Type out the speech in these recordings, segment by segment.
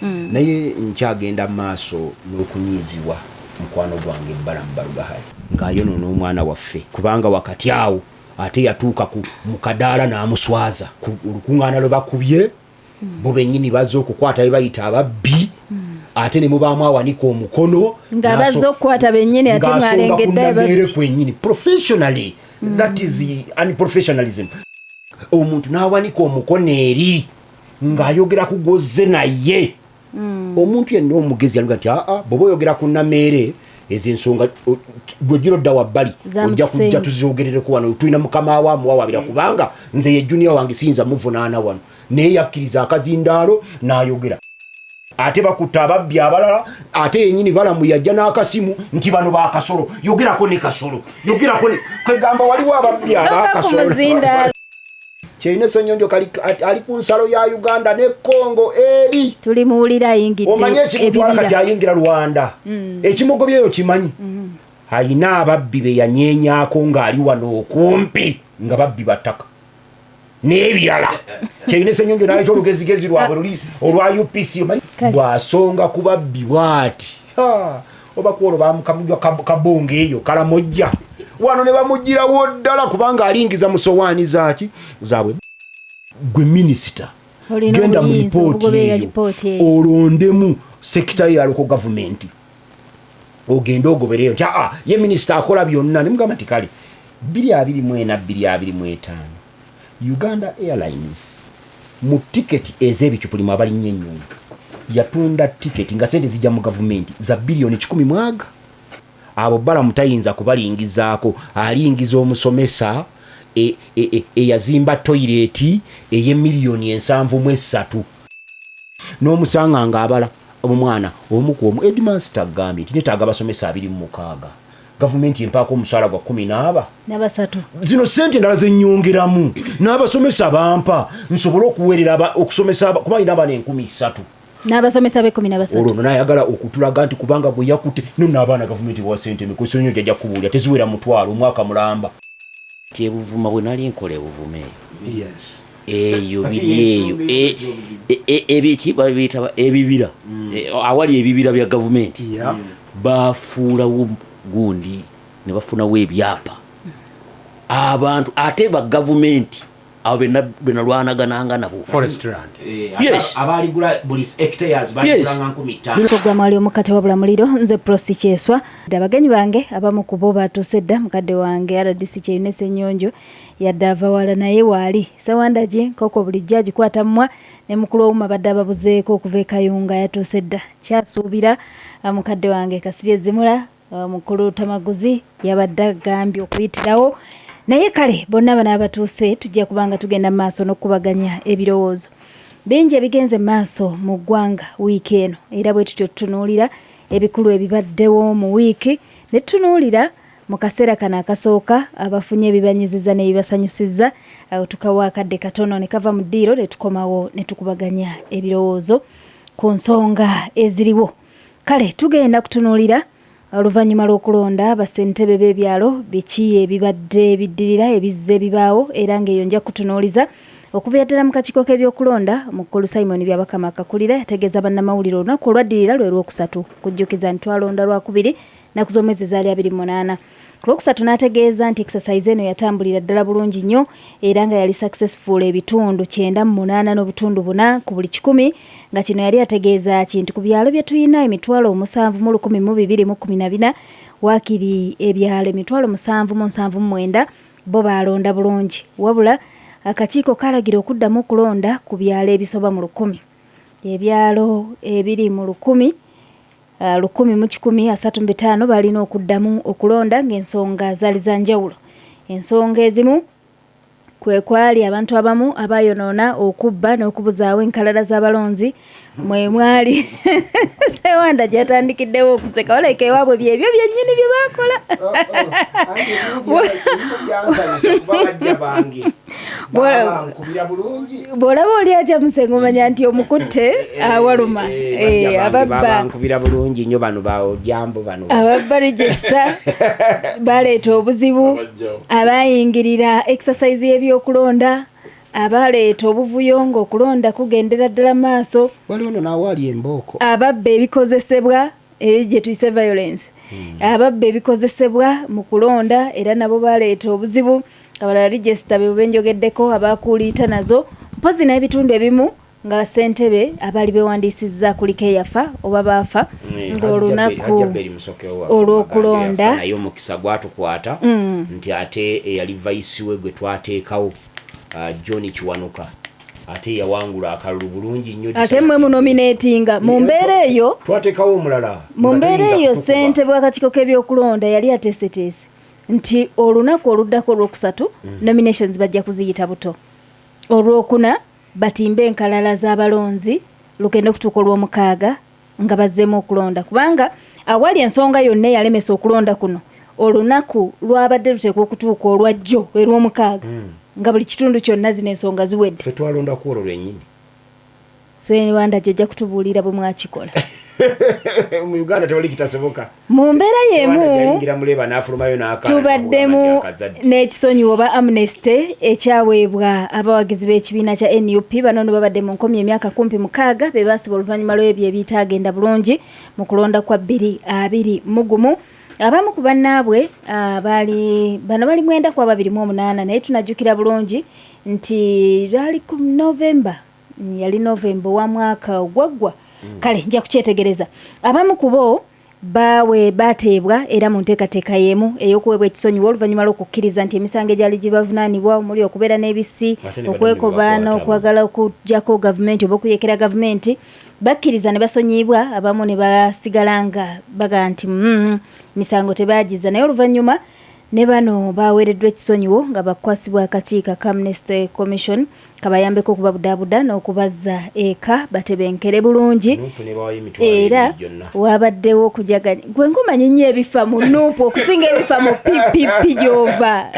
Naye nkyagenda mu maaso n'okunyiizibwa mukwano gwange Balaam Barugahara ng'ayonoona omwana waffe, kubanga wakati awo ate yatuuka ku mu kadaala n'amuswaza ku olukuŋŋaana lwe bakubye. Bo bennyini bazze okukwata be bayita ababbi, ate ne mubaamu awanika omukono. Nga bazze okukwata bennyini, ate ng'asonga ku mwalengedde Nameere kwennyini. Professionally, that is unprofessionalism. Omuntu n'awanika omukono eri ng'ayogera ku gwozze, naye omuntu yenna omugezi yaluga nti, aa, bw'oba oyogera ku Nameere, ezo ensonga gwe gira odda wabbali. Za mu Ojja kujja kisenge. tuzogerereko wano. Tulina mukama we amuwawabira, kubanga nze ye junior wange, siyinza muvunaana wano, naye yakkiriza akazindaalo n'ayogera. Ate bakutta ababbi abalala, ate yenyini Balamu yajja n'akasimu nti bano bakasolo, yogerako ne Kasolo, yogerako ne kwegamba waliwo ababbi Tova ku abakasolo. muzindaalo. Kyeyune Senyonjo kali ali ku nsalo ya Uganda ne Congo eri. Tulimuwulira ayingidde Omanye ekimutwala kati ebibira. ayingira Rwanda, ekimugobyeyo kimanyi ayina ababbi be yanyenyaako ng'ali wano okumpi, nga babbi bataka n'ebirala. Kyeyune Senyonjo naleeta olugezigezi lwabwe luli olwa UPC, omanyi? Kale. Bw'asonga ku babbi bw'ati, Ha, oba kwolwo bamukamujwa kabonga eyo Kalamojja wano ne bamugirawo ddala, kubanga alingiza mu sowaani zaaki zaabwe. Gwe minisita, Olina genda mu obuyinza lipooti obugoberera eyo, lipooti eyo. olondemu sector ya local government, ogende ogobereyo nti aa, ye minisita akola byonna. Nemugamba nti kale 2024, 2025, Uganda Airlines mu tiketi ez'ebicupuli mu abalinnya ennyonyi yatunda tiketi nga sente zijja mu gavumenti za biliyoni 100 mwaga. Abo Balamu tayinza kubalingizaako, alingiza omusomesa eyazimba toyireti ey'emiliyoni 73 n'omusanga ng'abala omwana omu ku omu. Headmaster agambye nti netaaga abasomesa 26, gavumenti empaako omusaala gwa 10 n'aba Nabasatu. Zino sente endala zenyongeramu n'abasomesa bampa nsobole okuweerera okusomesa kuba alina abaana 3000. N'abasomesa b'13. Olwo no nayagala okutulaga nti kubanga bwe yakutte no n'abaana gavumenti ewa sente emikoso nyo jajja kubuulira teziwera 500 omwaka mulamba. Ti ebuvuma bwe nali nkola ebuvuma eyo eyo biri eyo ebiki babiyita ebibira. Awali ebibira bya gavumenti bafuulawo gundi ne bafunawo ebyapa abantu, ate ba gavumenti abo benalwanagananga nabo. Forest land. Yes. Abaligula buli hectares baligulanga 5000. Programu ali omukate wabula muliro. Nze Prosi Kyeswa. Abagenyi bange abamu ku bo batuuse dda. Mukadde wange RDC Kyeyune Ssenyonjo yadde ava wala, naye waali. Sewandagi nkoko bulijjo agikwata mmwa, ne mukulu Owuma badde ababuzeeko okuva e Kayunga, yatuuse dda. Kyasuubira mukadde wange Kasirye Zimula, mukulu Tamaguzi yabadde agambye okuyitirawo, naye kale bonna bano abatuuse tujja kubanga tugenda mu maaso n'okukubaganya ebirowoozo bingi ebigenze mu maaso mu ggwanga wiiki eno. Era bwe tutyo tutunuulira ebikulu ebibaddewo mu wiiki, ne tutunuulira mu kaseera kano akasooka abafunye ebibanyiziza n'ebibasanyusizza. Awo tukawa akadde katono ne kava mu ddiiro, ne tukomawo ne tukubaganya ebirowoozo ku nsonga eziriwo. Kale tugenda kutunuulira oluvannyuma lw'okulonda bassentebe b'ebyalo, biki ebibadde biddirira ebizze bibaawo, era ng'eyo nja kutunuuliza okuviira ddala mu kakiiko k'ebyokulonda. Mukulu Simon Byabakama akakulira yategeeza bannamawulire olunaku olwaddirira lwe Lwokusatu, kujjukiza nti twalonda Lwakubiri, nnaku z'omwezi zaali 28. Ku Lwokusatu n'ategeeza nti exercise eno yatambulira ddala bulungi nnyo, era nga yali successful ebitundu 98.4 ku buli 100. Nga kino yali ategeeza ki? Nti ku byalo bye tulina 7,012 waakiri ebyalo 7,079 bo baalonda bulungi, wabula akakiiko kalagira okuddamu okulonda ku byalo ebisoba mu 1,000, ebyalo ebiri mu 1,000, 1,135 balina okuddamu okulonda, ng'ensonga zaali za njawulo. Ensonga ezimu kwe kwali abantu abamu abayonoona, okubba n'okubuzaawo enkalala z'abalonzi. Mwe mwali Sewanda gyatandikiddewo okuseka, waleka ewaabwe byebyo byennyini bye baakola. Byansanyusa kuba bajja bange bankubira bulungi. Bw'olaba oli akyamuse ng'omanya nti omukutte awaluma. Ababba Bankubira bulungi nnyo bano baojambo bano. Ababba register baleeta obuzibu, abayingirira exercise y'ebyokulonda. Abaleeta obuvuyo ng'okulonda kugendera ddala maaso. Waliwo no naawaali embooko. Ababba ebikozesebwa, eyo gye tuyise violence. Ababba ebikozesebwa mu kulonda era nabo baleeta obuzibu. Abalala register be benjogeddeko, abakuuliita nazo mpozi n'ebitundu ebimu nga ssentebe abaali bewandiisizza kuliko eyafa oba baafa ng'olunaku olw'okulonda. Naye omukisa gwatukwata nti ate eyali vice we gwe twateekawo, John Kiwanuka, ate yawangula akalulu bulungi nnyo. Ate mmwe munominatinga mu mbeera eyo. Twateekawo omulala. Mu mbeera eyo, ssentebe w'akakiiko k'ebyokulonda yali ateeseteese nti olunaku oluddako olwokusatu nominations bajja kuziyita buto, olwokuna batimbe enkalala z'abalonzi, lugenda okutuuka olwomukaaga nga bazzeemu okulonda, kubanga awali ensonga yonna eyalemesa okulonda kuno, olunaku lwabadde luteekwa okutuuka olwajjo erwomukaaga nga buli kitundu kyonna zino ensonga ziwedde. Ffe twalonda ku olwo lwennyini. Sewanda gyojja kutubuulira bwe mwakikola. Mu Uganda tewali kitasoboka. Mu mbeera y'emu, yayingira muleba n'afulumayo n'akaana. Tubaddemu n'ekisonyiwo oba amnesty ekyaweebwa abawagizi b'ekibiina kya NUP. Bano no babadde mu nkomi emyaka kumpi 6, be baasibwa oluvannyuma lw'ebyo ebitaagenda bulungi mu kulonda kwa 2021. Abamu ku bannaabwe, baali bano bali 9 ku 28, naye tunajjukira bulungi nti lwali ku Novemba, yali Novemba owa mwaka ogwaggwa. Kale nja kukyetegereza. Abamu ku bo bawe bateebwa era mu nteekateeka y'emu ey'okuweebwa ekisonyiwo oluvannyuma lw'okukkiriza nti emisango egyali gibavunaanibwa omuli okubeera n'ebisi, Ate ne okwekobaana, badda ne okwagala okuggyako gavumenti oba okuyekera gavumenti, bakkiriza ne basonyiyibwa. Abamu ne basigala nga baga nti misango tebagiza, naye oluvannyuma ne bano baweereddwa ekisonyiwo nga bakwasibwa akakiiko aka Amnesty Commission kabayambeko okubabudaabuda n'okubazza eka batebenkere bulungi. NUP ne bawayo emitwalo Era ebiri gyonna. wabaddewo okujaganya. Gwe ngomanyi nnyo ebifa mu NUP okusinga ebifa mu PPP gy'ova.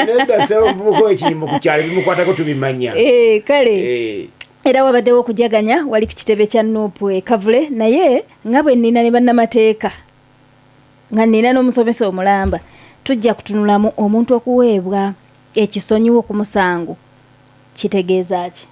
Nedda, sebuko ekirimbo ku kyalo bimukwatako tubimanya. Eh, kale. Era wabaddewo okujaganya wali ku kitebe kya NUP e Kavule, naye nga bwe nnina ne bannamateeka, nga nnina n'omusomesa omulamba, tujja kutunulamu omuntu okuweebwa ekisonyiwo ku musango kitegeeza ki.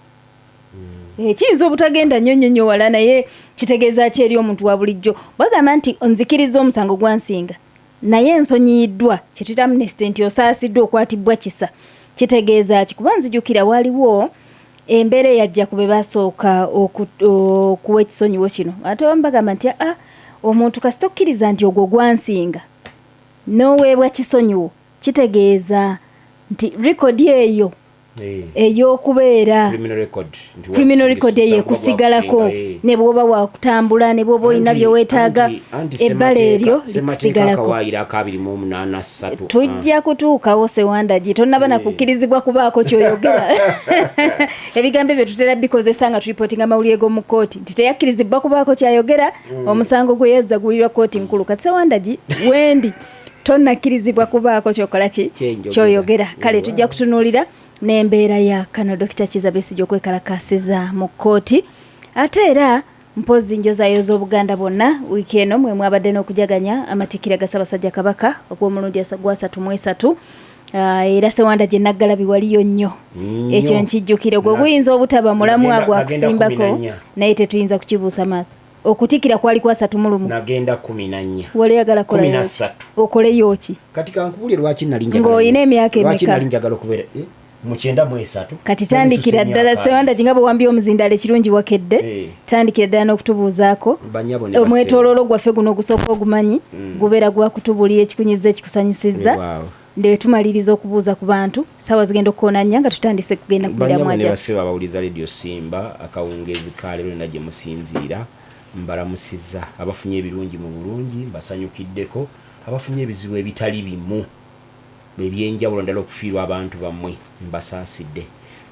Kiyinza obutagenda nnyo nnyo nnyo wala, naye kitegeeza ki eri omuntu wa bulijjo bagamba nti nzikiriza omusango gwansinga naye nsonyiyiddwa, kyetuyita amnesty, nti osaasiddwa, okwatibwa kisa, kitegeeza ki? Kuba nzijukira waliwo embeera eyajja ku be basooka okuwa ekisonyiwo kino, ate abamu bagamba nti aa, omuntu kasita okkiriza nti ogwo gwansinga n'oweebwa kisonyiwo, kitegeeza nti record eyo ey'okubeera Criminal record nti criminal record eyo ekusigalako gwakusinga, ne bw'oba wakutambula, ne bw'oba olina bye weetaaga, Anti ebbala eryo Ssemateeka likusigalako. Akawaayiro aka 28 3. Tujja kutuukawo, Sewandagi, tonnaba nakukkirizibwa kubaako kyoyogera. Ebigambo ebyo tutera bikozesa nga turipootinga amawulire g'omu kkooti nti teyakkirizibwa kubaako kyayogera, omusango gwe yazza guwulirwa kkooti nkulu. Kati Sewandagi, wendi tonnakkirizibwa kubaako kyokola ki Kyenjogera. kyoyogera. Kale tujja kutunuulira n'embeera ya kano Dr Kiza Besigye okwekalakasiza mu kkooti. Ate era mpozi njozayoza Obuganda bwonna, wiiki eno mwe mwabadde n'okujaganya amatikkira ga Ssaabasajja Kabaka ogw'omulundi gwa 33. Era Sewanda gye naggalabi waliyo nnyo. Nnyo. Ekyo nkijjukire. Gwe guyinza obutaba mulamwa Nagenda gwakusimbako, 14. naye tetuyinza kukibuusa maaso. Okutikkira kwali kwa 31. Nagenda 14. Wali oyagala Kumi na kolayo ki? ssatu. Okoleyo ki? Kati kankubulye lwaki nali njagala Ng'olina emyaka lwaki emeka? nali njagala okubeera mu 93. Kati tandikira ddala, Sewanda, nga bwe wambye omuzindaalo ekirungi wakedde. Tandikira ddala n'okutubuuzaako Banyabo ne omwetooloolo gwaffe guno ogusooka ogumanyi gubeera gwakutubuulira ekikunyiza, ekikusanyusizza. Weewaawo. Ndewe tumaliriza okubuuza ku bantu, saawa zigenda okukoona nnya nga tutandise kugenda ku Banyabo miramwa ne gyaffe. basebo abawuliza Radio Simba, akawungeezi ka leero nena gye musinziira mbalamusizza. Abafunye ebirungi mu bulungi mbasanyukiddeko, abafunye ebizibu ebitali bimu ebyenjawulo, ddala okufiirwa abantu bammwe, mbasaasidde.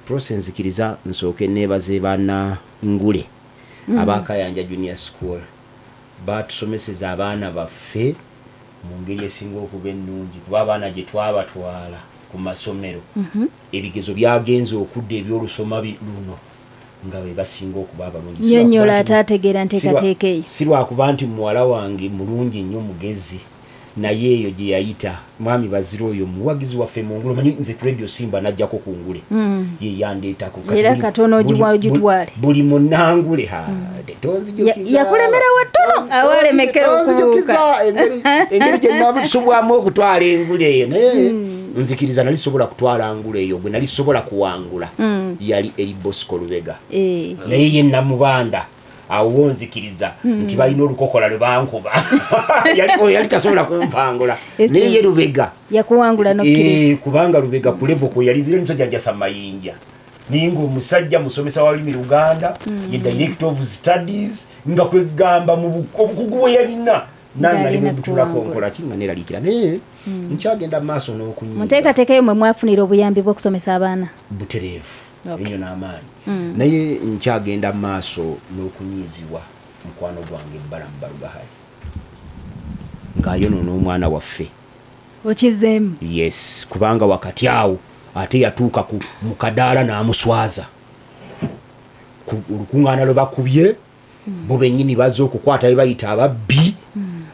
Prosi, nzikiriza nsooke neebaze bana ngule abakayanja Junior School, batusomeseza abaana baffe mu ngeri esinga okuba ennungi, kuba abaana gye twabatwala ku masomero, ebigezo byagenze okudda ebyolusoma luno nga be basinga okuba abalungi. Si Nnyonnyola lwakuba nti- ataategeera nteekateeka eyo. Si lwakuba nti muwala wange mulungi nnyo, mugezi, Naye eyo gye yayita mwami Bazira, oyo muwagizi waffe mu ngule. Omanyi nze ku Radio Simba najjako ku ngule, ye yandeetako. Kati Era katono ogitwale. Buli munangule ha tonzijukiza. Yakulemera watono awalemekera Tonzijukiza okubuuka. Engeri gye nabusubwamu okutwala engule eyo, naye nzikiriza nali sobola kutwala ngule eyo. Gwe nali sobola kuwangula yali eri Bosco Lubega. Naye ye Namubanda awo nzikiriza nti balina olukokola lwe bankuba. Oyo yali tasobola kumpangula. Naye ye Lubega Yakuwangula nokkiriza. Eh, kubanga Lubega ku level kwe yali zira omusajja njasa mayinja, naye ngaomusajja musomesa wa lulimi Luganda, ye director of studies, nga kwegamba mu obukugu bwe yalina nange nali Ng'alina bwebutulako kuwangula. nkola ki nga neraliikira, naye nkyagenda mu maaso n'okunyiiga. Mu nteekateeka eyo mwe mwafunira obuyambi bw'okusomesa abaana? Butereevu ennyo n'amaanyi, naye nkyagenda mu maaso n'okunyiizibwa mukwano gwange Balamu Barugahare ng'ayonoona omwana waffe. Okizeemu? Yes, kubanga wakati awo ate yatuuka ku mu kadaala n'amuswaza. Olukuŋŋaana lwe bakubye, bo bennyini bazze okukwata be bayita ababbi,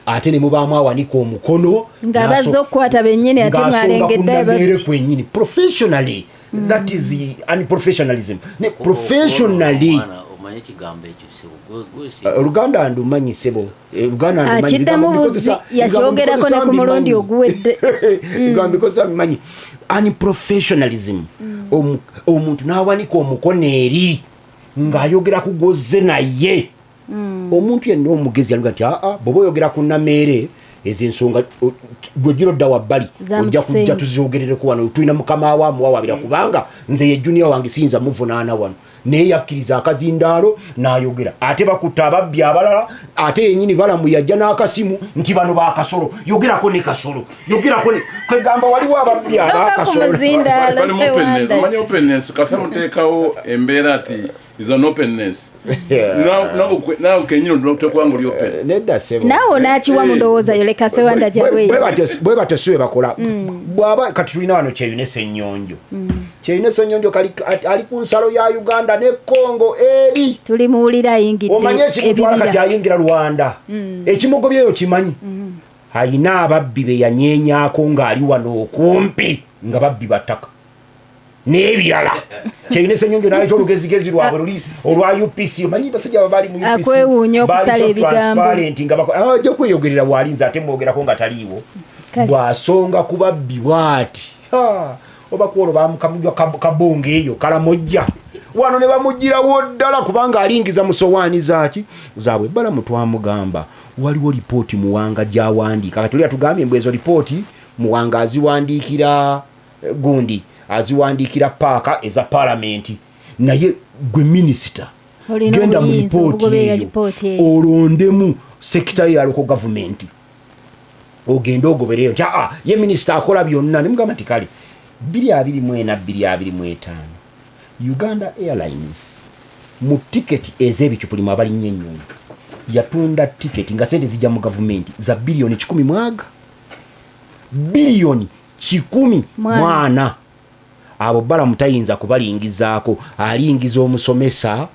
ate ne mubaamu awanika omukono. Ng'abazze okukwata bennyini ate ng'asonga ku mwalengedde Nameere kwennyini. Professionally, that is unprofessionalism. Ne professionally Omwana, omanye ekigambo ekyo sebo, gwe Oluganda ndumanyi sebo. Oluganda ndumanyi. Akiddamu Ebigambo buzi, ebigambo yakyogerako ne mbikozesa ku mulundi mbimanyi. oguwedde. Ebigambo mbikozesa mbimanyi. Unprofessionalism. Omuntu n'awanika omukono eri ng'ayogera ku gwoze, naye omuntu yenna omugezi yaluga nti aa, bw'oba oyogera ku Nameere, ezo ensonga gwe gira odda wabbali, Za mu ojja kujja kisenge. tuzyogerereko wano, tulina mukama wa amuwawabira, kubanga nze ye junior wange, siyinza muvunaana wano. Naye yakkiriza akazindaalo n'ayogera, ate bakutta ababbi abalala, ate yenyini Balamu yajja n'akasimu nti bano bakasolo, yogerako ne Kasolo, yogerako ne kwegamba waliwo ababbi Toka ku abakasolo. muzindaalo, Bali mu openness. Sewanda. Omanyi openness kasa muteekawo embeera ti is an openness. Naawe kenyini otekwa nga oli open. Nedda sebo. Naawe onaakiwa mu ndowooza yo, leka Sewanda gyaweeyo. Bwe batyo si bwe bakola. Bwaba kati tulina wano Kyeyune Ssenyonjo. Kyeyune Ssenyonjo ali ku nsalo ya Uganda ne Congo eri. Tuli muwulira ayingidde Omanye ekimutwala kati ebibira. ayingira Rwanda, ekimugobyeyo kimanyi, ayina ababbi be yanyenyaako ng'ali wano okumpi, nga babbi battaka n'ebirala. Kyeyune Ssenyonjo naleeta olugezigezi lwabwe luli olwa UPC. Omanyi basajja aba bali mu UPC Akwewuunya baali okusala so ebigambo. transparent nga ajja kweyogerera bwalinze, ate mwogerako nga taliiwo. Kale. Bw'asonga ku babbi bw'ati, Ha, oba kwolwo bamukamujwa kabonge eyo Kalamojja wano ne bamugirawo ddala, kubanga alingiza mu sowaani zaaki zaabwe. Balamu twamugamba waliwo lipooti Muwanga gy'awandiika. Kati oli atugambye mbu ezo lipooti Muwanga aziwandiikira gundi, aziwandiikira paaka eza paalamenti. Naye gwe minisita, Olina genda mu obuyinza lipooti obugoberera eyo, lipooti eyo. olondemu sekita ya local government, ogende ogobereyo nti aa, ye minisita akola byonna. Nemugamba nti kale 2024 2025 Uganda Airlines mu tiketi ez'ebicupuli mu abalinnya ennyonyi yatunda tiketi nga sente zijja mu gavumenti za biliyoni kikumi mwaga, biliyoni kikumi Mwana. mwana. Abo Balamu tayinza kubalingizaako. Alingiza omusomesa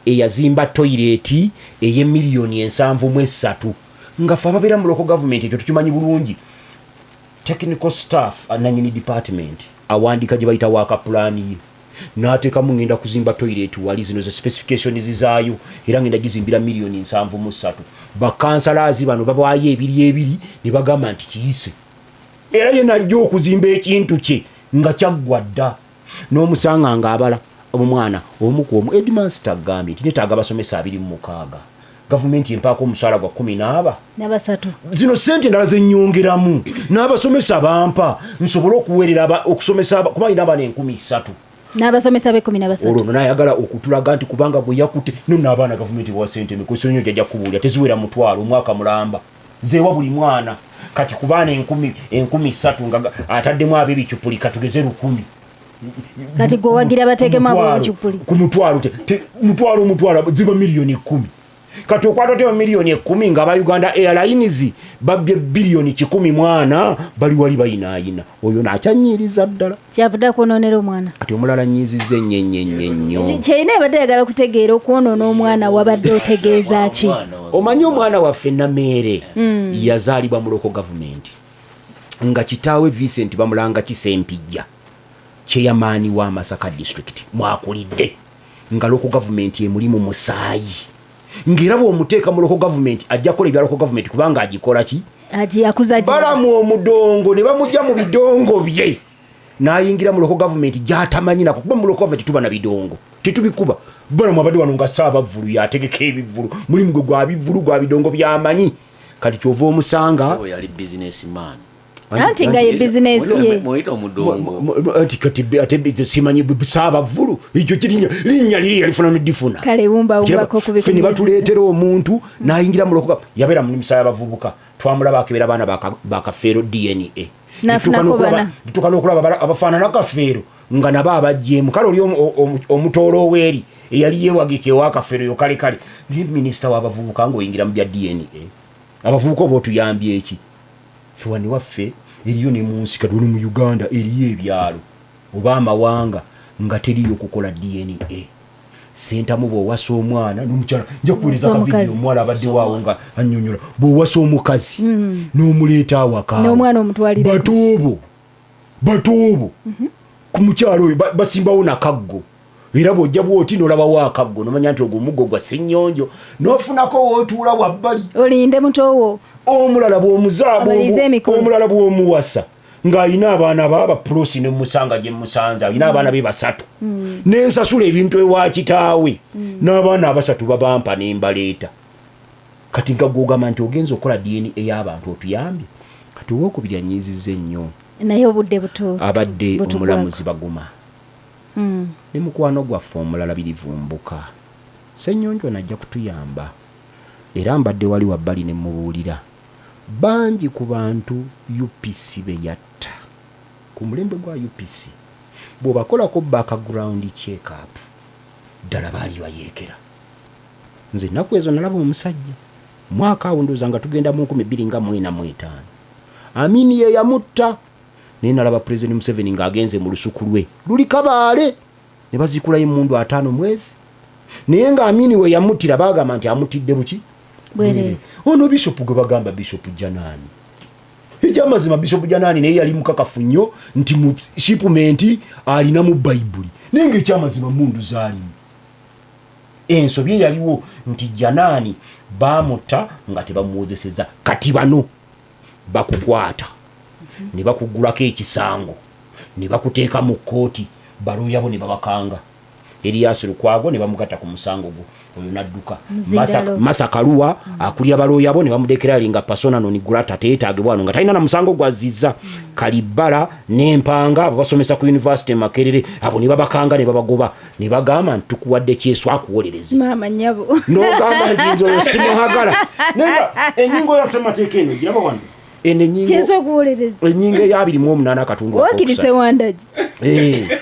eyazimba toyireti ey'emiliyoni 73, nga fe ababeera mu local government ekyo tukimanyi bulungi. Technical staff nanyini department awandiika gye bayita work plan ye, n'ateekamu ngenda kuzimba toilet wali, zino ze specifications zaayo, era ngenda gizimbira miliyoni 73. Bakansalazi bano babaayo ebiri ebiri ne bagamba nti kiyise, era ye najja okuzimba ekintu kye nga kyaggwa dda, n'omusanga ng'abala omwana omu ku omu. Headmaster agambye nti netaaga abasomesa 26, gavumenti empaako omusaala gwa 14 Nabasatu. Zino sente endala zenyongeramu n'abasomesa bampa nsobole okuweerera okusomesa kuba alina abaana 3000. N'abasomesa b'ekumi na basatu. Olwo ono nayagala okutulaga nti kubanga bwe yakutte no n'abaana gavumenti ewa sente emikoso jajja kubuulira teziwera 500 omwaka mulamba zeewa buli mwana. Kati ku baana 3000 nga ataddemu ab'ebicupuli katugeze 1000. Kati gwe wagira bateekemu Ku mutwalo, ab'ebicupuli. ku mutwalo mutwalo omutwalo ziba miliyoni 10. Kati okwata otya miliyoni 10 nga aba Uganda Airlines babbye biliyoni 140, bali wali bayinaayina? Oyo naakyanyiiriza ddala. Kyavudde akwonoonera omwana. Kati omulala nyiiziza ennyo ennyo ennyo ennyo. Kyeyina ebadde ayagala kutegeera okwonoona omwana wabadde otegeeza ki? Omanyi omwana waffe Nameere yazaalibwa mu local government, nga kitaawe Vincent bamulanga Kisempijja, chairman wa Masaka District mwakulidde, nga local government emulimu musaayi, ng'era bw'omuteeka mu local government ajja kukola ebya local government kubanga agikola ki. Agiyakuza. Balamu omudongo ne bamugya mu bidongo bye n'ayingira mu local government gy'atamanyi nako, kuba mu local government tuba na bidongo tetubikuba. Balamu abadde wano nga saabavvulu, yategeka ebivvulu, mulimu gwe gwa bivvulu, gwa bidongo byamanyi. Kati kyova omusanga Sebo yali businessman. Anti nga ye bizinesi ye. Muyita omudongo. Anti kati ate simanyi saabavvulu ekyo kirinya linnya liri yalifuna nedifuna. Kale wumbawumbako ku Ffe ne batuleetera omuntu n'ayingira mu local, yabeera mu misayo abavubuka, twamulaba akebera abaana bakafeero DNA. N'afunako bana. Tutuuka n'okulaba abafaanana kafeero nga nabo abajjeemu. Kale oli omutoolo oweeri eyali yeewagika ewa kafeero yo. Kale kale, naye minisita w'abavubuka ng'oyingira mu bya DNA, abavubuka oba otuyambye eki? Ffe wano waffe eriyo ne mu nsi, kati wano mu Uganda eriyo ebyalo oba amawanga nga teriyo kukola DNA. Sentamu bw'owasa omwana n'omukyala, nja kuweereza Omukazi. kavidiyo, omuwala abadde waawo nga annyonnyola, bw'owasa omukazi n'omuleeta awaka, N'omwana omutwalira. Batuubo batuubo ku mukyalo oyo basimbawo nakaggo, era bw'ojja bwoti n'olabawo akaggo nomanya nti ogwo omuggo gwa Ssennyonjo, n'ofunako wootuula wabbali. Olinde mutowo. Omulala bw'omuza Abalize emikono. Omulala bw'omuwasa ng'alina abaana baaba pulosi, ne musanga gye musanze alina abaana be basatu, nensasula ebintu ewa kitaawe n'abaana abasatu babampa nembaleeta. Kati nga gwogamba nti ogenza okukola DNA ey'abantu, otuyambye. Kati owokubiri anyiizizza ennyo Naye obudde buto abadde butugwako. omulamuzi Baguma ne mukwano gwaffe omulala Birivumbuka. Ssenyonjo najja kutuyamba, era mbadde wali wabbali ne mubuulira bangi ku bantu UPC be yatta ku mulembe gwa UPC. Bw'obakolako background check up, ddala baali bayeekera. Nze ennaku ezo nalaba omusajja mwaka awo, ndowooza nga tugenda mu 2045, Amini ye yamutta, naye nalaba Pulezidenti Museveni ng'agenze mu lusuku lwe luli Kabaale ne baziikulayo emundu 50 mwezi, naye nga Amini we yamuttira bagamba nti amutidde buki. Bwereere. Ono bishopu gwe bagamba Bishopu Janaani, ekyamazima Bishopu Janaani naye yali mukakafu nnyo nti mu shipment alinamu Bayibuli, naye nga ekyamazima mundu zaalimu. Ensobi eyaliwo nti Janaani bamutta nga tebamuwozeseza. Kati bano bakukwata ne bakugulako ekisango ne bakuteeka mu kkooti, balooyabo ne babakanga Erias Lukwago ne bamugatta ku musango gwo, oyo nadduka. Muzindalo. Martha Kaluwa akulira balooyabo ne bamudeclaringa persona non grata, teyeetaagibwa wano nga talina na musango gwazizza. Kalibbala n'Empanga abo basomesa ku university e Makerere, abo ne babakanga ne babagoba ne bagamba nti tukuwadde Kyeswa akuwolereze. Maama nyabo. N'ogamba nti nze oyo simuhagala, naye nga ennyingo ya ssemateeka eno giraba wano, eno ennyingo Kyeswa okuwolereza. Ennyingo eya 28 akatundu Wakiri akokusatu. Sewandagi. Eh.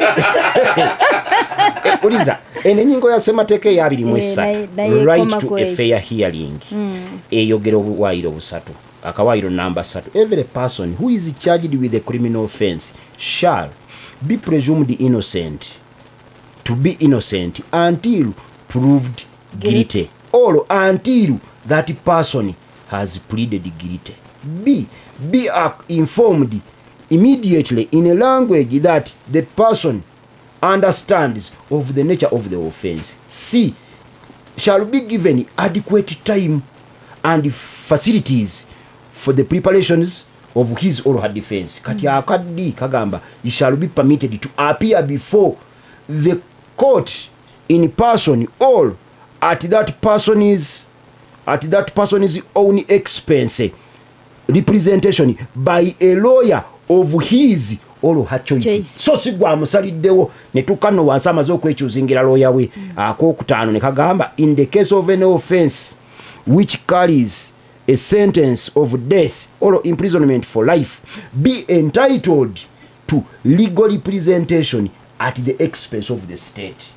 Uliza eno ennyingo ya ssemateeka eya abiri mu Eh, esatu, naye right ekoma to ku a ekyo. fair hearing, eyogera obuwaayiro busatu. Akawaayiro namba 3: every person who is charged with a criminal offense shall be presumed innocent to be innocent until proved guilty or until that person has pleaded guilty. B, be informed immediately in a language that the person understands of the nature of the offense. C, shall be given adequate time and facilities for the preparations of his or her defense. Kati akaddi kagamba he shall be permitted to appear before the court in person or at that person's own expense, representation by a lawyer of his or her choice. Choice. So si gwe amusaliddewo ne tukano wansi amaze okwekyuzingira looya we. Akokutaano ne kagamba in the case of any offense which carries a sentence of death or imprisonment for life, be entitled to legal representation at the expense of the state.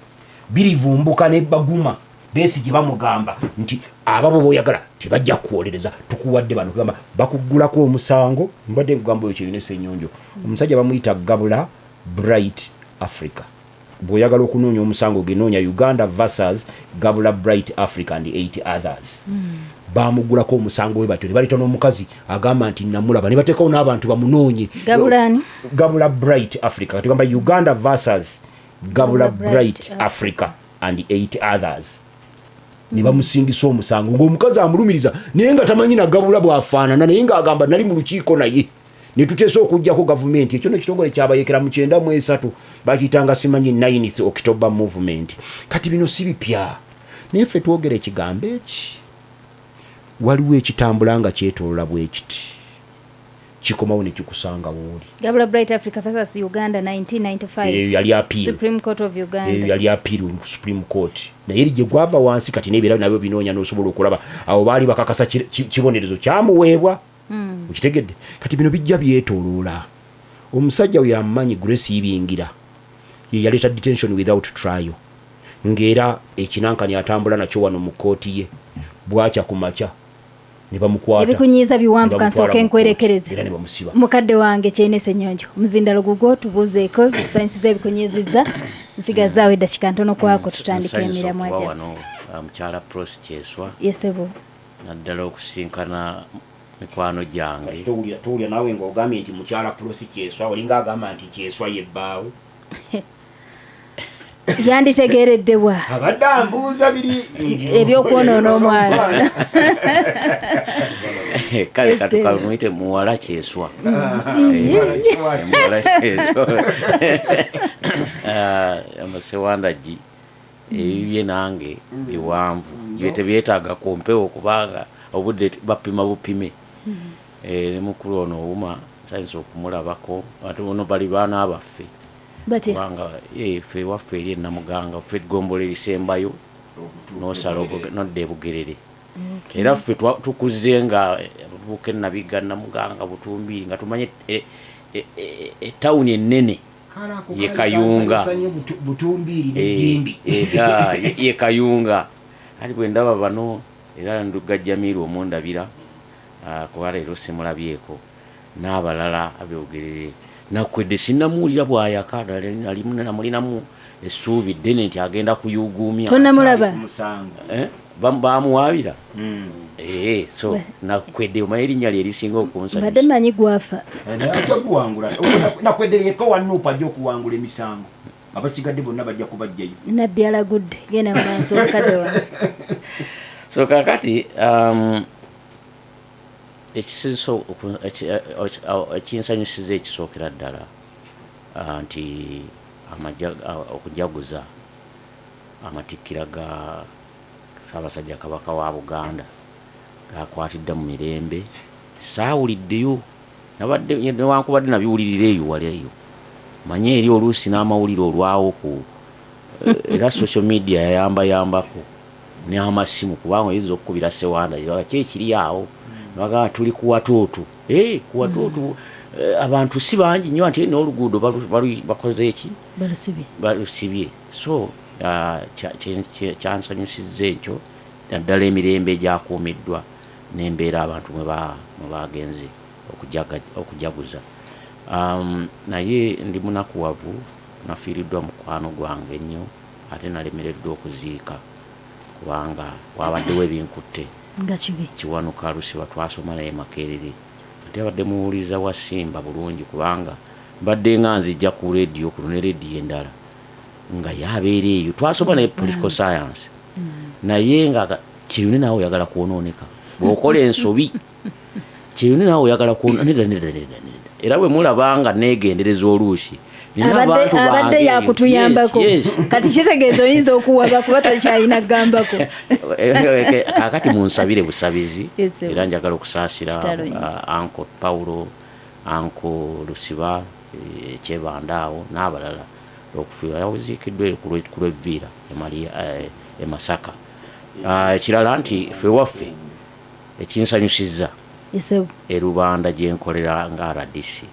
Birivumbuka ne Baguma Besigye bamugamba nti ababo boyagala tebajja kuwolereza, tukuwadde bano. Kugamba bakugulako omusango, mbadde nkugamba oyo Kyeyune Ssenyonjo, omusajja bamuyita Gabula Bright Africa. Bw'oyagala okunoonya omusango, genoonya Uganda versus Gabula Bright Africa and 8 others. Bamugulako omusango we batyo ne baleeta n'omukazi agamba nti namulaba, ne bateekawo n'abantu bamunoonye. Gabulani? Gabula Bright Africa. Tugamba Uganda versus Gabula Gabula Bright Bright Africa and 8 others, ne bamusingisa omusango ng'omukazi amulumiriza, naye nga tamanyi na Gabula bw'afaanana, naye ng'agamba nali mu lukiiko naye ne tuteesa okugjako gavumenti. Ekyo nekitongole kyabayekera mu 93, bakiyitanga simanyi 9th October Movement. Kati bino si bipya, naye ffe twogera ekigambo eki. Waliwo ekitambula nga kyetolola bwe kiti, kikomawo ne kikusanga wooli. Gabula Bright Africa versus Uganda, 1995. Eyo yali appeal. Supreme Court of Eyo Uganda. yali appeal mu Supreme Court, naye eri gye gwava wansi. Kati n'ebirabo nabyo binoonya n'osobola okulaba awo baali bakakasa kibonerezo kyamuweebwa. Okitegedde? Kati bino bijja byetooloola. Omusajja we yamumanyi, Grace Ibingira, ye yaleeta detention without trial, ng'era ekinankani atambula nakyo wano mu kooti ye. Bwakya ku makya ne bamukwata. Ebikunyiiza biwanvu. Ne bamutwala Kansooke mu kooti, nkwerekereze. era ne bamusiba. Mukadde wange Kyeyune Ssenyonjo, omuzindalo gugwo, tubuuzeeko kusanyusiza ebikunyiizizza. Nsigazaawo eddakiika ntono kwako tutandika Nsanyusa emiramwa okuba gya wano, mukyala Prosi Kyeswa, yesebo. naddala okusinkana mikwano gyange. Towulira naawe ng'ogambye nti mukyala Prosi Kyeswa, olinga agamba nti Kyeswa yebbaawe. Yanditegeereddebwa. Abadde ambuuza biri Ebyokwonoona omwana. Kale. Ese. Katukamuyite muwala Kyeswa. Muwala Kyeswa. Sewandagi, ebibye nange biwanvu, bye tebyetaaga kumpewo kubanga obudde bapima bupime. Ne mukulu ono Owuma nsanyusa okumulabako, ate ono bali baana baffe. Batya? Kubanga ffe ewaffe eri enamuganga, ffe eggombolo erisembayo nosala nodda ebugerere, era ffe tukuze nga abavubuka enabiga, Namuganga, Butumbiiri, nga tumanye etawuni ennene ye Kayunga. Butumbiiri nejjimbi. Ye Kayunga. Ati bwe ndaba bano, era Ndugga Jamiru omundabira, kuba leero simulabyeko, n'abalala abeogerere. Nakwedde sinnamuwulira bw'ayaka, namulinamu essuubi ddene nti agenda kuyuguumya. Tonnamulaba? Musango. Eh, bamuwaabira. So Nakwedde omanyi erinnya lye erisinga Mbadde okunsanyusa. manyi gwafa. Ajja kuwangula. Nakwedde yekka wa Nuupu ajja okuwangula emisango, abasigadde bonna bajja kubajjayo. Nabbi alagudde. Genda mu maaso, mukadde wange. So kakati ekinsanyusiza ekisookera ddala, nti okujaguza amatikkira ga Ssaabasajja Kabaka wa Buganda gakwatidde mu mirembe. Saawuliddeyo, nabadde newankubadde nabiwulirira eyo wali eyo, manye eri oluusi n'amawulire olwawo ku era social media yayambayambako n'amasimu, kubanga oyinza okukubira Sewanda ki ekiri awo, nebagamba tuli ku Watuutu. Ku Watuutu, abantu si bangi nnyo, ate n'oluguudo bakoze eki? Balusibye. Balusibye. So kyansanyusizza ekyo, naddala emirembe egyakuumiddwa n'embeera abantu mwe bagenze okujaguza. Naye ndi munakuwavu, nafiiriddwa mukwano gwange ennyo, ate nalemereddwa okuziika kubanga wabaddewo ebinkutte. Nga kibi. Kiwanuka Lusiba, twasoma naye Makerere, ate abadde muwuliriza wa Simba bulungi, kubanga mbadde nga nzijja ku rediyo kuno ne rediyo endala nga yabeera eyo. Twasoma naye political science, naye nga Kyeyune naawe oyagala kwonooneka bw'okola ensobi. Kyeyune naawe oyagala kwono, nedda, nedda, nedda, nedda. Era bwe mulaba nga neegendereza oluusi nina abantu Abadde bange. yakutuyambako. Yes. Kati kitegeeza oyinza okuwaba kuba tokyalina kugambako. Kakati munsabire busabizi. Yes, sir. Era njagala okusaasira Kitalo nnyo. Uncle Paulo, Uncle Lusiba, Kyebanda awo n'abalala okufiirwa. Yaziikiddwa eri ku lw'Evviira e Masaka. Ekirala nti ffe waffe ekinsanyusizza, Yesebo. erubanda gyenkolera nga RDC,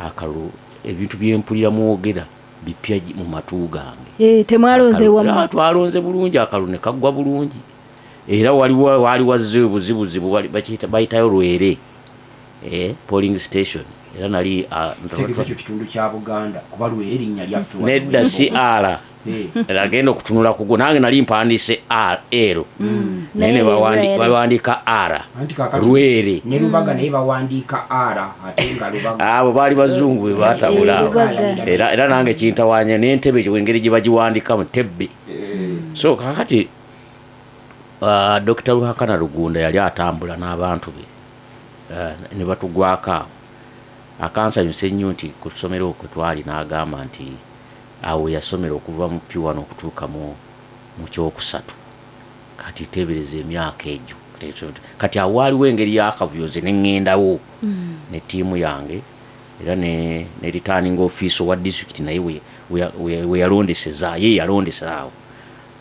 akalulu, ebintu byempulira mwogera bipya mu matu gange. Temwalonze wamu? Twalonze bulungi, akalulu ne kaggwa bulungi, era waliwo waali wazze obuzibuzibu, bayitayo lwere. Polling station era nali Tegeeza ekyo kitundu kya Buganda, kuba Lwere erinnya lyaffe wano. Nedda, si R. Agenda okutunula kugwo, nange nali mpandiise R L, naye ne Naye Lwere. bawandiika R. Anti kaakati Lwere. Ne Lubaga naye bawandiika R, ate nga Lubaga. Abo baali bazungu be batabula awo. Lubaga. Era nange kintawanya n'entebe gye engeri gye bagiwandikamu tebbe. So kakati Dr. Ruhakana Rugunda yali atambula n'abantu be, ne batugwako awo. Akansanyusa ennyo nti ku ssomero okwe twali, n'agamba nti awo yasomera okuva mu P1 okutuuka mu kyokusatu. Kati teebereza emyaka egyo. Kati awo waaliwo engeri y'akavuyo, nze ne ŋŋendawo ne ttiimu yange, era ne returning officer wa district naye we yalondeseza, ye yalondesa awo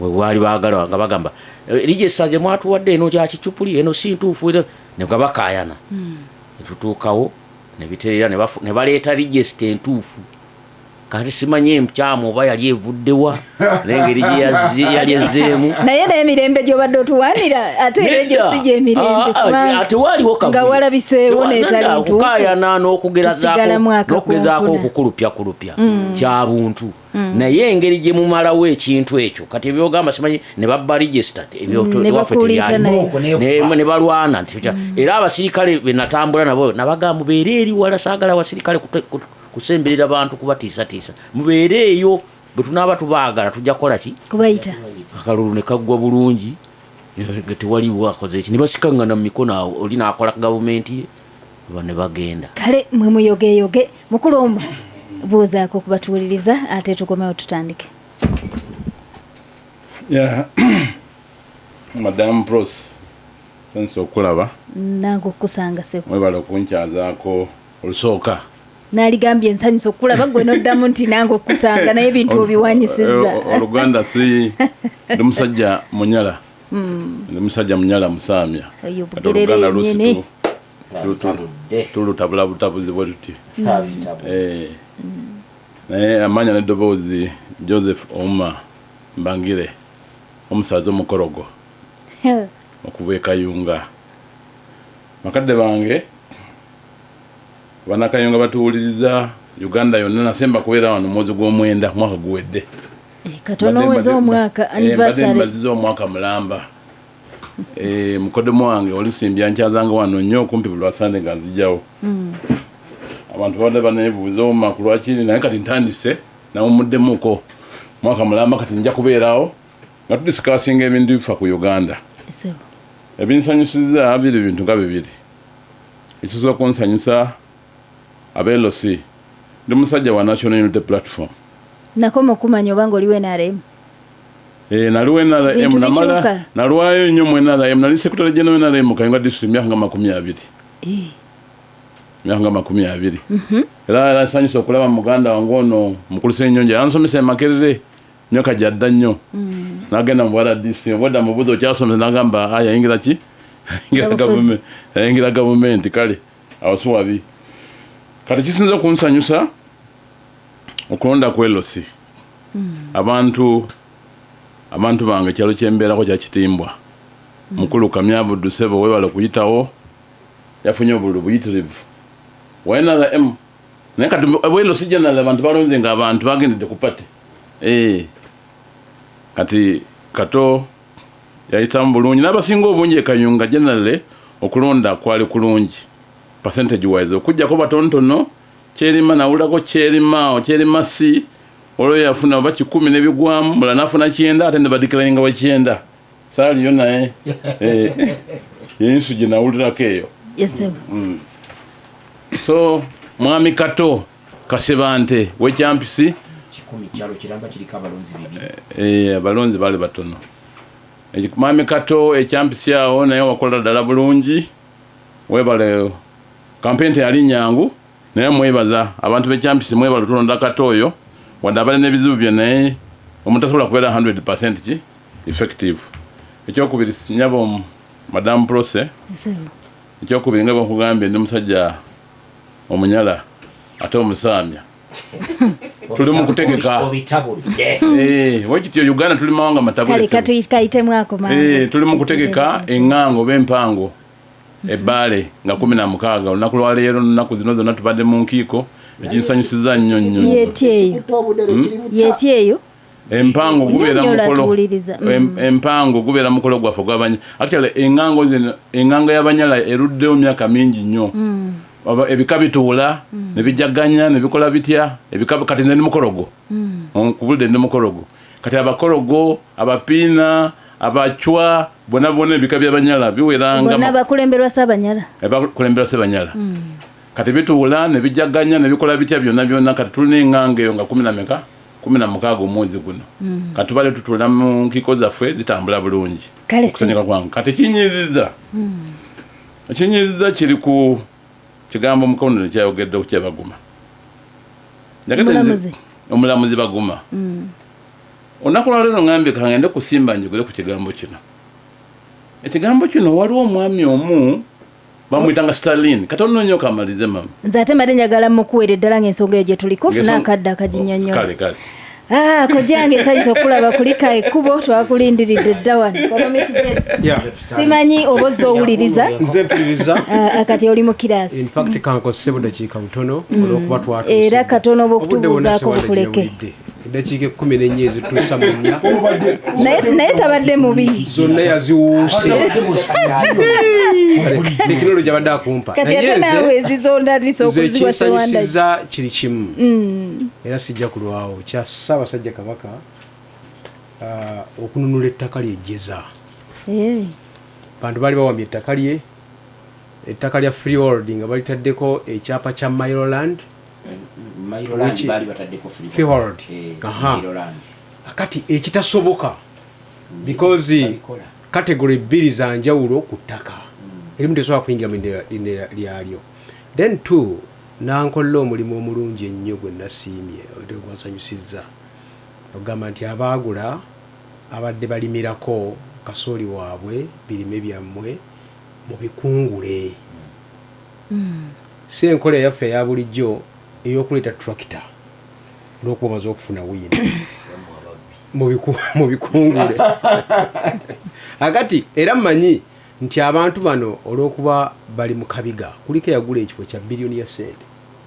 we baali baagala, nga bagamba, "Register gye mwatuwadde eno kyakicupuli, eno si ntuufu," era ne nga bakaayana. Ne tutuukawo ne biterera, ne baleeta register entuufu. Kati simanyi enkyamu oba yali evuddewa n'engeri gye yali ezzeemu. Naye n'emirembe gy'obadde otuwaanira, ate era egyo si gy'emirembe, kubanga Ate waaliwo kavuyo. Nga walabiseewo n'etali Nedda, ntuufu. okukaayana Tusigalamu n'okugezaako akakunkuna. okukulupyakulupya kya buntu, naye engeri gye mumalawo ekintu ekyo, kati ebyogamba simanyi ne babba register ebyo Ne ewaffe bakuliita tebyaliwo. naye. Mbooko n'ekuba. Ne balwana nti era abasirikale be natambula nabo nabagamba, mubeere eri wala, saagala abasirikale kusemberera bantu kubatiisatiisa, mubeere eyo, bwe tunaaba tubaagala tujja kukola ki? Kubayita. Akalulu ne kaggwa bulungi, nga tewaliwo akoze eki, ne basikaŋŋana mu mikono awo, oli n'akola gavumenti ye, ba ne bagenda. Kale mwe muyogeyoge. Mukulu omu buuzaako okubatuwuliriza, ate tukomewo tutandike. Yeah. Madam Pros, nsanyuse okulaba. Nange okukusanga, sebo. Mwebale okunkyazaako olusooka. Naaligambye nsanyusa okukulaba, gwe noddamu nti nange okukusanga, naye ebintu obiwanyisizza. Oluganda si, ndi musajja munyala. Ndi musajja munyala musaamya. Oyo Kati Bugerere Oluganda lusi yennyini. Tabudde. tulutabula butabuzi bwe tuti. Tabitabu. Naye amanya n'eddoboozi Joseph Ouma Mbangire, omusaza omukorogo okuva e Kayunga. Bakadde bange Bannakayunga batuwuliriza Uganda yonna, nasemba kubeera wano mwezi gw'omwenda mwaka guwedde. Katono oweze omwaka. Mbadde Anniversary. mbaziza omwaka mulamba. Mukodemu wange olusimbya nkyazanga wano nnyo okumpi buli lwasande nga nzijawo. Abantu babadde baneebuuza Ouma ku lwaki, naye kati ntandise nawumuddemuko mwaka mulamba, kati nja kubeerawo nga tudiscussinga ebintu bifa ku Uganda. Sebo. Ebinsanyusiza biri bintu nga bibiri. Ekisoose okunsanyusa, aba LC, ndi musajja wa National Unity Platform. Nakoma okumanya obanga oliwo NRM. Naliwo NRM. Bintu Namala bikyuka. nalwayo nnyo mu NRM, nali secretary general NRM mu Kayunga district emyaka nga 20. Emyaka nga 20. Era nsanyusa okulaba muganda wange ono mukulu Ssenyonjo, yansomesa e Makerere myaka gyadda nnyo. N'agenda mu RDC, obwedda mubuuza okyasomesa, n'agamba yayingira ki? Yayingira Obufuzi. yayingira gavumenti, kale awo si wabi. Kati kisinza okunsanyusa okulonda ku LC. Abantu bange ekyalo kyembeerako kya Kitimbwa. Mukulu Kamyabuddu ssebo, weebale okuyitawo, yafunye obululu buyitirivu wa NRM. Naye kati bwa LC general abantu balonze nga abantu bagendedde ku party. Kati Kato yayitamu bulungi n'abasinga obungi e Kayunga. Generally okulonda kwali kulungi percentage wise, okuggyako batonotono Kyerima, nawulirako Kyerima, Kyerima si olwo yafuna oba 100 nebigwamu, mulala nafuna 90, ate ne badeclaringa wa 90, saaliyo naye yensu gye nawulirako eyo. Yes, sebo. So mwami Kato Kasibante wekyampisi. 100, kyalo kiramba kiriko abalonzi 200. Abalonzi baali batono. Mwami Kato ekyampisi awo naye wakola ddala bulungi, webale. Campaign teyali nyangu, naye mwebaza abantu bekyampisi, mwebale tulonda Kato oyo, wadde abali n'ebizibu bye, naye omuntu tasobola kubeera 100 ki effective. Ekyokubiri, nyabo Madam Prose, Sebo. ekyokubiri nga bwekugambye, ndi musajja omunyala ate omusaamya, tuli mu kutegeka. Obitabudde. Wekityo Uganda tuli mawanga matabule. Kale katuyitemu ako mangu. Tuli mu kutegeka eŋŋango oba empango. Ebbaale nga 16, olunaku lwaleero, nnaku zino zonna tubadde mu nkiiko, ekinsanyusiza nnyo nnyo nnyo. Yeti eyo, yeti eyo. Empango gubeera Nnyonnyola, mukolo. tuwuliriza. Empango gubeera mukolo gwaffe gwabanya. Actually engango zino, engango y'Abanyala eruddewo myaka mingi nnyo. Ebika bituula ne bijaganya ne bikola bitya ebika. Kati nze ndi mukologo, nkubulidde, ndi mukologo. Kati abakologo, Abapiina, Abacwa, bonna bonna ebika by'Abanyala biweranga Bonna bakulemberwa Saabanyala. Bakulembera Sebanyala. Kati bituula ne bijaganya ne bikola bitya byonna byonna. Kati tulina eŋŋanga eyo nga kumi na meka, 16 omwezi guno. Kati tubale tutuula mu nkiiko zaffe, zitambula bulungi. Kale Okusanyuka kwange kati kinyiziza, ekinyiziza kiri ku kigambo mukono nekyayogedde okukyebaguma. Omulamuzi. Omulamuzi Baguma. Olunaku lwaleero ngambye kangende kusimba njogere ku kigambo kino. Ekigambo kino, waliwo omwami omu bamwyitanga Stalin. Katono nnyo kamalize, mama. Nze ate mbadde njagala mukuweera eddala ng'ensonga eyo gye tuliko, ofune akadde akaginyonnyola. Kale kale. Ah, kojjange, nsanyusa okulaba. Kulika ekkubo, twakulindiridde dda wano. Economic Jet. Yeah. Simanyi oba ozza owuliriza. Nze mpuliriza. Ah, kati oli mu kiraasi. In fact kankozese budakiika butono olwokuba twatuuse. Era katono Obudde bwonna bw'okutubuuzaako Sewanda bukuleke. gyeyawulidde. Eddakiika 14 ezituusa mu nnya Naye tabadde mubi. Zonna yaziwuuse. Tekinologi abadde akumpa. Kati Naye ate naawe ezizondandisa nze okuziwa Sewanda. ekinsanyusiza kiri kimu, era sijja kulwawo, kya Ssaabasajja Kabaka okununula ettaka lyejjeza. Bantu baali bawambye ettaka lye, ettaka lya freehold, nga balitaddeko ekyapa kya Mailo Land. Baali bataddeko Freehold. Aha. Kati ekitasoboka, because Babikola. category bbiri za njawulo ku ttaka, erimu tesobola kuyingira mu linnya lyalyo. Then two, nankolela omulimu omulungi ennyo gwe nasiimye, gwansanyusizza, ogamba nti abaagula abadde balimirako kasooli waabwe, birime byammwe mubikungule. Si enkola eyaffe eya bulijjo ey'okuleeta tractor olwokuba omaze okufuna wiina mubikungule. Akati era mmanyi nti abantu bano olw'okuba bali mu kabiga, kuliko eyagula ekifo kya biliyoni ya sente,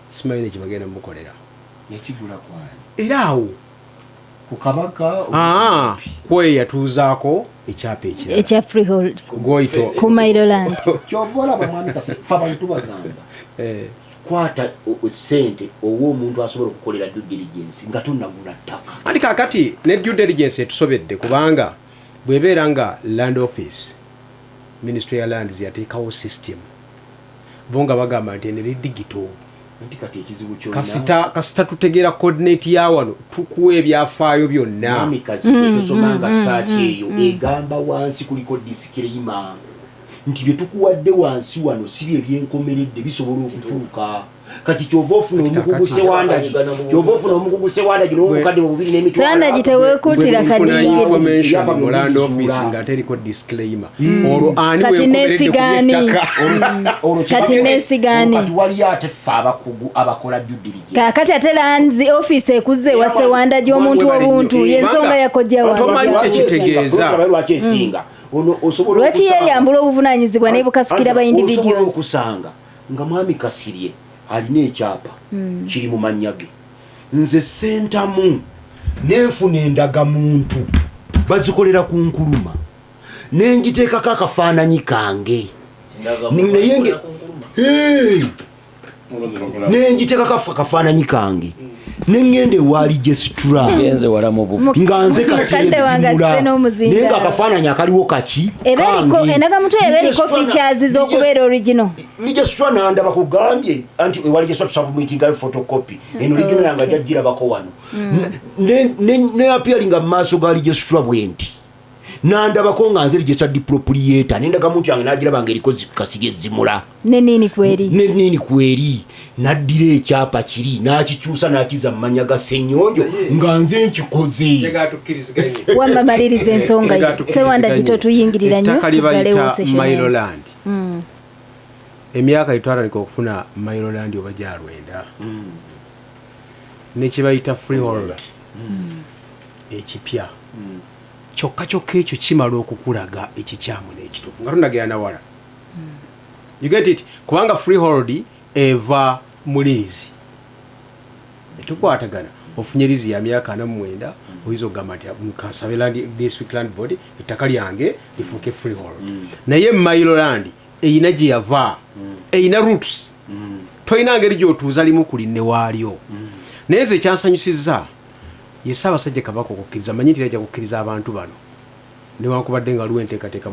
simanyi nekibagenda mukolera. Yakigula kwani? Era awo Ku Kabaka? Aa, kweyo yatuuzaako ekyapa ekirala. Ekya freehold. Gwoyito. Ku Mailoland. Kyova olaba mwami Kase, fe abantu tubagamba, kwata sente owa omuntu asobola okukolera due diligence nga tonagula ttaka. Anti kakati ne due diligence etusobedde, kubanga bw'ebeera nga land office, ministry ya lands yateekawo system, bo nga bagamba nti eno eri digital. Anti kati ekizibu kyonna, Kasita tutegeera coordinate ya wano, tukuwa ebyafaayo byonna. Mwami Kazibwe, tosomanga search eyo egamba wansi kuliko disclaimer nti bye tukuwadde wansi wano si bye byenkomeredde, bisobola okutuuka. Kati kyova ofuna omukugu Sewandagi, kyova ofuna omukugu Sewandagi n'obukadde bubiri n'emitwalo. Sewandagi, teweekuutira Bwe tufuna kadi. information Ebyapa mu land byonna office nga teriko disclaimer, olwo ani Kati wenkomeredde ku neesigaani. byettaka? Olwo Kati neesigaani. Kati waliyo ate ffe abakugu abakola due diligence. Kaakati ate lands office ekuzza ewa Sewanda gy'omuntu Webale nnyo. obuntu, yensonga yakojja Tomanyi wange. kyekitegeeza. Lwaki esinga ono osobola Lwaki okusanga- yeeyambula obuvunaanyizibwa nebukasukira ba Anti osobola individuals? okusanga nga mwami Kasirye alina ekyapa kiri mu mannya ge, nze sentamu nenfuna endagamuntu bazikolera ku Nkuluma, nenjiteekako akafaananyi kange. Naye Hey! Nenjiteekako akafaananyi kange, neŋŋenda ewa registrar. Genze wala mu bubbi. Nga nze Mukadde wange azze Kasirye, n'omuzindaalo. naye nga akafaananyi akaliwo kaki? Eba eriko Kange. endagamuntu eba eriko features z'okubeera original. Registrar nandaba, kugambye anti ewa registrar tusubmitingayo photocopy eno, original yange ajagirabako wano. Ne appearinga mu maaso ga registrar bwe nti, nandabako nga nze registered proprietor, nendagamuntu yange nagiraba nga eriko Kasirye Zimula. Nenini kweri. Nenini kweri, naddira ekyapa kiri n'akikyusa n'akiza mu mannya ga Ssenyonjo nga nze nkikoze. Njagala tukkiriziganye. Wamba maliriza ensonga Njagala yo, Sewanda, tukkiriziganye. gito tuyingirira nnyo. Ettaka lye Tuggalewo bayita session eno. Mailoland, emyaka gyetwatandika okufuna Mailoland oba gyalwenda, nekyebayita freehold ekipya, kyokka kyokka ekyo kimala okukulaga ekikyamu n'ekituufu nga tonagera nawala. You get it? Kubanga freehold eva mu liizi. Tukwatagana, ofunye liizi ya myaka 49, oyinza okugamba nti kansabe district land board ettaka lyange lifuuke freehold. Naye mailo land eyina gye yava, eyina roots. Tolina ngeri gy'otuuza limu ku linne waalyo. Naye nze ekyansanyusizza ye Ssaabasajja Kabaka okukkiriza, manyi nti ajja kukkiriza abantu bano newankubadde nga waliwo enteekateeka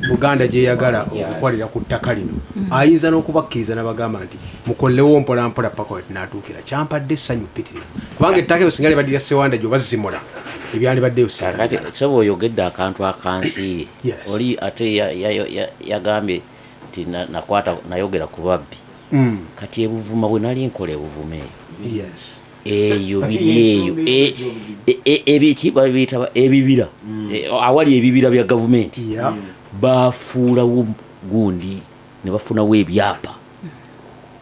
Buganda gyeyagala okukwalira ku ttaka lino, ayinza n'okubakkiriza n'abagamba nti mukollewo mpolampola paka we tunaatuukira. Kyampadde essanyu ppitirivu, kubanga ettaka eryo singa libadde lya Ssewanda gye oba Zimula, ebyandibaddeyo. Kakati sebo oyogedde akantu akansiiye. Yes. Oli ate yagambye nti nakwata nayogera ku babbi. Kati ebuvuma bwe nali nkola ebuvuma eyo, eyo biri eyo ebiki babiyita ebibira. Awali ebibira bya gavumenti, bafuulawo gundi ne bafunawo ebyapa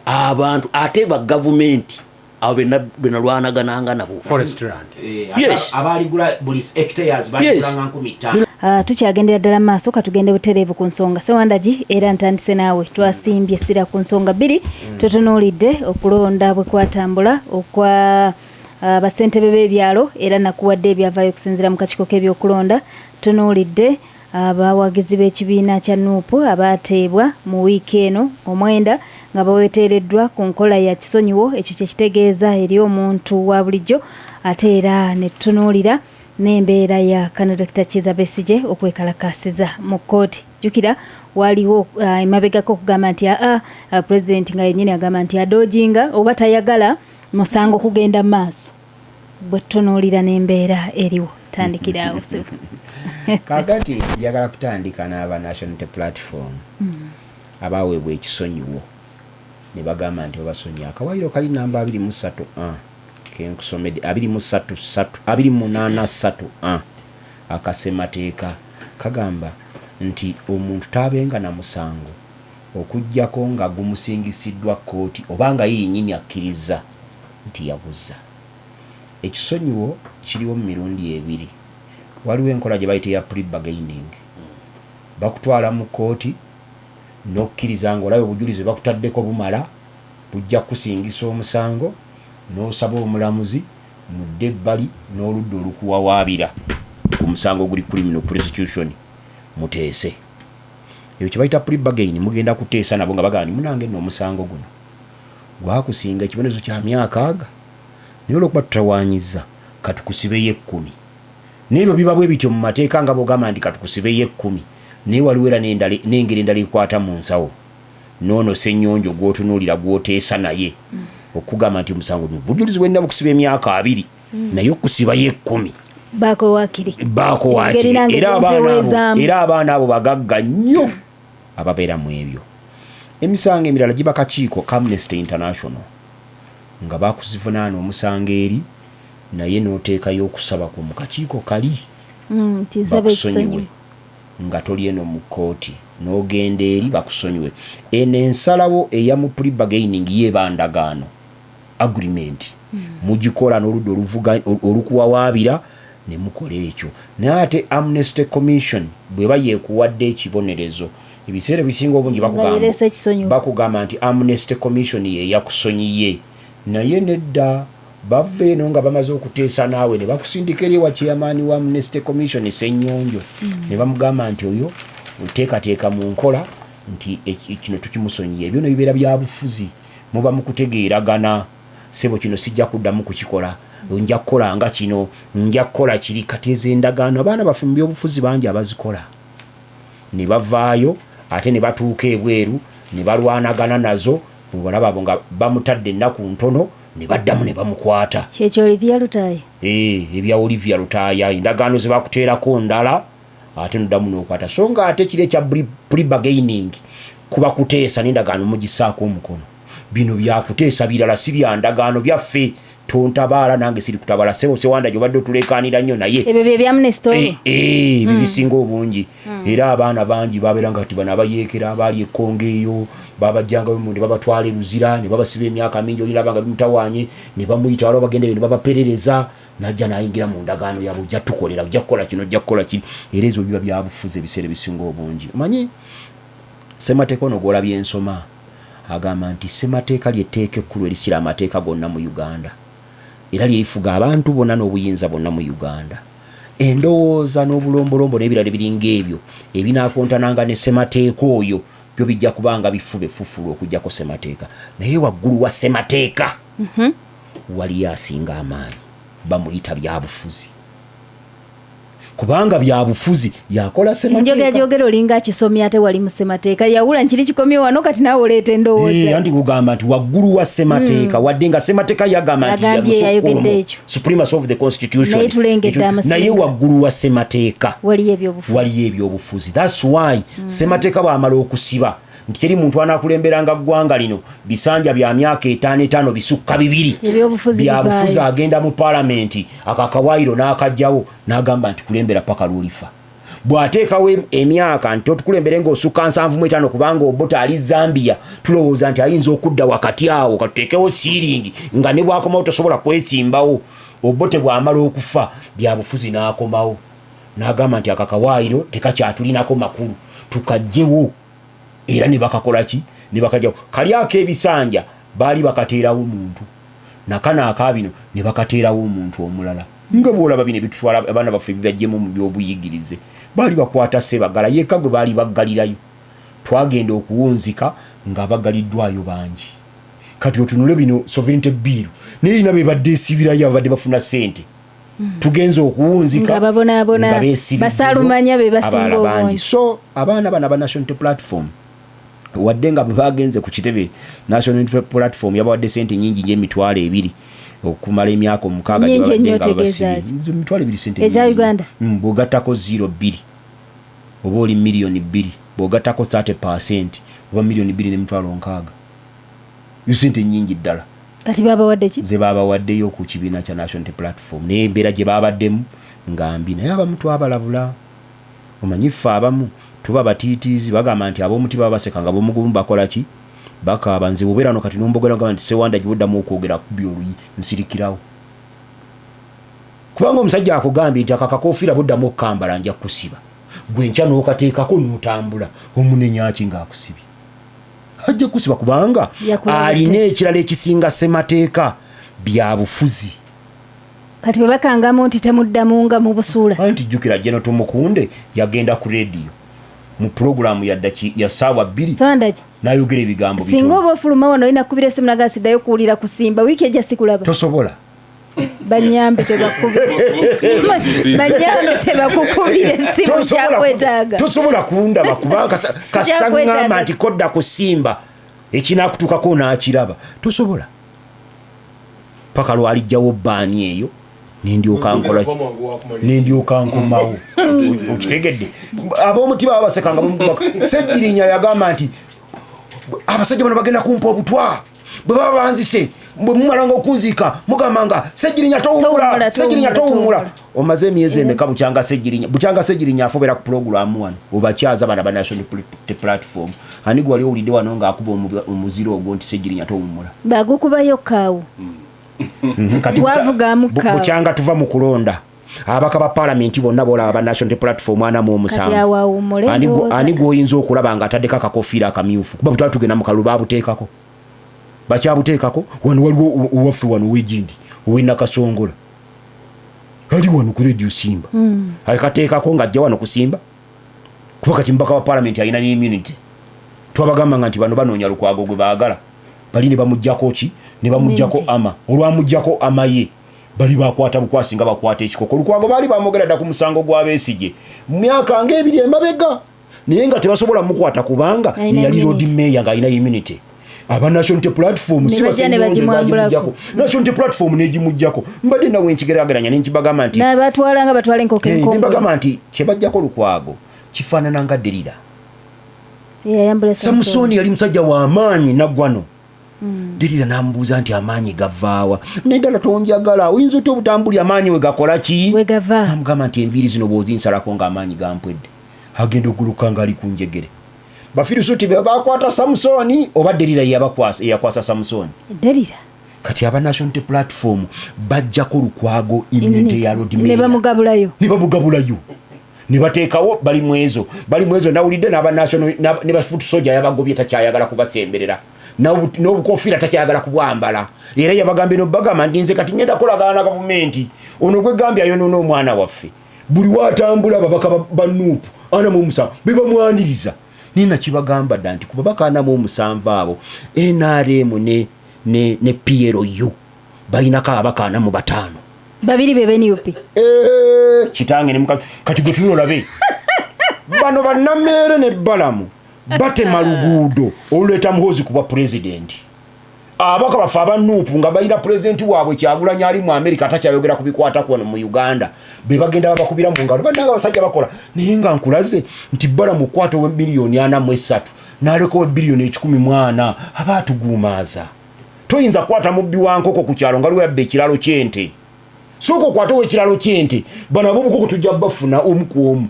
abantu, ate ba gavumenti abo benalwanagananga nabo. Forest land. Yes. Abaligula buli hectares baligulanga 5,000. Tukyagendera ddala maaso, katugende butereevu ku nsonga. Sewandagi, era ntandise naawe. Twasimbye essira ku nsonga bbiri. Tutunuulidde okulonda bwe kwatambula okwa bassentebe b'ebyalo, era nakuwadde ebyavaayo okusinziira mu kakiiko k'ebyokulonda. Tunuulidde abawagizi b'ekibiina kya NUP abateebwa mu wiiki eno omwenda nga baweteereddwa ku nkola ya kisonyiwo, ekyo kye kitegeeza eri omuntu wa bulijjo. Ate era ne tutunuulira n'embeera ya kano Dr. Kiza Besigye okwekalakaasiza mu kkooti. Jjukira waliwo emabegako okugamba nti aa pulezidenti nga yennyini agamba nti adodginga oba tayagala musango kugenda maaso. Bwe tutunuulira n'embeera eriwo, tandikiraawo sebo. Kaakati njagala kutandika n'aba National Unity Platform abaweebwa ekisonyiwo ne bagamba nti babasonyiye. Akawaayiro kali namba 23 a kenkusomedde, 23 3 28 3 a akasemateeka kagamba nti omuntu taabenga na musango okuggyako nga gumusingisiddwa kkooti oba nga ye yennyini akkiriza nti yaguza. Ekisonyiwo kiriwo mu mirundi ebiri. Waliwo enkola gye bayita eya plea bargaining. Bakutwala mu kkooti n'okkiriza ng'olaba obujulizi bakutaddeko bumala, bujja kukusingisa omusango, n'osaba omulamuzi mudde ebbali n'oludda olukuwawaabira ku musango oguli criminal prosecution muteese. Ebyo kye bayita plea bargain. Mugenda kuteesa nabo nga bagamba nti munange nno omusango guno gwakusinga ekibonerezo kya myaka aga, naye olwokuba tutawaanyizza katukusibeyo 10. N'ebyo biba bwe bityo mu mateeka nga bwogamba nti katukusibeyo 10, naye waliwo era n'engeri endala ekwata mu nsawo noono Ssennyonjo gw'otunuulira gw'oteesa naye okugamba nti omusango guno bujulizi bwenna bukusiba emyaka 20, naye okusibayo 10. Baako waakiri. Baako waakiri. Engeri nange Era abaana abo gyompeweezaamu. Era abaana abo bagagga nnyo ababeera mu ebyo. Emisango emirala giba kakiiko ka Amnesty International nga bakuzivunaana omusango eri, naye n'oteekayo okusaba kwo mu kakiiko kali Nti nsaba bakusonyiwe ekisonyiwo. Nga toli eno mu kkooti, n'ogenda eri bakusonyiwe. Eno ensalawo eya mu plea bargaining yeeba ndagaano, agreement, mugikola n'oludda oluvuga olukuwawaabira ne mukola ekyo. Naye ate Amnesty Commission bw'eba yeekuwadde ekibonerezo, ebiseera ebisinga obungi Nga bakugamba yereese ekisonyiwo. Bakugamba nti Amnesty Commission yeyakusonyiye, naye nedda, bava eno nga bamaze okuteesa naawe ne bakusindika eri ewa chairman wa Amnesty Commission Ssennyonjo ne bamugamba nti oyo oteekateeka mu nkola nti kino tukimusonyiye. Ebyo no bibeera bya bufuzi, muba mu kutegeeragana. Sebo, kino sijja kuddamu kukikola, nja kukola nga kino, nja kukola kiri. Kati ezo endagaano abaana baffe mu byobufuzi bangi abazikola ne bavaayo ate ne batuuka ebweru ne balwanagana nazo. Bwebalaba abo nga bamutadde ennaku ntono ne baddamu ne bamukwata. Kyekyo Olivia Lutaaya. Ebya Olivia Lutaaya, endagaano ze bakuteerako ndala ate noddamu n'okwata. So nga ate kiri ekya plea bargaining kuba kuteesa n'endagaano mugisaako omukono. Bino byakuteesa birala, si bya ndagaano. Byaffe tontabaala nange siri kutabala. Sebo Sewanda, gyobadde otuleekaanira nnyo naye Ebyo bye bya Amnesty olwo. Ebyo bisinga obungi. Era abaana bangi babeera nga kati bano abayeekera abaali ekkongo eyo babajjangayo ne babatwala e Luzira ne babasiba emyaka mingi. Oliraba nga bimutawaanye ne bamuyita, waliwo bagenda eyo ne babaperereza, najja nayingira mu ndagaano yabwe, ojja tukolera, ojja kukola kino, ojja kukola kiri. Era ezo biba byabufuzi ebiseera ebisinga obungi. Omanyi Ssemateeka ono gw'olabye ensoma agamba nti ssemateeka lyetteeka ekkulu erisira amateeka gonna mu Uganda, era lyerifuga abantu bonna n'obuyinza bonna mu Uganda. Endowooza n'obulombolombo n'ebirala ebiringa ebyo ebinaakontananga ne ssemateeka oyo byo bijja kubanga bifu befufulu okuggyako ssemateeka. Naye waggulu wa ssemateeka waliyo asinga amaanyi, bamuyita byabufuzi, kubanga byabufuzi yakola Njogera ssemateeka. gyogera olinga akisomye ate wali mu ssemateeka. Yawula nkiri kikomye wano kati naawe oleeta endowooza. Anti kugamba nti waggulu wa ssemateeka, wadde nga ssemateeka yagamba nti Agambye yamusukkulumu, yayogedde ekyo. supremacy of the constitution. Naye tulengedde amasinga. Naye waggulu wa ssemateeka waliyo ebyobufuzi. Waliyo ebyobufuzi. Thats why ssemateeka bw'amala okusiba nti teri muntu anaakulemberanga ggwanga lino bisanja bya myaka etaano etaano bisukka bibiri, Ebyobufuzi byabufuzi bivaayo. agenda mu paalamenti ako akawaayiro n'akajjawo n'agamba nti kulembera paka lwolifa. Bw'ateekawo emyaka nti otukulembere ng'osukka 75, kubanga Obote ali Zambia, tulowooza nti ayinza okudda wakati awo, katuteekewo siiringi nga ne bw'akomawo tosobola kwesimbawo. Obote bw'amala okufa, byabufuzi n'akomawo n'agamba nti akakawaayiro tekakyatulinako makulu, tukajjewo. Era ne bakakola ki? Ne bakajjawo. Kali ak'ebisanja baali bakateerawo muntu, nakano akabino ne bakateerawo omuntu omulala. Nga bwolaba bino ebitutwala abaana baffe bibajjemu mu byobuyigirize, baali bakwata Sebagala yekka gwe baali baggalirayo. Twagenda okuwunzika nga bagaliddwayo bangi. Kati otunule bino sovereignty bill naye erina bebadde esibirayo ababadde bafuna sente. Tugenze okuwunzika Nga babonaabona, nga beesibiddeyo basaalumanya be basinga abalala bangi. obungi. So abaana bano aba National Unity Platform, wadde nga bwe bagenze ku kitebe, National Unity Platform yabawadde sente nyingi nyo, 20,000 okumala emyaka 6 gye Nnyingi babadde ennyo nga otegeeza babasibye. ki? 20,000 sente Eza nnyingi. Uganda? Bw'ogattako 02 oba oli 2 million, bw'ogattako 30% oba 2,060,000. Yo sente nnyingi ddala. Kati babawadde ki? Ze babawaddeyo ku kibiina kya National Unity Platform, naye embeera gye babaddemu nga mbi. Naye abamu twabalabula. Omanyi ffe abamu tuba batiitiizi, bagamba nti ab'omuti baba baseka nga b'omugumu bakola ki? Bakaaba. Nze bw'obeera no kati nombogera gamba nti Sewanda gibuddamu okwogera kubya oluyi, nsirikirawo, kubanga omusajja akugambye nti akakakofiira buddamu okukambala nja kukusiba, gwe nkya n'okateekako n'otambula, omunenyaki ng'akusibye? Ajja kusiba kubanga Yakulabudde. alina ekirala ekisinga ssemateeka, byabufuzi. Kati bwe bakangamu nti temuddamu nga mubusuula. Anti jjukira Geno Tumukunde yagenda ku rediyo mu pulogulaamu ya ssaawa 2 Sandagi, n'ayogera ebigambo singa bitono. oba ofuluma wano olina kukubira esimu naga siddayo kuwulira kusimba wiiki ejja sikulaba. Tosobola. Banyambe tebakubire, banyambe tebakukubira esimu. Kyakwetaaga. Tosobola kundaba kubanga kasita Kyakwetaaga. ŋŋamba nti kodda kusimba ekinakutuukako n'akiraba, tosobola paka lwalijjawo baani eyo nendyoka nkola ki? Nendyoka nkomawo. Okitegedde? Ab'omuti baba baseka nga bamukubaka. Segirinya yagamba nti abasajja bano bagenda kumpa obutwa bwe baba banzise, bwe mumalanga okunziika mugamba nga Segirinya towumula. Towummula, Segirinya towummula, towumula. Omaze emyezi emeka bukyanga Segirinya, bukyanga Segirinya afobera ku pulogulaamu wano obakyaza bana ba National Platform? Ani gwe wali owulidde wano ng'akuba omuziro ogwo nti Segirinya towumula? Bagukubayo kaawo. Kati Wavugamu kaawo. Bukyanga tuva mu kulonda ababaka ba paalamenti bonna bolaba ba National Platform ana mu Kati omusanvu, awo awummule. Ani Ndowooza. Ani gwoyinza okulaba nga ataddeko akakofiira akamyufu? Kuba bwe twali tugenda mu kalulu babuteekako, bakyabuteekako wano. Waliwo owaffe wano owegindi owenakasongola ali wano ku Radio Simba, alikateekako ng'ajja wano kusimba, kuba kati mubaka wa paalamenti alina ne immunity. Twabagambanga nti bano banoonya Lukwago gwe baagala, bali ne bamugjako ki? Ne bamugjako Immunity. ama olwamugjako amaye bali bakwata bukwasi nga bakwata ekikoko. Lukwago baali bamwogera dda ku musango gwa Besigye mu myaka ngaebiri emabega, naye nga tebasobola mukwata kubanga Alina yali Lord immunity. Mayor ng'alina immunity. Aba National Unity Platform Ne si bajja ne basennyonjo bagimwambulako. bagimuggyako. National Unity Platform n'egimuggyako. Mbadde nawe nkigeraageranya ne nkibagamba nti Nabatwala nga batwala enkoko ne enkongole. mbagamba nti kyebajjako Lukwago kifaanana nga Derira. Yayambula. Samusoni yali musajja w'amaanyi naggwano. Derira n'amubuuza nti amaanyi gavaawa? Naye tonjagala, oyinza otya obutambuli amaanyi we gakola ki? We gava. Namugamba nti enviiri zino bw'ozinsalako ng'amaanyi gampwedde. Agenda oguluka ng'ali ku njegere. Bafirisuuti be bakwata Samusoni oba Derira eyakwasa Samusoni? Derira. Kati aba National Unity Platform bajjako Lukwago immunity ya Lord Ne Mayor. bamugabulayo. Ne bamugabulayo. Ne bateekawo Balimwezo. Balimwezo nawulidde n'aba national ne ba foot soldier yabagobye, takyayagala kubasemberera, n'obukofiira takyayagala kubwambala. Era yabagambye nobagamba nti nze kati ngenda kukolagana na gavumenti. Ono gwegambye ayonoona omwana waffe, buli watambula ababaka ba NUP 47 bebamwaniriza. Naye nakibagamba dda nti ku babaka 47 abo, NRM ne PLU balinako ababaka 45. Babiri be beNUP. Eh, kitange ne mukazi. Kati gwe tulina olabe bano bannameere ne Balamu batema luguudo oluleeta Muhoozi ku bwa pulezidenti. Ababaka baffe aba NUP nga balina pulezidenti waabwe Kyagulanyi ali mu Amerika, atakyayogera ku bikwata wano mu Uganda, be bagenda babakubira mu ngalo. Bannanga abasajja bakola. Naye nga nkulaze nti Balamu okukwata owe biliyoni 43 n'aleka owe biliyoni 140 aba atuguumaaza. Toyinza kukwata mubbi wa nkoko ku kyalo nga lweyabba ekiralo ky'ente. Sooka okwate ow'ekiralo ky'ente. Bano ab'obukoko tujja bafuna omu ku omu.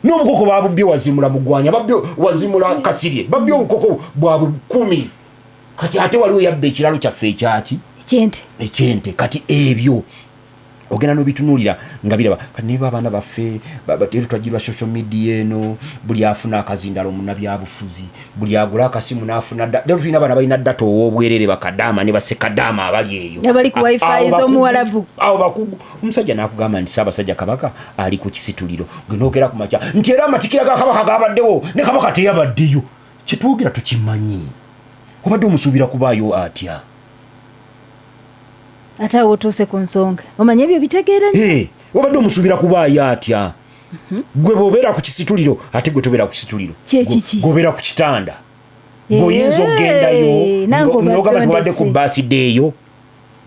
N'obukoko babubbye Wazimula Mugwanya, babbye Wazimula Kasirye, babbye obukoko bwabwe 10. Kati ate waliwo yabba ekiralo kyaffe ekyaki? Ekyente. Ekyente. Kati ebyo ogenda n'obitunuulira nga biraba. Kati naye abaana baffe era twajjirwa social media eno, buli afuna akazindalo munnabyabufuzi, buli agula akasimu n'afuna leero tulina abaana balina data ow'obwerere, bakadaama ne basekadaama abali eyo. Abali ku wifi z'omuwalabu. Awo bakugu. Omusajja n'akugamba nti Ssaabasajja Kabaka ali ku kisituliro, gwe n'ogera ku makya nti era amatikira ga Kabaka gabaddewo ne Kabaka teyabaddeyo. Kyetwogera tukimanyi. Obadde omusuubira kubaayo atya? Ate awo otuuse ku nsonga, omanye ebyo bitegeera nnyo. Obadde omusuubira kubaayo atya? Gwe bw'obeera ku kisituliro, ate gwe tobeera ku kisituliro. Kyekiki? Gwe obeera ku kitanda. Gwe oyinza okugendayo Nange obadde n'ogamba nti obadde ku ondese. birthday eyo.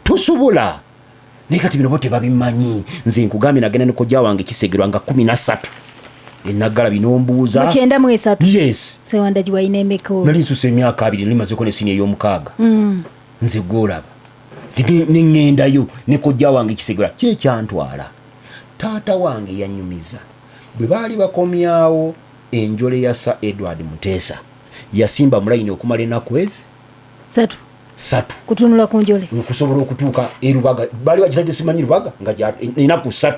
Tosobola. Naye kati bino bo tebabimanyi. Nze nkugambye nagenda ne kojja wange Kisegerwa nga 13 enaggala binombuuza. Mu 93? Yes. Sewandagi walina emeka olwo? Nali nsusa emyaka 20, nali mazeko ne siniya ey'omukaaga. Nze gwolaba neŋŋendayo ne kojja wange Kisegerwa. Kyekyantwala, taata wange yanyumiza bwe baali bakomyawo enjole ya Sir Edward Muteesa, yasimba mulayini okumala ennaku ezi 3. 3. Kutunula ku njole. Okusobola okutuuka erubaga, baali bagitadde simanyi Lubaga, nga ennaku 3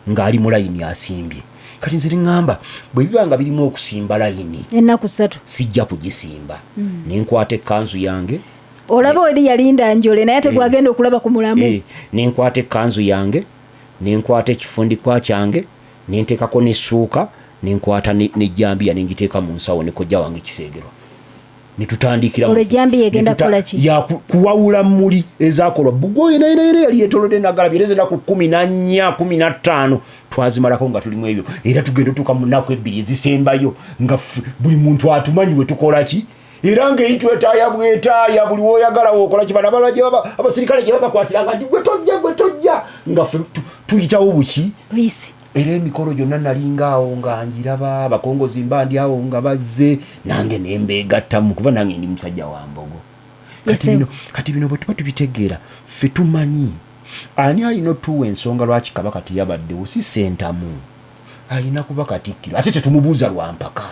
ng'ali mu layini asimbye. Kati nze neŋŋamba bwe biba nga birimu okusimba layini ennaku 3, sijja kugisimba. Nenkwata ekkanzu yange. Olaba oli yalinda njole, naye ate gwagenda okulaba ku mulamu. Nenkwata ekkanzu yange, nenkwata ekifundikwa kyange, nenteekako nessuuka, nenkwata nejjambiya, nengiteeka mu nsawo ne kojja wange Kiseegerwa, netutandikira. Olwo ejjambiya egenda kukola ki? Kuwawula muli ezakolwa bugwoyo naye yali yetolodde Nagalabi. Era ezenaku 14, 15 twazimalako nga tulimu ebyo. Era tugenda otuuka mu nnaku 2 ezisembayo nga buli muntu atumanyi we tukola ki, era ng'eri twetaaya bwetaaya, buli woyagala wokola ki. Bano abalala gye abasirikale gye babakwatiranga nti gwe tojja, gwe tojja, nga ffe tuyitawo buki. Buyisi. Era emikolo gyonna nalinga awo nga njiraba, abakongozi mba ndi awo nga bazze nange nembeegattamu, kuba nange ndi musajja wa mbogo. Kati bino bwe tuba tubitegeera, ffe tumanyi ani alina otuwa ensonga lwaki Kabaka teyabaddewo. Si Sentamu alina kuba Katikkiro, ate tetumubuuza lwampaka.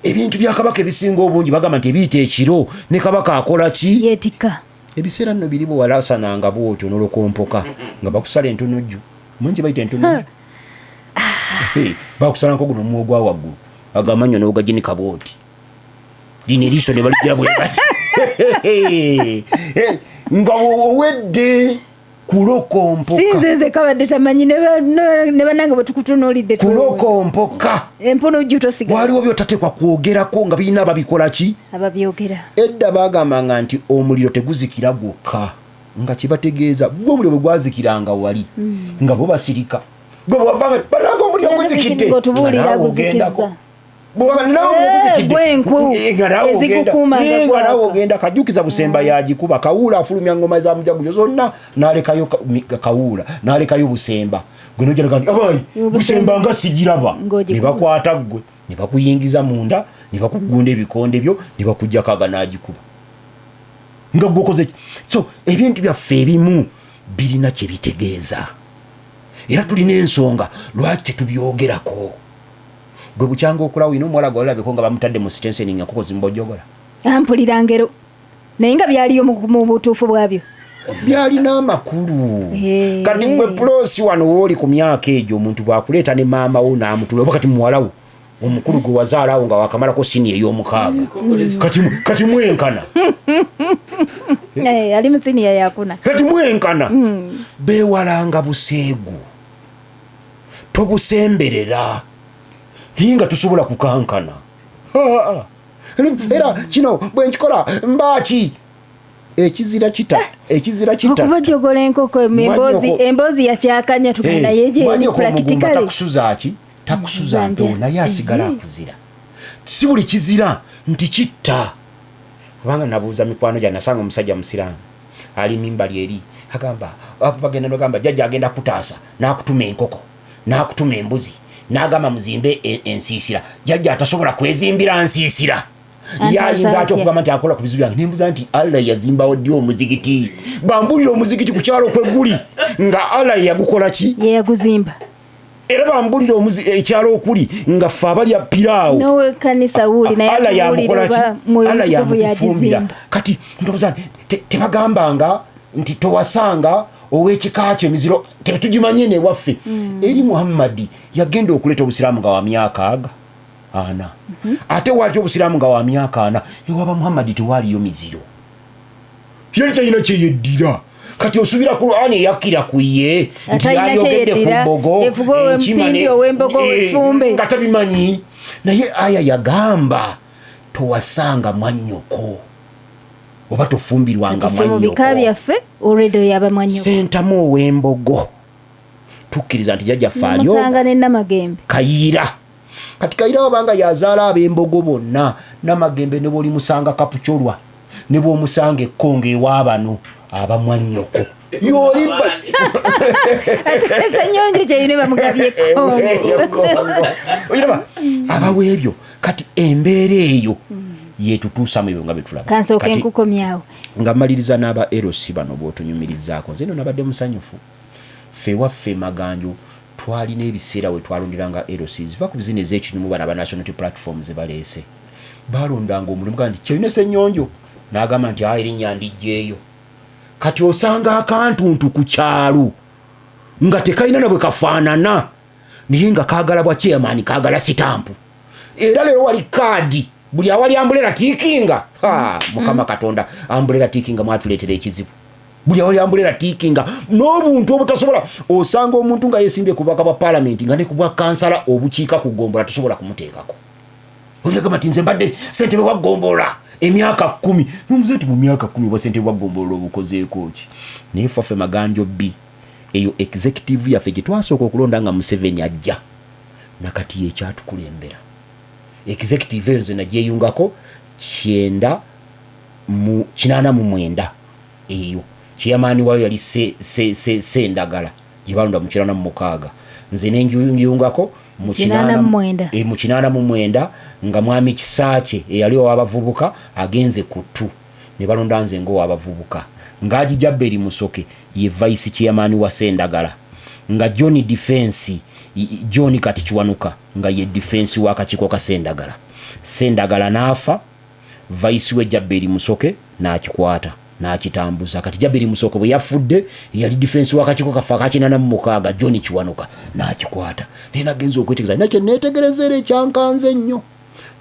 Ebintu bya Kabaka ebisinga obungi bagamba nti ebiyita ekiro ne Kabaka akola ki? Yeetikka. Ebiseera nno biri bwe walasananga bwotyo nolokompoka nga bakusala entunujju. Mungi bayita entunujju. Hey, bakusalanko guno omumwa ogwa waggulu, agamannyo n'ogaginika bwoti, lino eriiso ne baligira bwe bati nga owedde kulokompoka. Sinze nze kabadde tamanyi, ne bannange bwe tukutunuulidde. Kulokompoka. Empunujju tosigala. Waliwo byotateekwa kwogerako nga birina ababikola ki? Ababyogera. Edda bagambanga nti omuliro teguzikira gwokka, nga kibategeeza gwe omuliro bwe gwazikiranga wali nga bo basirika. Gwe bwewavanga bananga omuliro guzikidde, Ng'otubuulira nga naawe guzikiza. ogendako. Bw'oba naawe omuliro guzikidde, Gwe enku nga naawe ogenda. ezikukuuma nga Nga naawe gwaka. ogenda. Kajjukiza Busemba yagikuba Kawuula afulumya ngoma za mujaguzo zonna, n'alekayo Kawuula n'alekayo Busemba. Gwe nojalaga nti abayi Busemba. Busemba nga sigiraba. Ng'ogikuba. Ne bakwata ggwe ne bakuyingiza munda, ne bakugunda ebikonde byo, ne bakuggyako aganaagikuba nga gwokoze ki. So ebintu byaffe ebimu birina kye bitegeeza, era tulina ensonga lwaki tetubyogerako. Gwe bukyanga okulawo ina omuwala gwalabeko nga bamutadde mu sitenseni nga enkoko zimbojogola. Ampulira ngero, naye nga byaliyo mu butuufu bwabyo. Byalina amakulu. Eh. Kati gwe pulosi wano wooli ku myaka egyo, omuntu bwakuleeta ne maama wo n'amutula, oba kati muwalawo omukulu gwe wazaalawo nga wakamalako sini ey'omukaaga, kati mwenkana. Eh, ali mu siniya yakuna. Kati mwenkana. Beewalanga buseegu, tobusemberera, naye nga tosobola kukankana. Ha, era kino bwe nkikola mbaaki ekizira kita, ekizira kita. Okubajogola enkoko emboozi. Mwanyoko- Emboozi yakyakanya tugenda yeje. Mwanyoko omugumba practically. takusuza ki, takusuza nto, naye asigala akuzira. Si buli kizira nti kitta, kubanga nabuuza mikwano gyange, nasanga omusajja musiraamu ali mimbali eri, agamba bagenda nogamba jjajja agenda kutaasa, n'akutuma enkoko, n'akutuma embuzi, n'agamba muzimbe ensiisira. Jjajja atasobola kwezimbira nsiisira Anti ye ayinza atya atya? okugamba nti akola ku bizibu byange? Nembuza nti Allah yazimbawo ddi omuzigiti? Bambulire omuzigiti ku kyalo kweguli nga Allah yagukola ki? Ye yaguzimba. Era bambulire ekyalo okuli nga ffe abalya piraawo. N'owekanisa wuuli naye Allah atubuulire yamukola ki? oba mwoyo Allah mutukuvu yamutufumbira. yagizimba. Kati ndowooza tebagambanga nti towasanga ow'ekika kyo, emiziro tebitugimanye newaffe. Eri Muhammadi yagenda okuleeta obusiraamu nga wa myaka aga 40. Ate waali obusiraamu nga wa myaka 40, ewaba Muhammadi tewaaliyo miziro, yali talina kyeyeddira. Kati osuubira Qur'ani eyakkira ku ye nti Atalina yayogedde ku kyeyeddira, mbogo, evuga enkima ow'empindi, ow'embogo, ow'effumbe. nga tabimanyi. Naye aya yagamba towasanga mwannyoko oba tofumbirwanga Kati ffe mu bika mwannyoko. byaffe olwedde oyo aba mwanyoko. Sentamu ow'embogo tukkiriza nti jjajjaffe ali Musanga ne Namagembe. Kayiira. Kati Kayiira wabanga yazaala ab'embogo bonna, Namagembe ne bwolimusanga Kapucolwa, ne bw'omusanga Ekkongo ewabano, abamwannyoko yoli. Ate Senyonjo Kyeyune bamugabye Ekkongo. Oyiraba abawa ebyo. Kati embeera eyo yetutuusamu ebyo nga byetulaba. Kansooke Kati nkukomyawo. nga maliriza n'aba LC bano b'otunyumirizaako, nze no nabadde musanyufu. Ffe waffe Maganjo twalina ebiseera we twalonderanga LC ziva ku bizina ez'ekinyumu. Bano aba National Unity Platform ze baleese, balondanga omulimu gaa nti Kyeyune Ssenyonjo, n'agamba nti a erinnya ndijjeeyo. Kati osanga akantuntu ku kyalo nga tekalina na bwe kafaanana, naye nga kaagala bwa chairman, kaagala sitampu. Era leero wali kaadi buli awali umbrella tickinga. Ha, Mukama Katonda, umbrella tickinga mwatuleetera ekizibu. Buli awali umbrella tickinga n'obuntu obutasobola. Osanga omuntu nga yesimbye ku bubaka bwa palamenti, nga ne ku bwa kansala obukiika ku gombola tosobola kumuteekako. Olagamba nti nze mbadde sentebe wa gombola emyaka 10. Nomuze nti mu myaka 10 bwa sentebe wa gombola obukozeeko ki? Naye faffe Maganjo B, eyo executive yaffe gye twasooka okulonda nga Museveni ajja, nakati yekyatukulembera. Executive eyo nze nagyeyungako 1989. Eyo chairman waayo yali Sendagala gye balonda mu 86, nze nenjuyungako mu 89. Mu 89, nga mwami Kisaakye eyali ow'abavubuka agenze ku ttu, ne balonda nze ng'ow'abavubuka, ng'agijabba Musoke ye vice chairman wa Sendagala, nga John Defense, John kati Kiwanuka, nga ye defense w'akakiiko ka Sendagala. Sendagala n'afa, vice we Jabberi Musoke n'akikwata n'akitambuza. Kati Jabberi Musoke bwe yafudde, yali defense w'akakiiko kaffe aka 86, John Kiwanuka n'akikwata. Naye nagenza okwetegereza nakye neetegereza, era ekyankanze ennyo,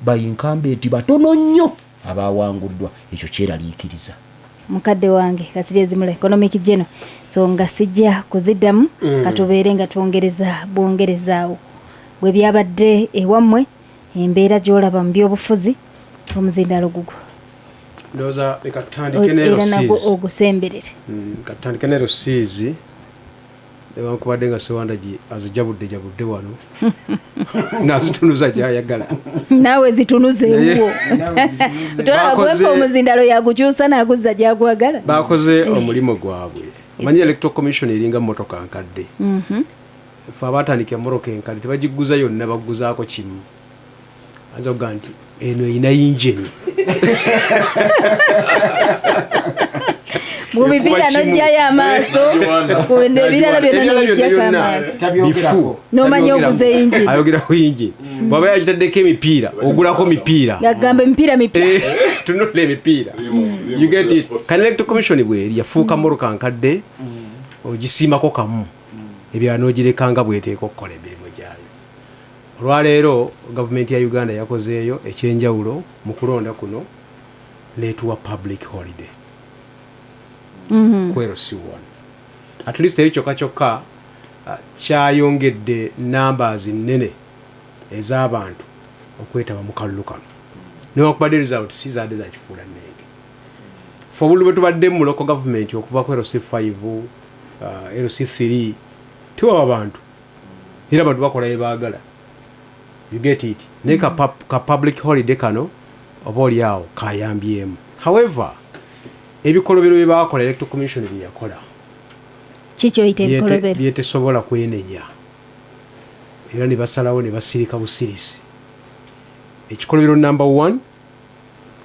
bayinkambe batono nnyo abawanguddwa. Ekyo kyeraliikiriza. Mukadde wange Kasirye Zimula, economic geno, so nga sijja kuziddamu. Katubeere nga twongereza bwongerezaawo bwe byabadde ewammwe, embeera gy'olaba mu byobufuzi, omuzindaalo gugwo. Ndowooza leka tutandike ne Era nagwo LCs. ogusemberere. Katutandike ne LCs, newankubadde nga Sewandagi azijabudde jabudde wano nazitunuza gyayagala. Naawe zitunuze ewuwo, tolaba gwempa omuzindalo yagukyusa naguzza gyagwagala. Bakoze omulimu gwabwe. Manyi Electoral Commission eringa motoka nkadde. Fe abatandika emotoka enkadde tebagiguza yonna, baguzaako kimu. Ayinza okugaa nti eno erina yingini. Mu mipiira Ekuba kimu. n'ojjayo amaaso, ebirala byonna Ebirala n'obijjako byonna amaaso. bifu. N'omanya oguze yingini. Ayogera ku yingini. Bw'aba yagitaddeko emipiira, ogulako mipiira. Yagamba emipiira mipya. Tunula emipiira. You get it? Kan Electoral Commission bweri yafuuka mmotoka nkadde, ogisiimako kamu, ebirala n'ogirekanga bweteeka okukola emirimu gyayo. Olwaleero gavumenti ya Uganda yakozeeyo ekyenjawulo mu kulonda kuno, netuwa public holiday ku LC1. At least eyo kyokka kyokka kyayongedde numbers nnene ez'abantu okwetaba mu kalulu kano, newankubadde result si zaadde zakifuula nnenge. Fe obululu bwe tubadde mu local government okuva ku LC5, LC3, tewaba bantu, era abantu bakola bye baagala. You get it? Naye ka public holiday kano oba oli awo kayambyemu. However, ebikolobero bye bakola, Electoral Commission bye yakola, Kikyoyita ebikolobero? Byetesobola kwenenya, era ne basalawo ne basirika busirisi. Ekikolobero number one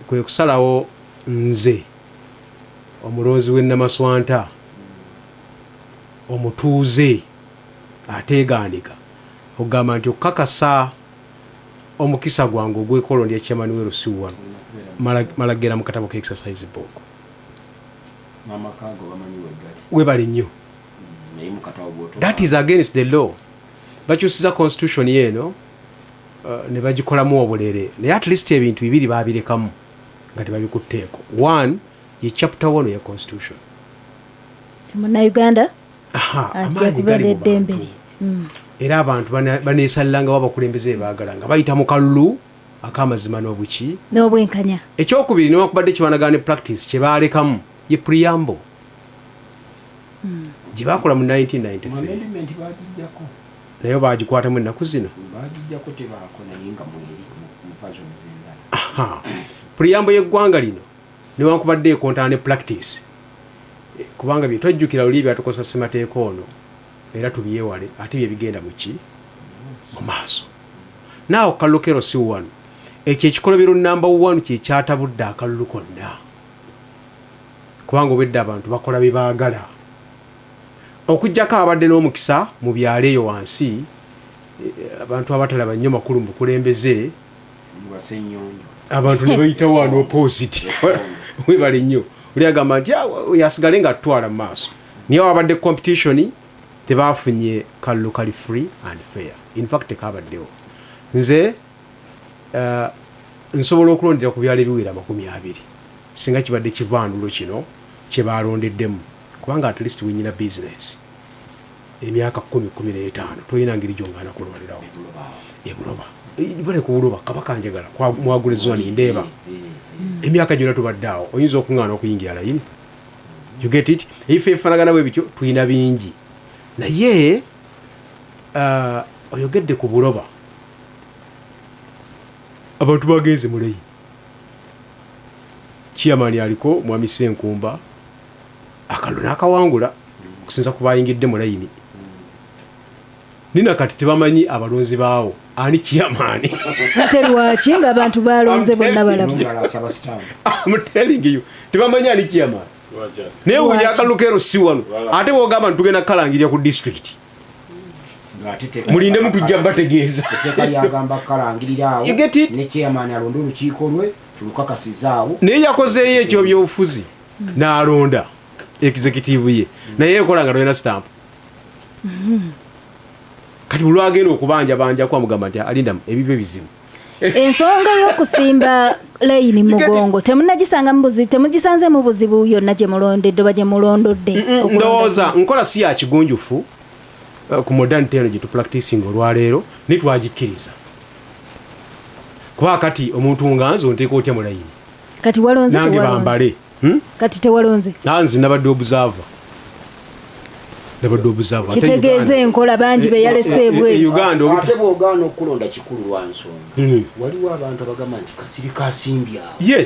kwe kusalawo nze omulonzi w'e Namaswanta, omutuuze ateegaanika, okugamba nti okukakasa omukisa gwange ogw'okulonda chairman we LC1, malagera mu katabo ka exercise book. N'amaka go bamanyi wegali. Webale nnyo. Naye mu katabo bw'otoba- That is against the law. Bakyusiza constitution yeeno, ne bagikolamu obulere, naye at least ebintu bibiri babirekamu nga tebabikutteeko. One ye chapter 1 ya constitution. Munnayuganda Aha, ajja amaanyi kuba gali mu n'eddembe bantu. lye. Era abantu baneesalirangawo abakulembeze bebaagala nga bayita mu kalulu ak'amazima n'obuki n'obwenkanya. Ekyokubiri, newankubadde kiwanagana ne practice, kye baalekamu ye preamble gye baakola mu Mu 1993. Amendment bagijjako. Naye bagikwatamu ennaku zino. Bagijjako, tebaako, naye nga mweri mu versions endala. Aha. Preamble y'eggwanga lino, newankubadde ekontana ne practice, kubanga bye twajjukira luli byatukosa ssemateeka ono, era tubyewale, ate bye bigenda muki mu maaso. Naawe kalulu kero si wano, ekyo ekikolobero number one kyekyatabudde akalulu konna, kubanga obwedde abantu bakola bye baagala, okugjako abadde n'omukisa mu byalo eyo wansi, abantu abatalaba nnyo makulu mu bukulembeze. Mubasenyonjo. Abantu ne bayita wano opposite. Webale nnyo. Oli agamba nti, "Ah, yasigale nga tutwala mu maaso." Naye wabadde competition, tebafunye kalulu kali free and fair. In fact tekabaddewo. Nze nsobola okulondera ku byalo ebiwera 20 singa kibadde kivandulo kino kyebalondeddemu, kubanga at least wenyina business emyaka 10, 15, tolina ngeri gyongaana kulonderawo ebuloba. Bale ku buloba kabaka njagala mwagula zone ndeeba emyaka gyonna tubadde awo, oyinza okuŋŋaana okuyingira layini. You get it? Ebifo ebifaanagana bwe bityo tulina bingi. Naye oyogedde ku buloba, abantu bagenze mu layini, chairman aliko mwami Senkumba akalulu n'akawangula okusinza ku bayingidde mu layini. Nina kati tebamanyi abalonzi baawo ani chairman. Ate lwaki ng'abantu balonze bonna balamu? Omulala asaba stamp. I'm telling you, tebamanyi ani chairman. Naye Lwaki? wunya akalulu kero si wano, ate bwogamba nti tugenda kukalangirira ku district, Ng'ate teeka- mulindemu, tujja bategeeza. Etteeka lyagamba kukalangirira awo. You get it? Ne chairman alonde olukiiko lwe tulukakasizaawo. Naye yakozeeyo ekyobyobufuzi n'alonda executive ye, naye ekola nga tolina stamp. Kati olwagenda okubanjabanjako amugamba nti alindamu ebibyo bizibu. Ensonga y'okusimba layini mugongo temunagisanga mu buzibu? Temugisanze mu buzibu yonna gye mulondedde oba gye mulondodde okulonda? Ndowooza nkola si ya kigunjufu, ku modernity eno gye tupracticing olwaleero, naye twagikkiriza, kuba kati omuntu nga nze onteeka otya mu layini? Kati walonze? Nange Tewalonze? bambale. Kati tewalonze? Nze nabadde observer, nabadde observer. Ate Kitegeeza Uganda- enkola bangi be yalese ebweru. Uganda Ate bw'ogaana okulonda kikulu lwa nsonga, waliwo abantu abagamba nti kasiri kasimbye awo,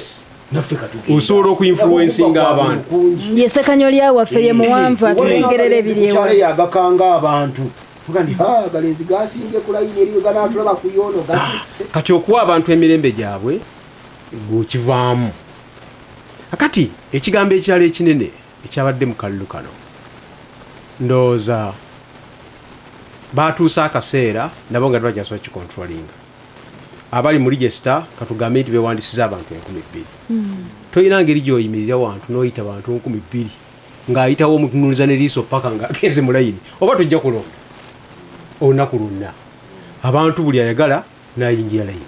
naffe katugenda. Osobola okuinfluencinga abantu. Kungi. Ye Sekanyo lyawaffe ye muwanvu atulengerera ebiri Kukyalo ewala. yagakanga abantu. Tuga nti, "Ha, agalenzi gasimbye ku layini eri, bwe ganaatulaba ku yoono gatisse." Kati okuwa abantu emirembe gyabwe gwokivaamu. Akati ekigambo ekirala ekinene ekyabadde mu kalulu kano, ndowooza batuuse akaseera nabo nga tebakyasobola kicontrollinga. Abali mu register katugambe nti bewandisiza abantu 2000. Toyina ngeri gy'oyimirira wantu n'oyita bantu 2000 ng'ayitawo omutunuuliza ne liiso paka ng'agenze mu layini, oba tojja kulonda olunaku lwonna. Abantu buli ayagala n'ayingira layini,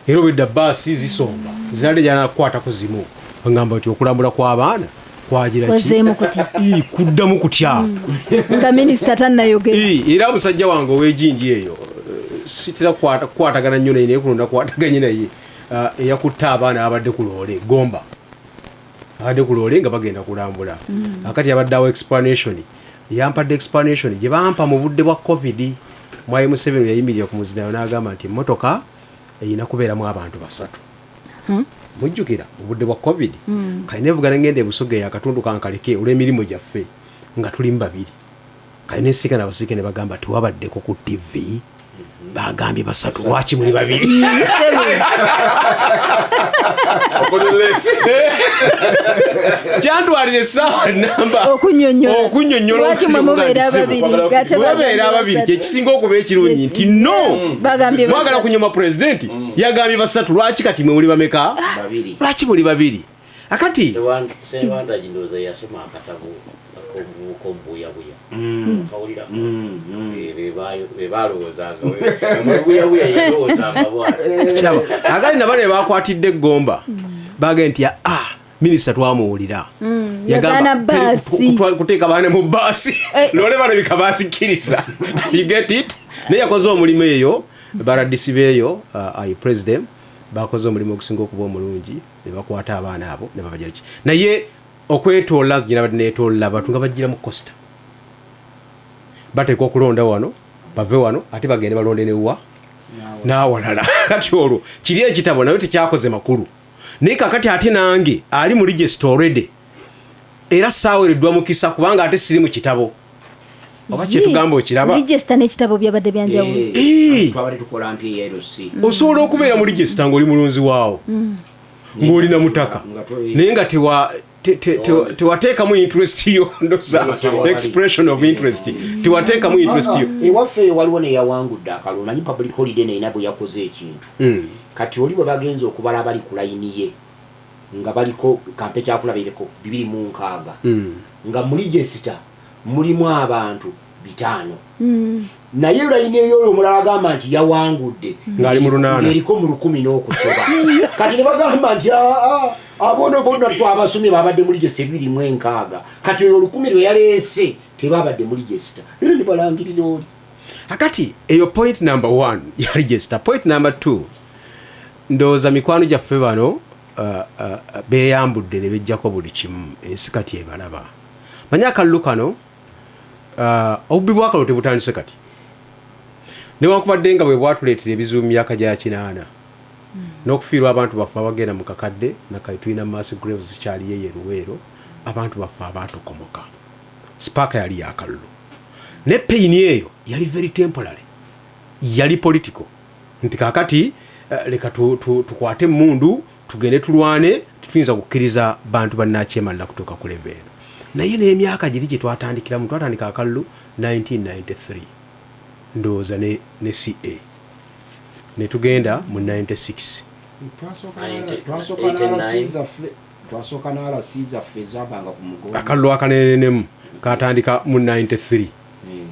era obwedda baasi zisomba zinadde gyanakukwatako zimu, agamba nti okulambula kw'abaana kwagira ki? Kwazeemu kutya? Ii, kuddamu kutya? Nga minisita tannayogera. Ii, era musajja wange ow'ejinji eyo, sitera kukwatagana nnyo naye, naye kulonda kwataganye naye. Eyakutte abaana abadde ku loole Gomba, abadde ku loole nga bagenda kulambula. Akati abadde awo explanation, yampadde explanation gye bampa mu budde bwa COVID. Mwayi Museveni yayimirira ku muzinayo n'agamba nti emmotoka erina kubeeramu abantu 3. Mujjukira mu budde bwa COVID? Kale nevuga nengenda ebusoga eyo akatundu kankaleke olw'emirimu gyaffe nga tuli mu 2. Kale nesiika n'abasiike ne bagamba tewabaddeko ku TV, bagambye 3, lwaki muli 2? Kyantwalira essaawa namba Okunnyonnyola. okunnyonnyola Lwaki mwe mubeera okusinga ababiri? Ng'ate Mwe bagambye babeera ababiri, basatu. kye kisinga okuba ekirungi nti no. Bagambye Mwagala basatu. kunyoma pulezidenti, yagambye 3, lwaki kati mwe muli bameka? 2. Lwaki muli 2? Akati Sewanda ndowooza yasoma akatabo ak'omuvubuka omubuyabuya. Kawulira? Be balowoozanga. Omubuyabuya yalowoozanga bw'atyo. Kiraba. Akati nabo ne bakwatidde eggomba. Bagambye nti, minisita twamuwulira. Yagamba, Yagaana baasi. Kuteeka baana mu baasi. Loole balabika baasikiriza. You get it? Naye yakoze omulimu eyo, baradisi beeyo, ayi president, bakoze omulimu ogusinga okuba omulungi, ne bakwata abaana abo, ne babagira ki. Naye okwetoola, gye nabadde neetoola, abantu nga bajjira mu costa. Bateekwa okulonda wano, bave wano, ate bagende balonde ne wa? N'awalala. Kati olwo, kiri ekitabo naye tekyakoze makulu. Naye kakati ate nange ali mu register already, era saaweereddwa mukisa kubanga ate siri mu kitabo. Oba kye tugamba okiraba? Register n'ekitabo byabadde bya njawulo. Twabadde tukola mpya eya LC. Osobola okubeera mu register ng'oli mulonzi waawo, ng'olina mutaka, naye nga tewateekamu interest yo, ndoza expression of interest, tewateekamu interest yo. Ewaffe eyo waliwo neyawangudde akalulu, manyi public holiday neyina bwe yakoze ekintu. Kati oli bwe bagenze okubala abali ku layini ye nga baliko kampe kyakulabireko 260, nga mu register mulimu abantu 5. Naye layini eyo oyo omulala agamba nti yawangudde Ng'ali mu 800. Ng'eriko mu 1000 n'okusoba. Kati ne bagamba nti, abono bonna twabasomye babadde mu register 260. Kati oyo 1000 lwe yaleese tebabadde mu register. Era ne balangirira oli. Akati eyo point number 1 ya register. Point number 2, ndowooza mikwano gyaffe bano, beeyambudde ne bejjako buli kimu, ensi kati ebalaba. Manyi akalulu kano, obubbi bw'akalulu tebutandise kati, newankubadde nga bwe bwatuleetera ebizibu mu myaka gya 80 n'okufiirwa abantu baffe abagenda mu kakadde, nakati tulina mass graves zikyaliyo eyo e Luweero, abantu baffe abaatokomoka. Spark yali yakalulu, ne pain eyo yali very temporary, yali political, nti kaakati, leka tukwate emmundu tugende tulwane, tetuyinza kukkiriza bantu bannakyemalira kutuuka ku level eno. Naye n'emyaka giri gye twatandikiramu, twatandika akalulu 1993 ndowooza ne CA, ne tugenda mu 96. Twasooka n'RC zaffe ezabanga ku mugongo. Akalulu akanenenemu katandika mu 93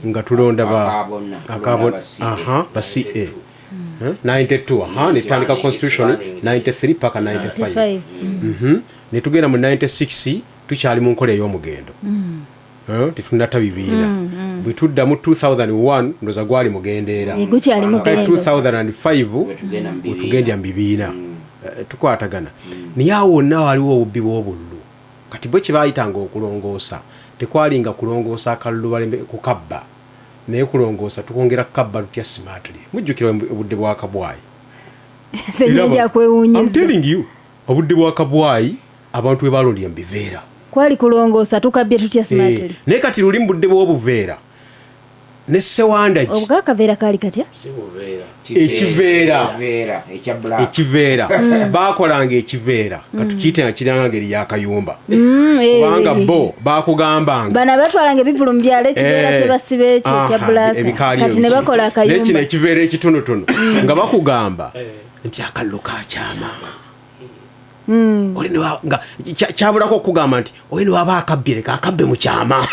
nga tulonda ba Akabonna, akabonna, tulonda ba CA. Aha, ba CA. 92, aha, ne tutandika constitution 93 paka 95. 95. Ne tugenda mu 96 tukyali mu nkola ey'omugendo. Tetunnata bibiina. Bwe tudda mu 2001 ndowooza gwali mugendeera. Gukyali Kale mugendo. 2005 Bwe tugenda mu bibiina. bwe tugenda mu bibiina. Tukwatagana. Naye awo wonna waliwo obubbi bw'obululu. Kati bwe kye baayitanga okulongoosa, tekwalinga kulongoosa akalulu baleme kukabba, naye kulongoosa tukwongera kukabba tutya smartly. Mujjukira obudde bwa Kabwayi? Ssennyonjo akwewuunyizza. I'm telling you, obudde bwa Kabwayi abantu we balondera mu biveera. Kwali kulongoosa tukabbye tutya smartly. Naye kati luli mu budde bw'obuveera, Ne Sewandagi Obwakaveera kaali katya? Ekiveera. Ekiveera ekya black. Ekiveera bakolanga, ekiveera katukiyite nga kiranga ngeri yakayumba, kubanga bo bakugambanga Bano abatwalanga ebivulu mu byalo, ekiveera kye basiba ekyo ekya black. Ebikaali Kati ne ebiki. bakola Naye kino akayumba. ekiveera ekitonotono nga bakugamba nti akalulu kakyama. Oli ne nga kyabulako okugamba nti oli newaba akabbye, leka akabbe mu kyama.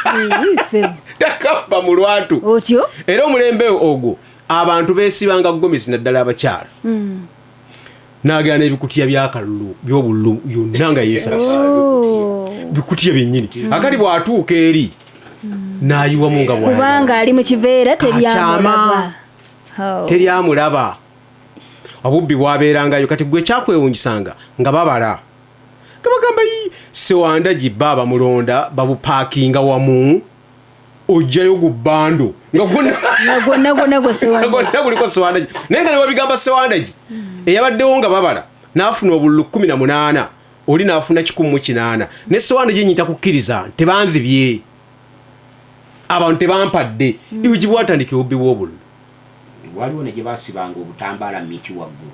Eh, ssebo. Takabba mu lwatu. Otyo. Era omulembe ogwo abantu beesibanga gomesi, naddala abakyala, n'agenda n'ebikutiya byakalulu byobululu yonna nga yeesabisa. Oh. Bikutiya byennyini. Akati bw'atuuka eri n'ayiwamu nga bw'ayagala. Kubanga ali mu kiveera, teryamulaba. Oh. Teryamulaba. Obubbi bwabeerangayo. Kati gwe kyakwewunyisanga nga babala nga bagamba, "Yi, Sewandagi ba bamulonda babupaakinga wamu, ojjayo gu bando nga gwonna Nga gwonna gwonna gwe Sewandagi. Gwonna guliko Sewandagi." Naye nga newabigamba Sewandagi eyabaddewo nga babala n'afuna obululu 18, oli n'afuna 108, ne Sewandagi nyita kukkiriza tebanzibye, abantu tebampadde. Iwe gibwatandikira obubbi bw'obululu. Waliwo ne gye basibanga obutambaala mu miti waggulu.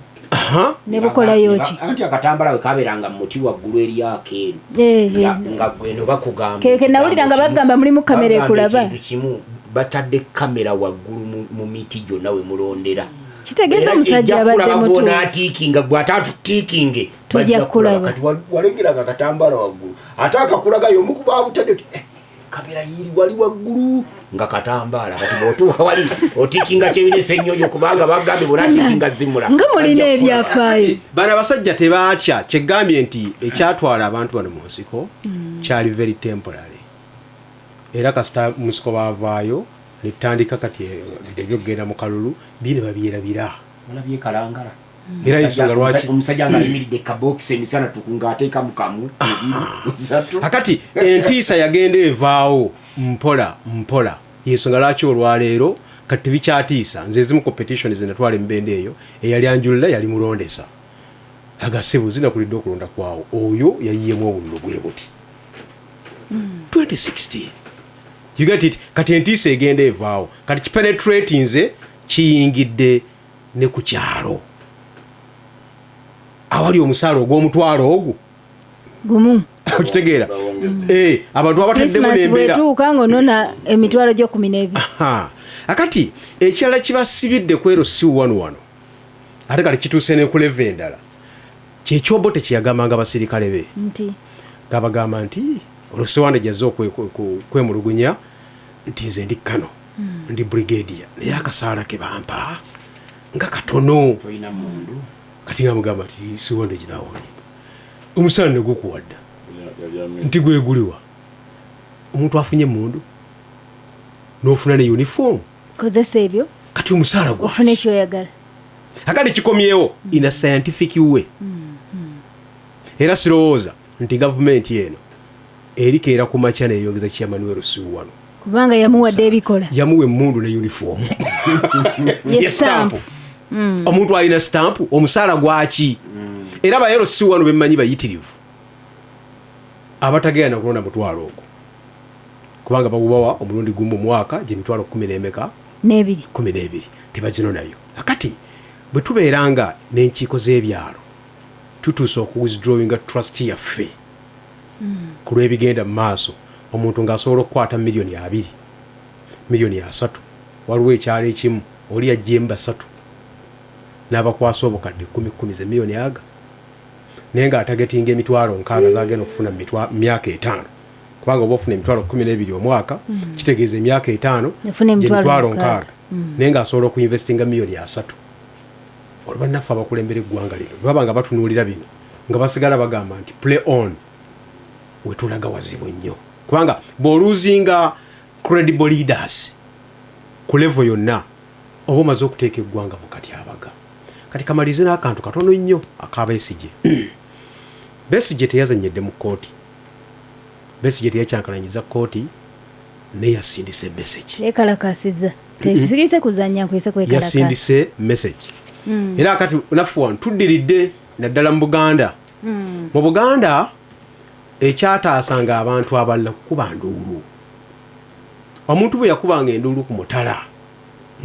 Ne bukolayo ki? Anti akatambaala we kabeeranga mu muti waggulu eri akeeru. Eh, eh. Nga gweno bakugamba Ke nawulira nga bagamba mulimu kamera Bagamba ekulaba. ekintu kimu, batadde kamera waggulu mu miti gyonna we mulondera. Kitegeeza Era omusajja ejja abadde kulaba mutuufu. bw'onaatiikinga, gwe ate atutiikinge Tujja bajja kulaba. Kati walengeraga akatambaala waggulu, ate akakulagayo omu kuba abutadde oti, "Eh, kamera yiri wali waggulu nga katambaala." Kati bw'otuuka wali otiikinga kyebinesa ennyonyo, kubanga bagambye bw'onaatiikinga zimula. Nga mulina Bajja kulaba. ebyafaayo. Bano abasajja tebaatya. Kyegambye nti ekyatwala abantu bano mu nsiko kyali very temporary, era kasita mu nsiko baavaayo netandika kati ebyokugenda mu kalulu bine babyerabira. Olabye Kalangala. Era ensonga lwaki Omusajja ng'ayimiridde kabokisi emisana tuku ng'ateekamu kamu, ebiri, esatu. Akati entiisa yagenda evaawo mpola mpola. Yensonga lwaki olwaleero kati tebikyatiisa. Nze ezimu competition zenatwala emibende eyo, eyali anjulira yali mulondesa agasibu zinakulidde okulonda kwawo, oyo yayiyemu obululu bwe buti 2016. You get it? Kati entiisa egenda evaawo, kati kipenetrate nze kiyingidde ne ku kyalo awali omusaala ogw'omutwalo ogwo. Gumu. Okitegeera? Eh, abantu abataddemu Christmas n'embeera bwetuuka ng'onona emitwalo gyo 12. Aha. Akati ekirala kibasibidde kwero si wano wano, ate kati kituuse ne ku level endala, kyekyobote kyeyagambanga abasirikale be. Nti Ngabagamba nti olwosewanda gyazze kwemulugunya nti nze ndi kano, ndi brigadier, naye akasaala ke bampa nga katono. Tolina mundu. Kati nga mugamba nti siwanda ginawolimba, omusaala negukuwadda nti gweguliwa omuntu afunye emundu n'ofuna ne uniform. Kozesa ebyo. Kati omusaala gwa Ofune kyoyagala. Akati kikomyewo in a scientific way. Era sirowooza nti gavumenti eno erikeera ku makya neyongeza kyamanuel siwano. Kubanga yamuwadde ebikola. Yamuwa emundu ne uniform. Ye Ye stamp. stamp. Omuntu alina stamp, omusaala gwaki? Era bayero si wano bemmanyi bayitirivu abatagenda nakulonda mutwalo ogwo, kubanga bagubawa omulundi gumu mu mwaka, gyemitwalo kumi n'emeka? N'ebiri. 12. Tebazino nayo. Akati bwe tubeera nga n'enkiiko z'ebyalo tutuuse okuwithdrawinga trust yaffe ku lw'ebigenda mu maaso, omuntu ng'asobola okukwata miliyoni 20, miliyoni 30. Waliwo ekyalo ekimu oli yaggyemu basatu n'abakwasa obukadde kumi kumi, ze miliyoni aga, naye ng'atagetinga emitwalo 60 zagenda okufuna mu myaka 5, kubanga oba ofuna emitwalo 12 omwaka, kitegeeza emyaka 5 Ofuna gye emitwalo mitwalo 60. 60, naye ng'asobola okuinvestinga miliyoni 30. Olwo bannaffe abakulembera eggwanga lino baba nga batunuulira bino nga basigala bagamba nti play on, wetulaga wazibu nnyo, kubanga bw'oluuzinga credible leaders ku level yonna, oba omaze okuteeka eggwanga mu katyabaga. Kati kamalize n'akantu katono nnyo aka Besigye. Besigye teyazannyedde mu kkooti, Besigye teyakyankalanyiza kkooti, naye yasindise message. Yekalakasiza, tekisigise kuzanya, nkwise kwekalakasa. Yasindise message. Era kati naffe wano tuddiridde naddala mu Buganda. Mu Buganda ekyataasanga abantu abalala kukuba nduulu. Omuntu bwe yakubanga enduulu ku mutala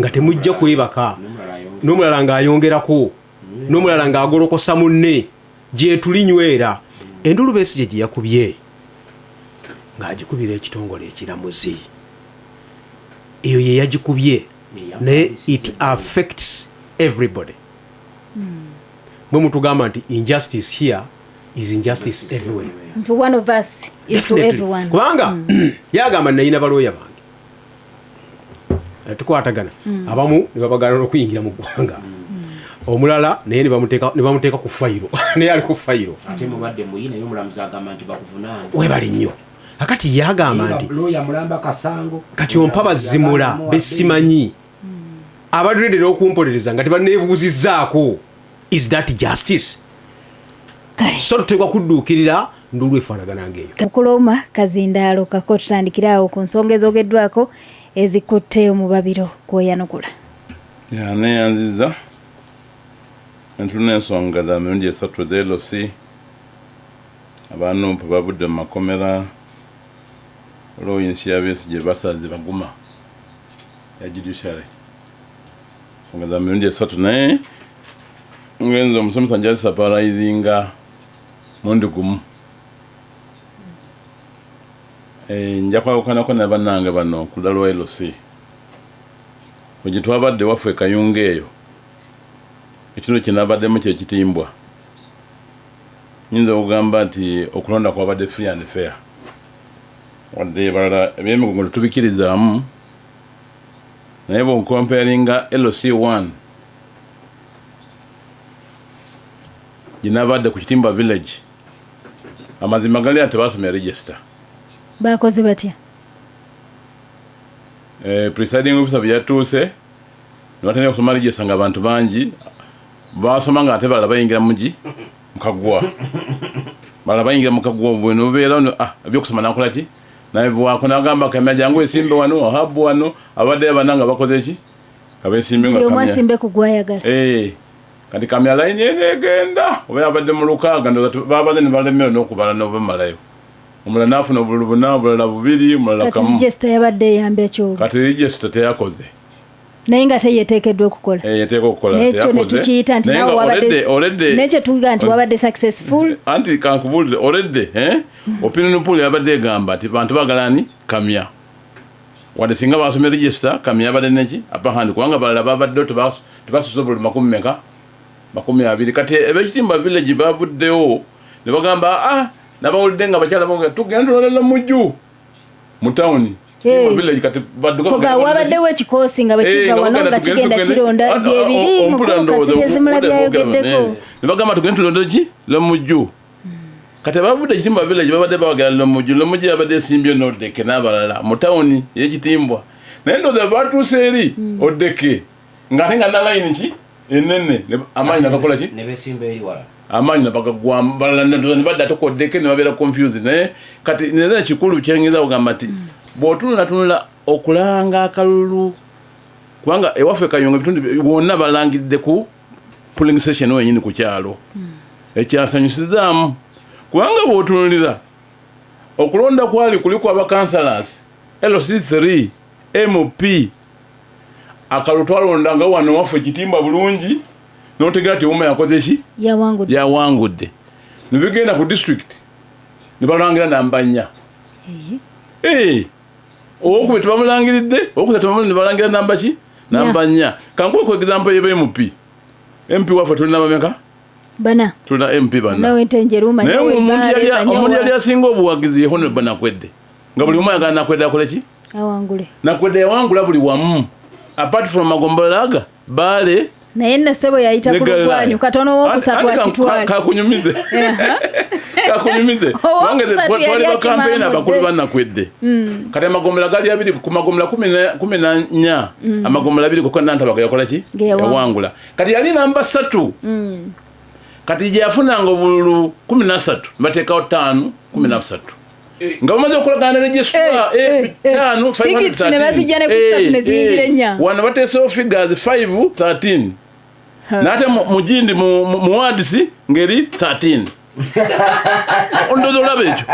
nga temujja kwebaka, n'omulala ng'ayongerako, n'omulala ng'agolokosa munne, gye tulinywera. Enduulu Besigye gye yakubye ng'agikubira ekitongole ekiramuzi, eyo ye yagikubye, naye it affects everybody. Bwe mutugamba nti injustice here is injustice everywhere. To one of us is to Definitely. everyone. Kubanga yagamba nayina balooya bange tukwatagana, abamu ne babagaana n'okuyingira mu ggwanga, omulala naye ne bamuteeka ku fayiro, naye ali ku fayiro. Ate mubadde muyi, naye omulamuzi agamba nti bakuvunaane. Webale nnyo. Akati yagamba nti looya mulamba kasango kati ompa bazimula besimanyi abadredde n'okumpolereza nga tebanneebuuzizzaako. Is that justice? Kale. So tuteekwa kudduukirira ndulu efaanagana ng'eyo. Mukuloma kazindaalo kako, tutandikire awo ku nsonga ezoogeddwako ezikutte omubabiro kwoyanukula. Ya, neyanziza. Ntulina ensonga za mirundi esatu eza LC. Abanumpu bavudde mu makomera olw'ensi ya Besigye basaze baguma ya judiciary. Ensonga za mirundi esatu, naye ngenze omusomesa nja saparayizinga mulundi gumu. Nja kwawukanako ne bannange bano ku ludda lwa LC. Bwe twabadde waffe Kayunga eyo, ekitundu kye nabaddemu kye Kitimbwa. Nyinza okugamba nti okulonda kwabadde free and fair. Wadde balala ebyemigongo tetubikirizaamu, naye bw'onkomparinga LC1 gye nabadde ku Kitimbwa village, amazima gali nti tebasomya register. Bakoze batya? Presiding officer bwe yatuuse ne batandika okusoma register nga abantu bangi basoma, nga ate balala bayingira mugi mukagwa, balala bayingira mukagwa bweno bubeera no, ebyokusoma nakola ki nabivaako, nagamba Kamya jangu esimbe wano, ahabu wano, abadde abana nga bakoze ki abesimbe nga Buli omu Kamya. asimbe ku gw'ayagala. Kati Kamya layini eno egenda oba yabadde mu lukaaga, ndowooza babaze ne balemerwa n'okubala n'obamalayo. Omulala n'afuna obululu buna, obulala bubiri, omulala Kati kamu. register yabadde eyambye ki olwo? Kati register teyakoze. Naye nga teyeeteekeddwa okukola. Yeteeka okukola, N'ekyo ne teyakoze. tukiyita nti Naye nawe nga wabadde already n'ekyo tuga nti wabadde successful. Anti kankubuulire, already, opinion poll yabadde egamba nti bantu baagala ani? Kamya. Wadde singa basomye register, Kamya yabadde neki? Upper hand, kubanga balala babaddewo tebasusa obululu makumi meka? 20. Kati ab'Ekitimba village bavuddewo ne bagamba, nabawulidde nga bakyala boogera, tugenda tulonda Mujju mu tawuni. Kitimba village kati badduka Koga bagenda wabaddewo ekikoosi nga bwe Eh, kiva nga wano bagenda nga tugende kigenda tugende. kironda byebiri Ompulira mukulu ndowooza, Kasirye Zimula obudde bwogera byayogeddeko. Ne bagamba tugende tulonde ki? Lomujju. Kati abavudde Kitimba village babadde bawagala Lomujju. Lomujju yabadde esimbye n'Odeke n'abalala mu tawuni y'Ekitimbwa. Naye ndowooza batuuse eri Odeke ng'ate nga na layini ki? Ennene. Ne amaanyi nagakola ki? Ne beesimba eri wala. Amaanyi nabagagwamu, balala ndowooza ne badda ate ku Odeke ne babeera confused. Naye kati nze ekikulu kyengeza okugamba nti bw'otunulatunula okulanga akalulu, kubanga ewaffe Kayunga ebitundu wonna balangidde ku polling station wenyini ku kyalo. Ekyasanyusizaamu kubanga bw'otunulira okulonda kwali kuliko aba councillors, LC3, MP, akalulu twalonda nga wano waffe Kitimba bulungi, n'otegeera ti Wuma yakoze ki? Yawangudde. Yawangudde. Ne bigenda ku district ne balangira namba 4. Owokubiri tebamulangiridde, owokusatu tebamulangiridde, ne balangira namba ki? Namba 4. Kankuwe ku example y'aba MP. MP waffe tulina bameka? Bana. Tulina MP bana. Nawe Ntenjeru, Naye Manyowe, Mbaale, Manyowa. omuntu yali asinga obuwagizi ye Honorable Nakwedde. Nga buli omu ayagala Nakwedde akole ki? Awangule. Nakwedde yawangula buli wamu. Apart from magombolola aga, Baale, Naye nno ssebo yayita ku ne Galilaya. lugwanyu, katono owokusatu Anti akitwale. kakunyumize. Kakunyumize. Owokusatu Kubanga yali twali ba campaign akimambudde. abakulu ba Nakwedde. Kati amagombolola gali abiri ku magombolola 14, amagombolola abiri kuko Nantabaga yakola ki? Ge yawangula. Yawangula. Kati yali namba 3. Kati gye yafunanga obululu 13, bateekawo 5, 13. Nga bamaze okulagana ne registrar, 5, five hundred Tickets ne bazijja ne ku ssatu ne ziyingira ennya. Wano bateesewo figures 5, 13. N'ate mu gindi, mu wards ngeri 13. Ondowooza olaba ekyo?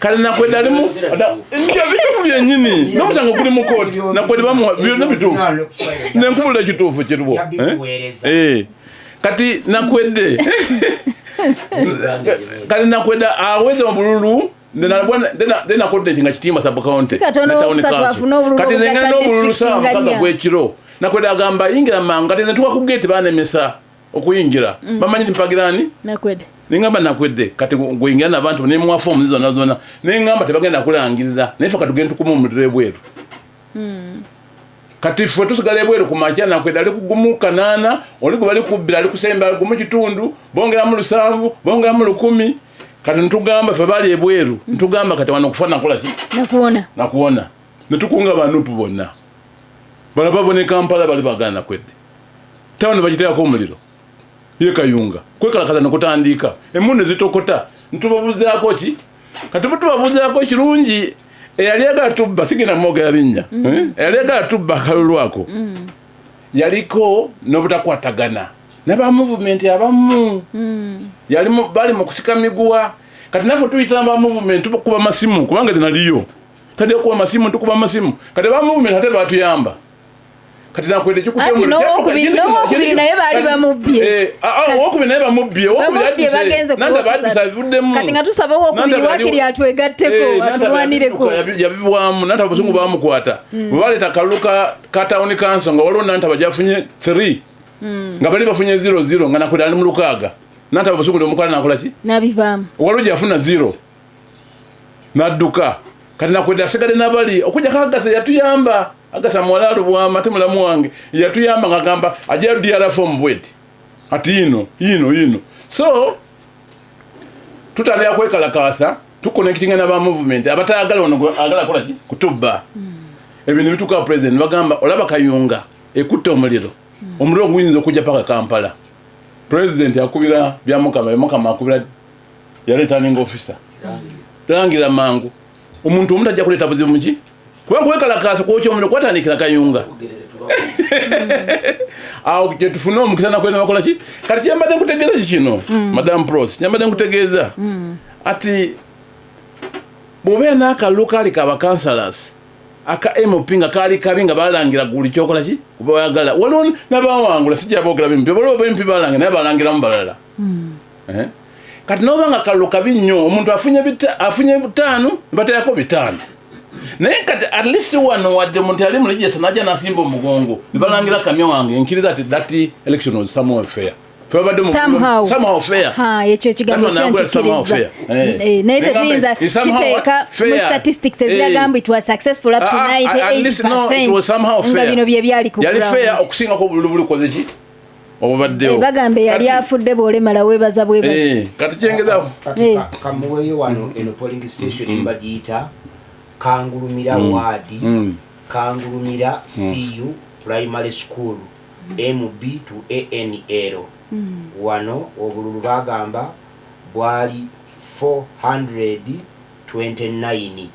Kale Nakwedde alimu bituufu byennyini, n'omusango guli mu kooti. Nakwedde bamuwa byonna bituufu, nenkubula ekituufu kiriwo. Kati Nakwedde, kale Nakwedde aweze obululu, then akodde nga Kitimba sub county. Kati nze ngenda n'obululu saawa 6 gw'ekiro. Nakwedde agamba yingira mangu. Kati nze ntuuka ku gate, banemesa okuyingira, bamanyi nti mpagirani Nakwedde. Nengamba Nakwedde, kati gweyingira n'abantu, nemuwa fomu zonna zonna, nengamba tebagenda kulangirira, naye ffe katugende tukuma omuliro ebweru. Kati ffe tusigala ebweru ku makya. Nakwedde ali kugumu 8, oli gwe bali kubbira ali kusemba 1.5, bongeramu 7, bongeramu 1000. Kati ntugamba ffe bali ebweru, ntugamba kati wano kufa nakola ki? Nakuwona. Nakuwona. Netukunga banupu bonna, bano bava ne Kampala, bali bagana Nakwedde, tawuni bagiteekako omuliro ye Kayunga. Kwekalakaza nekutandika, emundu zitokota, ntubabuzaako ki? Kati bwe tubabuzaako kirungi, eyali agala tubba, sigenda mwogera linnya, eyali agala tubba akalulu ako yaliko n'obutakwatagana naba movement abamu, yali bali mu kusika miguwa. Kati naffe tuyita ba movement, tukuba masimu, kubanga zinaliyo tadde kuba masimu, tukuba masimu. Kati ba movement ate batuyamba. Kati Nakwedde Anti n'owokubiri naye baali bamubbye. Owokubiri naye bamubbye. Bamubbye, bagenze ku Nantaba wokusatu. adduse, abivuddemu. Kati nga tusaba owokubiri Nantaba wakiri atwegatteko, Nantaba atulwanireko. yabivwamu. Nantaba busungu bamukwata bwe baleeta akalulu ka town council, nga waliwo Nantaba gyafunye 3, nga bali bafunye 00, nga Nakwedde ali mu 6. Nantaba busungu nemukwata, nakola ki? Nabivaamu. Waliwo gyafuna 0, nadduka. Kati Nakwedde asigadde nabali okujjako Agasa yatuyamba. Agasa muwala Alubwama, ate mulamu wange, yatuyamba ngagamba ajayo DR form bweti, ati yino yino yino. So tutandika kwekalakasa, tuconnectinga naba movement abatayagala ono agala kola ki? Kutubba. Ebintu bituuka president, bagamba olaba Kayunga ekutta omuliro, omuliro guyinza okujja paka Kampala. President akubira Byamukama, Byamukama akubira ya returning officer, langira mangu omuntu omu tajja kuleeta buzibu muki, kubanga kwekalakasa kwokya omuliro kwatandikira Kayunga. Awo gyetufune omukisa Nakwedde bakola ki? Kati kyembadde nkutegeeza kikino, Madam Pros, kyembadde nkutegeeza ati bw'obeera n'akalulu kaali ka bakansalas, aka MP nga kaali kabi, nga balangira guli kyokola ki kubayagala, waliwo nabawangula, sijja boogera bimpi, waliwo bempi balangira naye balangiramu balala. Kati noba nga kalulu kabi nnyo, omuntu afunye 5, nebateerako 5, naye kati at least wano wadde omuntu yali mulegesa najja nasimba omugongo nebalangira Kamya wange, nkiriza ati that election was somehow fair. Ffe babadde Somehow. Somehow fair. Ha, ekyo ekigambo That one kyo nagula somehow nkikiriza. fair. Naye Negamba, tetuyinza it's somehow kiteeka what? mu Fair. statistics eziraga it was successful up to At least no, it was somehow 98%, nga fair. bino bye byali ku Yali ground. fair okusingako obululu bulikoze ki obubaddewo. Bagamba yali afudde bw'olemala weebaza bwebaza. Kati kyengezaako Kati kamuweeyo wano eno polling station bagiyita Kangulumira ward, Kangulumira CU Primary School, MB to ANL. Wano obululu bagamba bwali 429,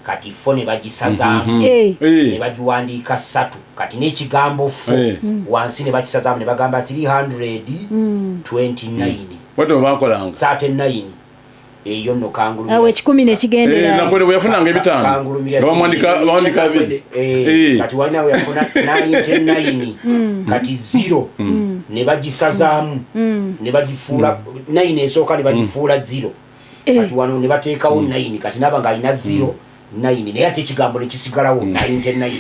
kati 4 ne bagisazaamu, ne bagiwandiika 3, kati n'ekigambo 4 wansi ne bakisazaamu, ne bagamba 329. Bwatyo bwe bakolanga. 39 eyo nno Kangulumira. Awo 10 nekigendera. Nakwedde bwe yafunanga 500 Kangulumira nga bawandika 2. Kati walina we yafuna 99, kati 0 ne bagisazaamu, ne bagifuula 9 esooka, ne bagifuula 0. Kati wano ne bateekawo 9, kati naba ng'alina 0 9, naye ate ekigambo ne kisigalawo 99.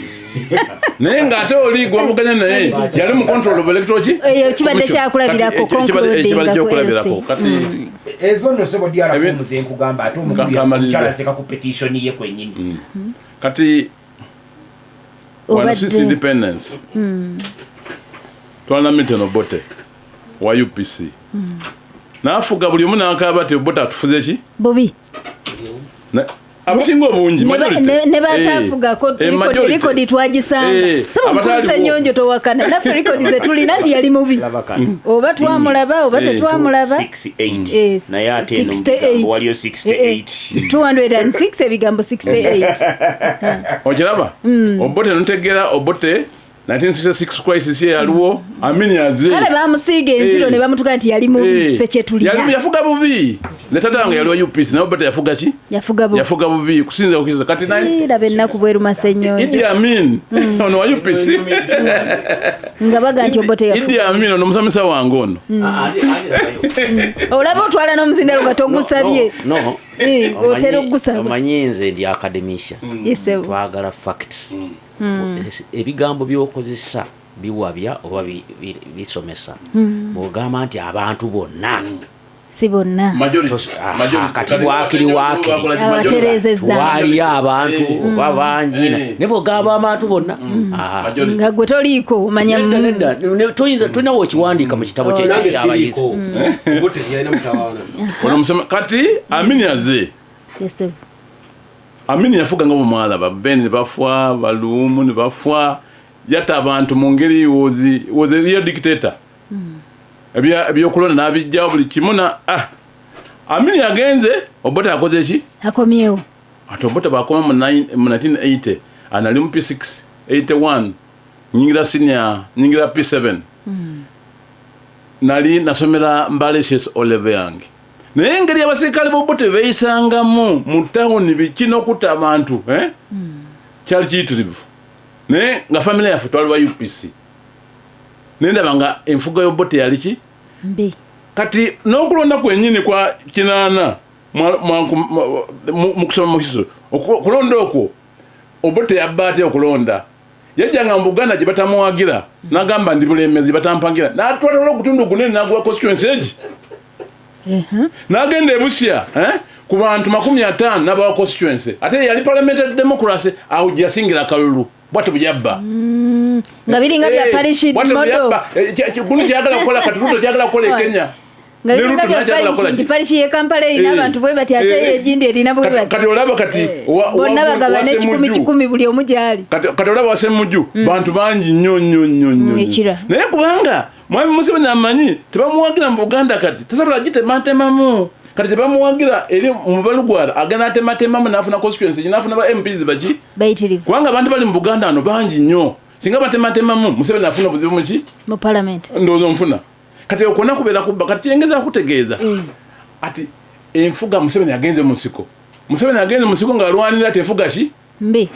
Naye ng'ate oli gwavuganya naye yali mu control of electoral ki? Eyo kibadde kyakulabirako, Kati, ekyo concluding kibadde ku kyokulabirako. LC. Kati Ezo nno sebo DR form zenkugamba, ate omukulu Kamalirize. omukyala aziteeka ku petition ye kwennyini. Kati wano Obadde- since independence twalina Milton Obote wa UPC, n'afuga buli omu n'akaaba ti Obote atufuze ki? Bubi. Abasinga obungi, majority. Ne batafugako Majority. Record twagisanga. Saba omukulu Abataliwo. Ssenyonjo towakana naffe, record zetulina nti yali mubi, Laba kano. oba twamulaba oba tetwamulaba. 68. Naye ate eno mu 68. bigambo waliyo 68. 206, ebigambo 68. Okiraba, Obote notegera Obote 1966 crisis ye yaliwo, Amini aze. Kale bamusiiga enziro ne bamutuka nti yali mubi, ffe kyetulina. Yafuga bubi. Ne tata wange yali wa UPC, naye Obote yafuga ki? Yafuga bubi. Yafuga bubi kusinza kukiza kati naye Laba ennaku bweruma Ssenyonjo. Idi Amin ono wa UPC. Nga baga nti Obote yafuga. Idi Amin ono musomesa wange ono. Olaba otwala n'omuzindalo nga togusabye. No. Otera okugusaba. Omanyi nze ndi academician. Twagala facts. Ebigambo by'okozesa biwabya oba bisomesa. Bw'ogamba nti abantu bonna si bonna. Kati wakiri abatereezezza waliyo abantu oba bangi ne bw'ogamba abantu bonna nga gwe toliiko omanya nedda toyinza tolina w'okiwandiika mu kitabo ky'abayizi. Kati Amini aze Amini yafuga nga bw'omwalaba Ben ne bafa Balumu ne bafa yatta abantu mu ngeri was a real dictator. Ebyokulonda n'abijjawo buli kimu na Amini yagenze Obote akoze ki? Akomyewo. Ate Obote bw'akoma mu 1980 anali mu P6 81 nyingira senior nyingira P7. Nali nasomera Mbale SS O level yange. Naye engeri abasirikale b'Obote beeyisangamu mu tawuni biki n'okutta abantu kyali kiyitirivu. Naye nga family yaffe twali ba UPC. Nendaba nga enfuga y'Obote yali ki? Mbi. Kati n'okulonda kwennyini kwa kinaana mu kusoma mu history okulonda okwo Obote yabba atya okulonda? Yajjanga mu Buganda gye batamuwagira n'agamba ndi Bulemeezi batampangira n'atwala ogutundu gunene n'aguwa constituency egi. N'agenda e Busia ku bantu 50 n'abawa constituency ate yali parliamentary democracy awo gye yasingira akalulu. Bw'atyo bwe yabba. Nga biringa bya parish model. Guno kyayagala kukola kati Ruto kyayagala kukola e Kenya. Nga biringa bya parish, parish y'e Kampala erina abantu bwe bati ate egindi erina bwe bati. Kati olaba kati bonna bagabana 10,000 buli omu gy'ali. Kati olaba Wasemujju bantu bangi nnyo nnyo nnyo nnyo. Naye kubanga Mwami Museveni amanyi tebamuwagira mu Buganda kati tasobola gitematemamu. Kati tebamuwagira eri mu Balugwara agenda atematemamu n'afuna constituency n'afuna ba MPs baki bayitirivu. Kubanga abantu bali mu Buganda ano bangi nnyo. Singa batematemamu Museveni afuna obuzibu muki? Mu parliament. Ndowooza nfuna. Kati okwo kubeera kubba kati kyengeza kutegeeza. Ati enfuga Museveni agenze mu nsiko. Museveni agenze mu nsiko ng'alwanira ati enfuga ki? Mbi.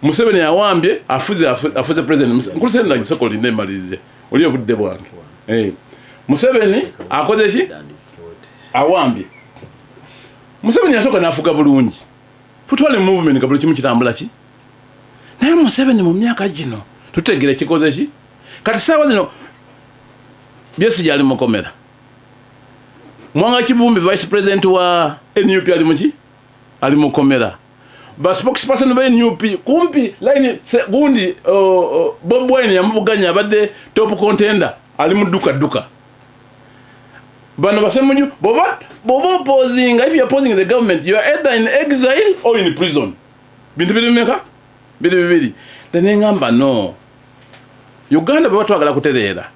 Museveni awambye afuze president. Nkulusenda gisoko linne malize. Oli obudde bwange. Museveni akoze ki? Awambye. Museveni yasooka n'afuga bulungi. Futwale movement nga buli kimu kitambula ki? Naye Museveni mu myaka gino tutegere kikoze ki? Kati ssaawa zino Besigye ali mukomera. Mwanga Kivumbi vice president wa NUP ali muki? Ali mukomera. Ba spokesperson ba NUP kumpi line gundi Bob Wine yamuvuganya abadde top contender ali mu duka duka. Bano basemunyu boba opposing, if you are opposing the government you are either in exile or in prison. Bintu biri meka? Biri bibiri. Then ngamba no. Uganda bwe twagala kutereera.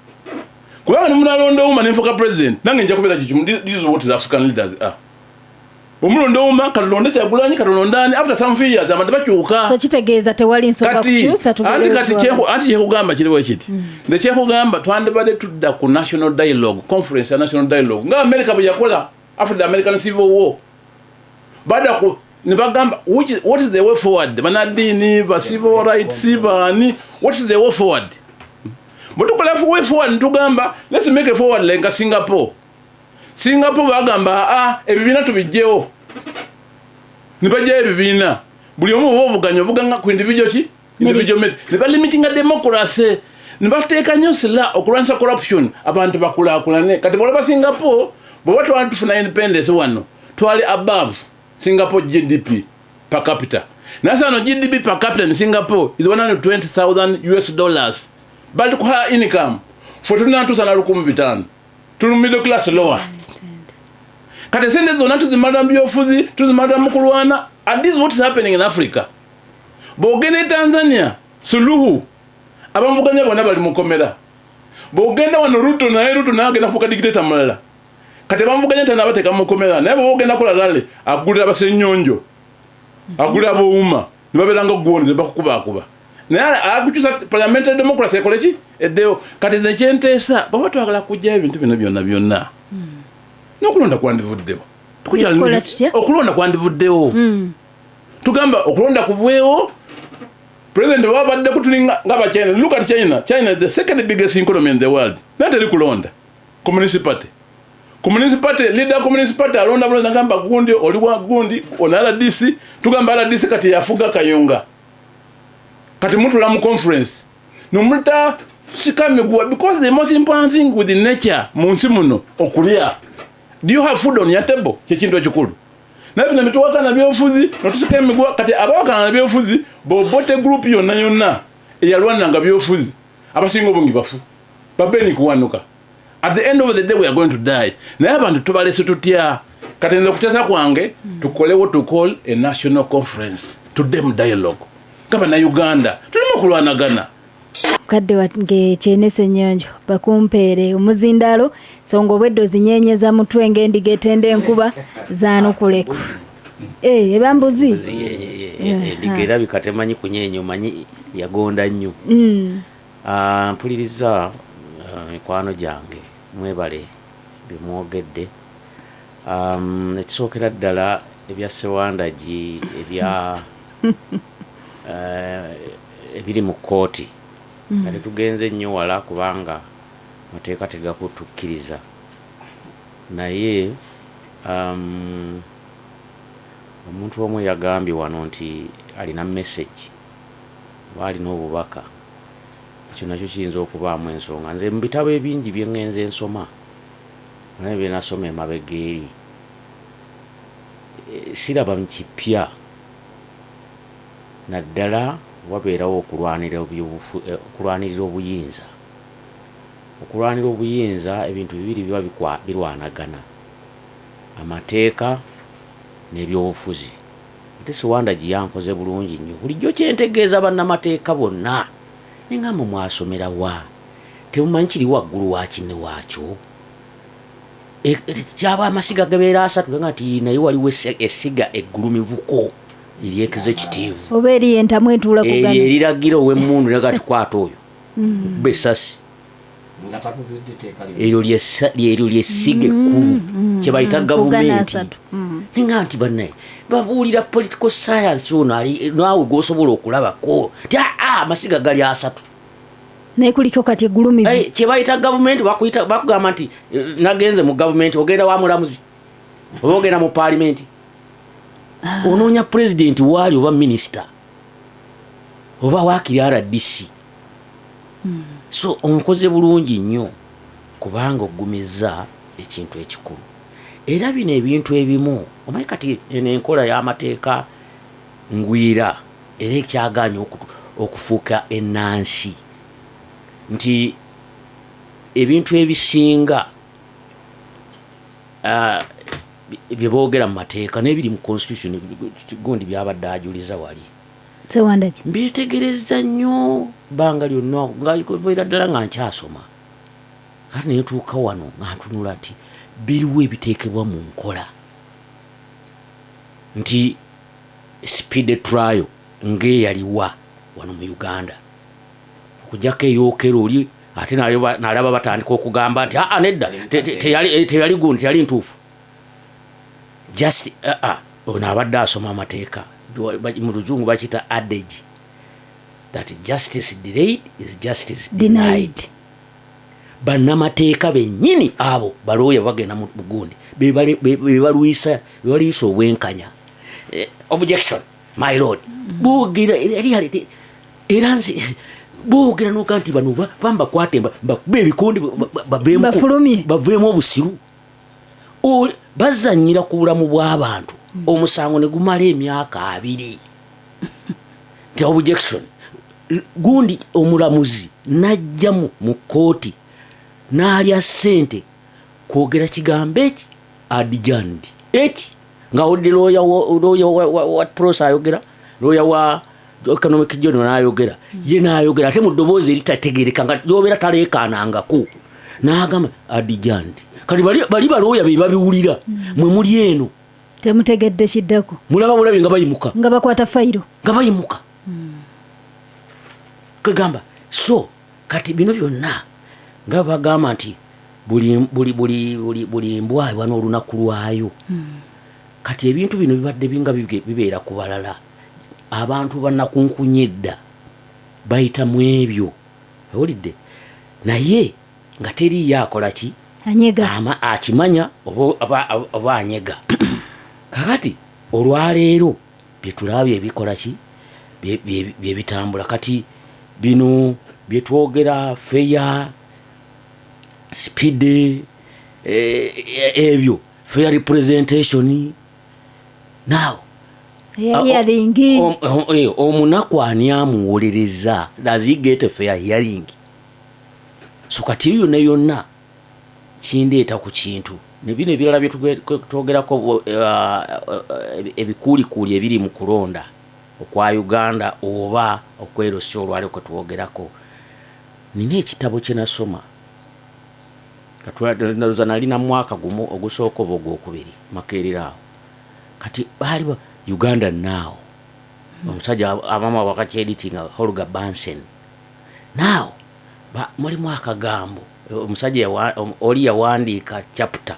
Kubanga munalonda uma nenfuka president nange nja kubeera kikimu. This is what the African leaders are. Omulonda uma kalonda Kyagulanyi kalondani after some few years abantu bakyuka. So kitegeeza tewali nsonga kukyusa tugende. Anti kyekugamba kiriwo kiti. Nze kyekugamba twandibadde tudda ku national dialogue conference ya national dialogue nga America bwe yakola after the American Civil War. Baada ku ne bagamba what is the way forward? Banadini ba civil rights bani what is the way forward? Bwe way forward ntugamba let's make a forward like Singapore. Singapore bagamba ebibiina tubijjewo. Ne bajja ebibiina. Buli omu oba ovuganya ovuganga ku individual ki? Individual merit. Ne balimitinga democracy. Ne bateeka nnyo sila okulwanyisa corruption abantu bakulaakulane. Kati bw'olaba Singapore bw'oba twali tufuna independence wano twali above Singapore GDP per capita. Naye sano GDP per capita in Singapore is $120,000 US. Bali ku higher income ffe tulina na 5,000. Tuli middle class lower. Kati sente zonna tuzimalira mu byobufuzi, tuzimalira mu kulwana, and this is what is happening in Africa. Bw'ogenda e Tanzania, Suluhu, abamuvuganya bonna bali mukomera. Bw'ogenda wano Ruto naye Ruto naye agenda kufuuka dictator mulala. Kati abamuvuganya tana abateeka mukomera, naye bw'oba ogenda kukola rally, agulira Abasenyonjo, agulira Abouma, ne babeera nga gwoni ne bakukubaakuba. Naye akukyusa parliamentary democracy ekole ki? Eddeyo. Kati nze kyenteesa, bw'oba twagala kuggyayo ebintu bino byonna byonna. N'okulonda kwandivuddewo. Tukola tutya? Okulonda kwandivuddewo. Tugamba okulonda kuveewo. President babadde kutulinga nga China. Look at China. China is the second biggest economy in the world. Naye teri kulonda. Communist Party. Communist Party, leader Communist Party alonda bulonda ngamba gundi oli wa gundi ono RDC, tugamba RDC kati yafuga Kayunga. Kati mutula mu conference. Numuta sikamigwa because the most important thing with the nature mu nsi muno okulya. Do you have food on your table? Kye kintu ekikulu. Naye bino bituwakana byobufuzi notusika emigwa kati abawakana na byobufuzi bobote group yonna yonna eyalwananga byobufuzi abasinga obungi bafu babeni kuwanuka. At the end of the day we are going to die. Naye abantu tubalese tutya? Kati nze okuteesa kwange tukole what to call a national conference to them dialogue. Kaba na Uganda tulimu okulwanagana. Mukadde wange Kyene Ssenyonjo bakumpeere omuzindaalo songa obwedde ozinyenyeza mutwe ng'endiga etenda enkuba zaanukuleko. Eba mbuzi. Endiga erabika temanyi kunyeenya, omanyi yagonda nnyo. Mpuliriza mikwano gyange mwebale bye mwogedde. Ekisookera ddala ebya Ssewandagi ebya ebiri mu kkooti nga tetugenze nnyo wala kubanga mateeka tegakutukkiriza, naye omuntu omu yagambye wano nti alina message oba alina obubaka, ekyo nakyo kiyinza okubaamu ensonga. Nze mu bitabo ebingi bye ŋŋenze nsoma naye bye nasoma emabega eri siraba kipya, naddala wabeerawo okulwanirira obuyinza. Okulwanira obuyinza ebintu bibiri biba birwanagana, amateeka n'ebyobufuzi. Ate Ssewandagi yankoze bulungi nnyo. Bulijjo kyentegeeza bannamateeka bonna neŋŋamba mwasomera wa, temumanyi kiri waggulu wa kinne waakyo. Kyaba amasiga gabeera asatu nga nti naye waliwo essiga eggulumivuko eri executive oba eriyo entamu etuula ku eryo gano. Eriragira ow'emmundu naga tikwata oyo kuba essasi eryo lyessiga ekkulu kye bayita Kugana gavumenti. asatu. Ninga nti bannaye babuulira political science ono ali naawe gwosobola okulabako ti aa amasiga gali asatu. Naye kuliko kati eggulumivu. Kye bayita gavumenti bakuyita bakugamba nti nagenze mu gavumenti, ogenda wa mulamuzi oba ogenda mu paalimenti, onoonya pulezidenti waali oba minisita oba waakiri RDC. So onkoze bulungi nnyo kubanga ogumizza ekintu ekikulu. Era bino ebintu ebimu omanyi kati eno enkola y'amateeka ngwira era ekyagaanya okufuuka ennansi nti ebintu ebisinga bye boogera mu mateeka n'ebiri mu constitution gundi byabadde ajuliza wali. Ssewandagi. Mbitegereza nnyo bbanga lyonna nga kuviira ddala nga nkyasoma, kati nentuuka wano nga ntunula nti biriwo ebiteekebwa mu nkola nti speed trial ng'eyaliwa wano mu Uganda okujjako eyokera oli ate nayo nalaba batandika okugamba nti aa nedda teyali gundi, teyali ntuufu. Just aa ono abadde asoma amateeka mu luzungu bakiyita adage that justice delayed is justice denied. Denied. Bannamateeka bennyini abo balooya bagenda mu gundi be balwisa obwenkanya. Objection my lord, boogera era nze boogera noga nti bano bambakwate mbakube ebikonde Bafulumye. baveemu obusiru. Bazanyira ku bulamu bw'abantu, omusango ne gumala emyaka 20 nti objection gundi, omulamuzi najja mu kooti n'alya ssente kwogera kigambo eki adjourned eki nga odde looya wa pros ayogera, looya wa economic general n'ayogera, ye n'ayogera ate mu ddoboozi eritategereka nga yobeera taleekaanangako n'agamba adjourned. Kati bali balooya be babiwulira, mwe muli eno Temutegedde kiddako. Mulaba bulabi nga bayimuka. Nga bakwata fayiro. Nga bayimuka kwegamba. So kati bino byonna nga bagamba nti Buli, buli, buli, buli, buli mbwa eba n'olunaku lwayo. Kati ebintu bino bibadde binga bibeera ku balala. Abantu bannakunkunya edda bayita mu ebyo, owulidde, naye nga teriiyo akola ki? Anyega. Akimanya oba anyega. Kakati olwaleero byetulaba byebikola ki? Byebitambula. Kati bino byetwogera, fair, speed, ebyo fair representation now. Hearing. Omunaku ani amuwolereza? Does he get a fair hearing? So kati ebyo byonna byonna kindeeta ku kintu ne bino ebirala byetwogerako, ebikuulikuuli ebiri mu kulonda okwa Uganda oba okwerosi olwali kwetwogerako. Nina ekitabo kye nasoma. Ndowooza nalina mwaka gumu ogusooka oba ogwokubiri Makerere awo. Kati baali Uganda Now, omusajja abamu abakakyeditinga, Holger Bansen. Now mulimu akagambo omusajja oli yawandiika chapter.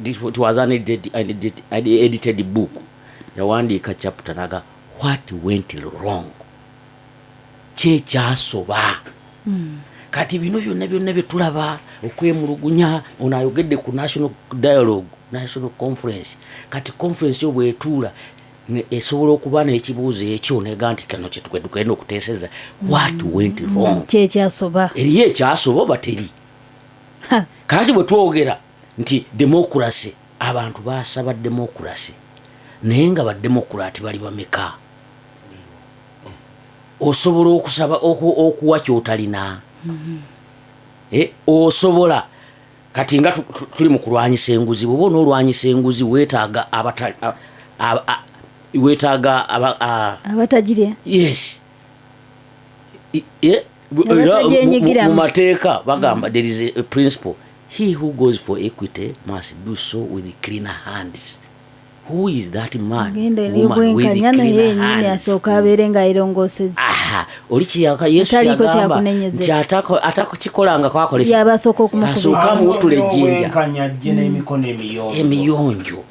This it was an edited book. Yawandiika chapter naga what went wrong, kyekyasoba. Kati bino byonna byonna byetulaba okwemulugunya, ono ayogedde ku national dialogue, national conference. Kati conference yo bwetuula esobola okuba n'ekibuuzo ekyo nega nti kano kyetugenda okuteeseza, what went wrong? Kyekyasoba. Eriyo ekyasoba oba teri? Kakati bwe twogera nti democracy, abantu basaba democracy, naye nga bademocrat bali bameka? Osobola okusaba okuwa kyotalina? Osobola? Kati nga tuli mu kulwanyisa enguzi, bwoba onoolwanyisa enguzi weetaaga weetaaga abatagirya. Yes. Abatagyenyigiramu. Mu mateeka bagamba there is a principle: he who goes for equity must do so with cleaner hands. Who is that man? Genda woman with ebyobwenkanya naye cleaner yennyini hands. Asooka abeere nga yerongoosezza. Aha, oli kiyaka Yesu Ataliiko yagamba kyakunenyezebwa. nti atakikolanga kwakola Yaba asooka okumukuba. Asooka amuwutula ejjinja. Obwenkanya ajje n'emikono emiyonjo. Emiyonjo,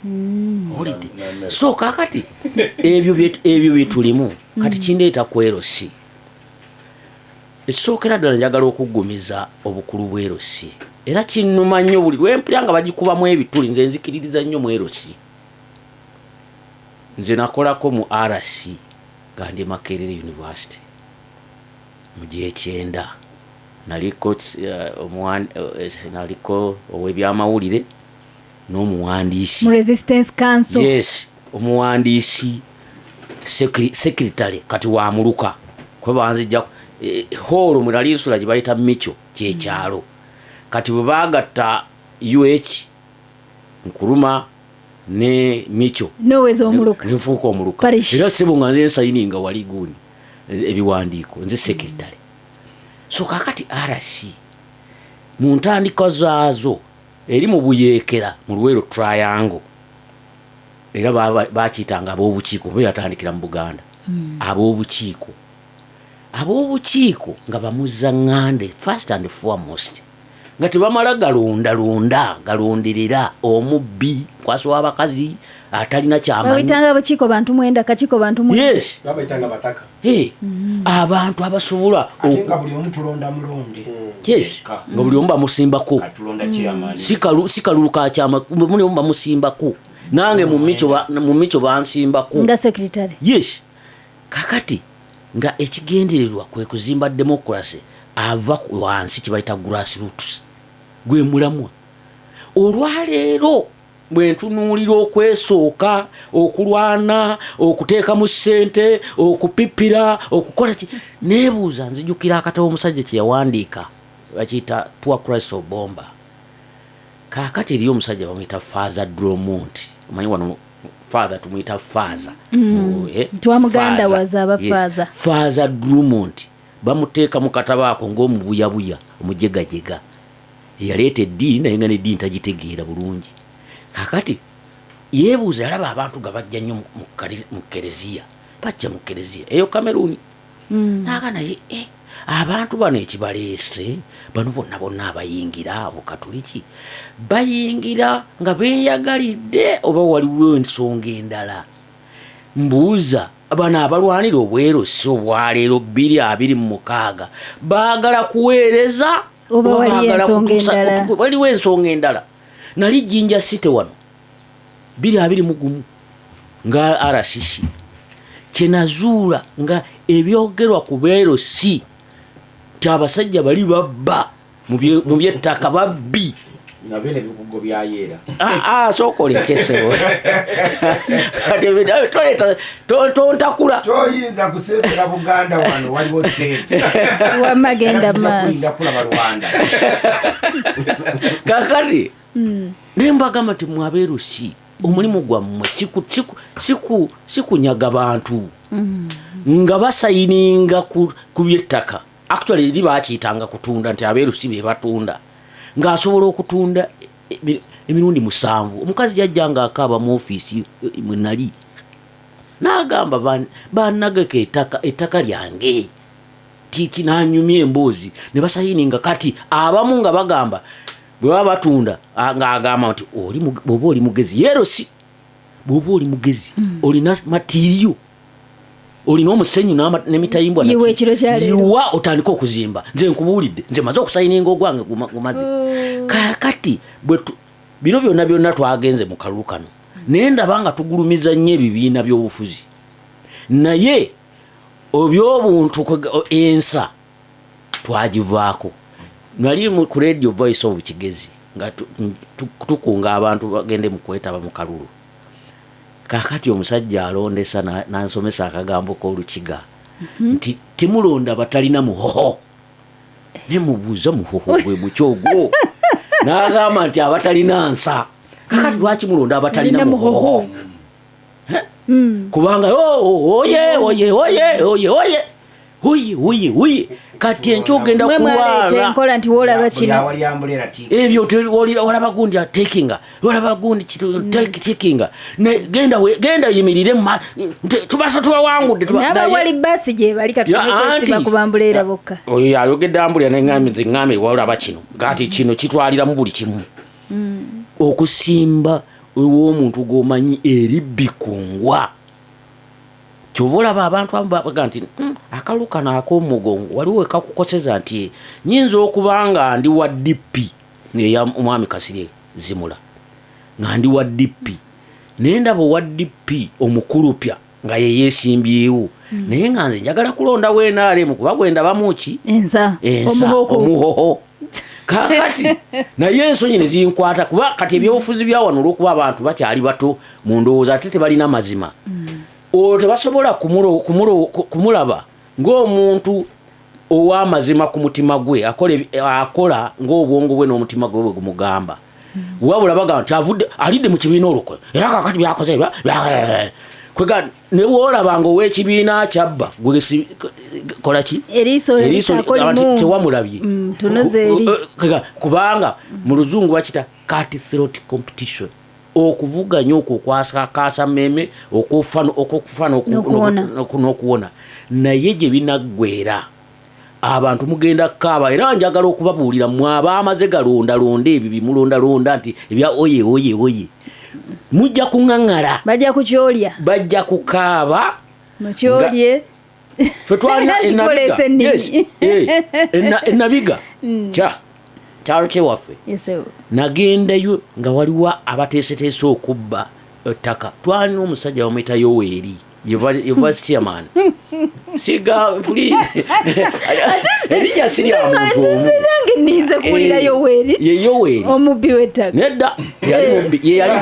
owulidde? So kakati ebyo byetulimu kati kindeeta ku LC. Ekisookera ddala, njagala okuggumiza obukulu bw'e LC, era kinnuma nnyo buli lwempulya nga bagikubamu ebituli. Nze nzikiririza nnyo mu LC. Nze nakolako mu RC nga ndi Makerere University mu gyekyenda. Naliko naliko ow'ebyamawulire n'omuwandiisi. Mu Resistance Council. Yes, omuwandiisi, secretary. Kati wamuluka kuba banzijja hall mwe nali nsula gye bayita Micho, kyekyalo. Kati bwe bagatta UH Nkuruma ne Micho, noweza omuluka. Nenfuuka omuluka. Parish. Era sebo nga nze nsayininga wali gundi ebiwandiiko, nze secretary. So kakati RC mu ntandikwa zaazo eri mu Buyeekera mu Luweero Triangle, era bakiyitanga ab'obukiiko, oba yatandikira mu Buganda. Ab'obukiiko nga bamuza ŋŋande first and foremost, nga tebamala galondalonda galonderera omubbi, nkwasi w'abakazi, atalina kyamanyi. Babitanga bukiiko bantu mwenda, kakiiko bantu mwenda. Yes. Babayitanga bataka. Hey, abantu abasobola Ate nga buli omu tulonda mulonde. Yes, nga buli omu bamusimbako. Katulonda chairman. Si kalulu ka kyama, buli omu bamusimbako. Nange mu micho bansimbako nga secretary. Yes. Kakati nga ekigendererwa kwe kuzimba democracy ava ku wansi, kibayita grassroots, gwe mulamwa. Olwaleero bwe ntunuulira okwesooka, okulwana, okuteekamu ssente, okupipira, okukola ki, neebuuza. Nzijukira akatabo omusajja kye yawandiika bakiyita Poor Christ of Bomba. Kaakati eriyo omusajja bamuyita Father Dromont. Omanyi wano father tumuyita father. Twamuganda Father. waza aba Yes. Father. Father Drumont bamuteeka mu katabo ako ng'omubuyabuya, omujegajega eyaleeta eddiini, naye nga neddiini tagitegeera bulungi. Kakati yeebuuza, yalaba abantu nga bajja nnyo mu kereziya, bajja mu kereziya eyo Kameruni. Naga naye Abantu bano ekibaleese, bano bonna bonna abayingira Obukatuliki, bayingira nga beeyagalidde oba waliwo ensonga endala? Mbuuza, bano abalwanira obwerusi obwaleero 2026 baagala kuweereza oba oba waliyo baagala ensonga kutuusa- endala? Waliwo ensonga endala. Nali Jinja City wano 2021 nga RCC, kyenazuula nga ebyogerwa ku beerosi nti abasajja bali babba mu byettaka, babbi. Nabyo nebikugo byayeera. Ah, ah, sooka olekesebo. Kati toleeta, tontakula. Toyinza kusembera Buganda wano, waliwo sente. Wamma genda maaso. Kulaba Rwanda. Kakati naye mbagamba nti mwabeerusi, omulimu gwammwe si kunyaga bantu nga basayininga ku byettaka. Actually eri bakiyitanga kutunda, nti abeerusi be batunda, ng'asobola okutunda emirundi 7. Omukazi yajja nga akaaba mu ofiisi mwe nali, n'agamba, "Bannageka ettaka lyange." Tiki nanyumya emboozi ne basayininga. Kati abamu nga bagamba bwe baba batunda, ng'agamba nti bw'oba oli mugezi yerosi, bw'oba oli mugezi, olina material, olina omusenyu n'emitayimbwa Yiwa naki. ekiro kya leero. Yiwa otandike okuzimba. Nze nkubuulidde, nze maze okusayininga ogwange gumaze. Kakati bino byonna byonna twagenze mu kalulu kano, naye ndaba nga tugulumiza nnyo ebibiina by'obufuzi, naye obyobuntu ensa twagivaako. Nali ku Radio Voice of Kigezi nga tukunga abantu bagende mu kwetaba mu kalulu. Kakati omusajja alondesa nansomesa akagambo k'Olukiga nti temulonda batalina muhoho. Nemubuuza, muhoho gwe mukyogwo? N'agamba nti abatalina nsa. Kakati lwaki mulonda abatalina Alina muhoho? muhoho. Kubanga oh, oh, oye oye oye oye oye oye oye oye, kati enkya ogenda Mwe mwaleeta kulwala. enkola nti woolaba kino. Awali umbrella ti. Ebyo olaba gundi atekinga, olaba gundi tekinga. Genda genda yimirire tubasa tubawangudde N'abawali baasi gye bali kati Ya, kwesiba anti. ku ba umbrella bokka. Oyo ayogedde umbrella, neŋŋambye nze ŋŋambye walaba kino kati kino kitwaliramu buli kimu, okusimba ew'omuntu gw'omanyi eri bikungwa. Kyova olaba abantu abamu baga nti, akalulu kano ak'omugongo waliwo wekakukoseza nti nyinza okuba nga ndi wa DP eya omwami Kasirye Zimula, nga ndi wa DP, naye ndaba owa DP omukulupya nga ye yeesimbyewo, naye nga nze njagala kulondawo NRM kuba gwendabamu ki? Ensa. Ensa. Omuhoko. Omuhoho. Kakati naye ensonyi ne zinkwata, kuba kati ebyobufuzi bya wano, olwokuba abantu bakyali bato mu ndowooza ate tebalina mazima, olwo tebasobola kumulaba ng'omuntu ow'amazima ku mutima gwe, akola ng'obwongo bwe n'omutima gwe bwe gumugamba, wabula bagamba nti avudde alidde mu kibiina olukwe, era kakati byakoze kwega. Ne bwolaba nga ow'ekibiina kyabba, gwe kola ki? Eriiso Eriiso lisaako abantu limu. tewamulabye. Tunoze eri. Kubanga mu Luzungu bakita cut throat competition, okuvuganya okwo okwasakaasa mmeeme, okufa N'okuwona. n'okuwona. Naye gye binaggweera abantu mugenda kukaaba. Era njagala okubabuulira mmwe abaamaze galondalonda ebyo bimulondalonda nti ebya oye oye oye, mujja kuŋŋaŋŋala. Bajja kukyolya. Bajja kukaaba. Mukyolye. Ffe twalina Kikolesa enabiga. ennimi. Yes, enabiga kya kyalo kyewaffe. Yes, sir. Nagendayo nga waliwo abateeseteese okubba ettaka. Twalina omusajja bamuyita Yoweeri, ye vice chairman. Siga, please, erinnya si lya muntu omu. Nange nninze kuwulira Yoweeri. Ye Yoweeri. Omubbi w'ettaka. Nedda, teyali mubbi. Ye yali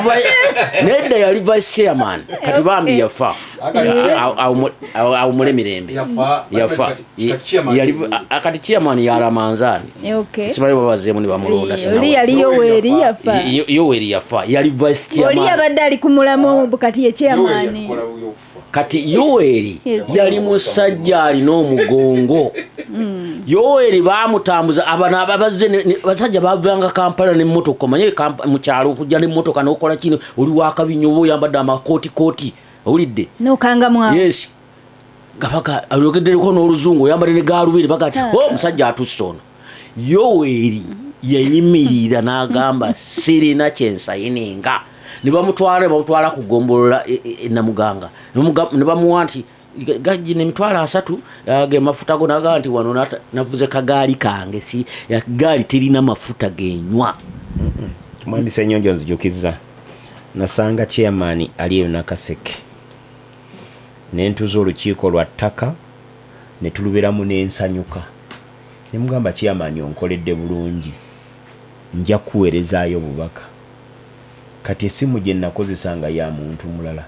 nedda, yali vice chairman. Kati bambi yafa. Awumule mirembe. Yafa. Yafa. Kati chairman Kati chairman yalamanzaani. Simanyi babazeemu ne bamulonda. Oli yali Yoweeri yafa. Yoweri yafa, yali vice Oli chairman. yabadde ali ku mulamu, kati ye Yoweri chairman. yatukola bubi okufa. Kati Yoweri Yes. yali musajja alina omugongo. Yoweri bamutambuza abano abazze basajja bavanga Kampala nemmotoka, omanye mu kyalo okujja nemmotoka nokola kino, oli wakabinyo oba oyambadde amakooti kooti, owulidde? Nokanga mwawo. Yes. Nga baga ayogeddereko n'oluzungu, oyambadde ne gaalubindi, baga nti, "Oh, omusajja atuuse ono." Yoweri yayimirira n'agamba, "Sirina kyensayininga." Ne bamutwala, ne bamutwala ku gombolola e Namuganga, ne bamuwa nti gajina 300,000 ge mafuta go. Nagamba nti, "Wano navuze kagaali kange, si gaali terina mafuta genywa." Mwami Senyonjo, nzijukiza nasanga chairman ali eyo Nakaseke, nentuza olukiiko lwa ttaka ne tulubeeramu n'ensanyuka, nemugamba, "Chairman, onkoledde bulungi, nja kuweerezaayo obubaka." Kati essimu gye nakozesa nga ya muntu mulala,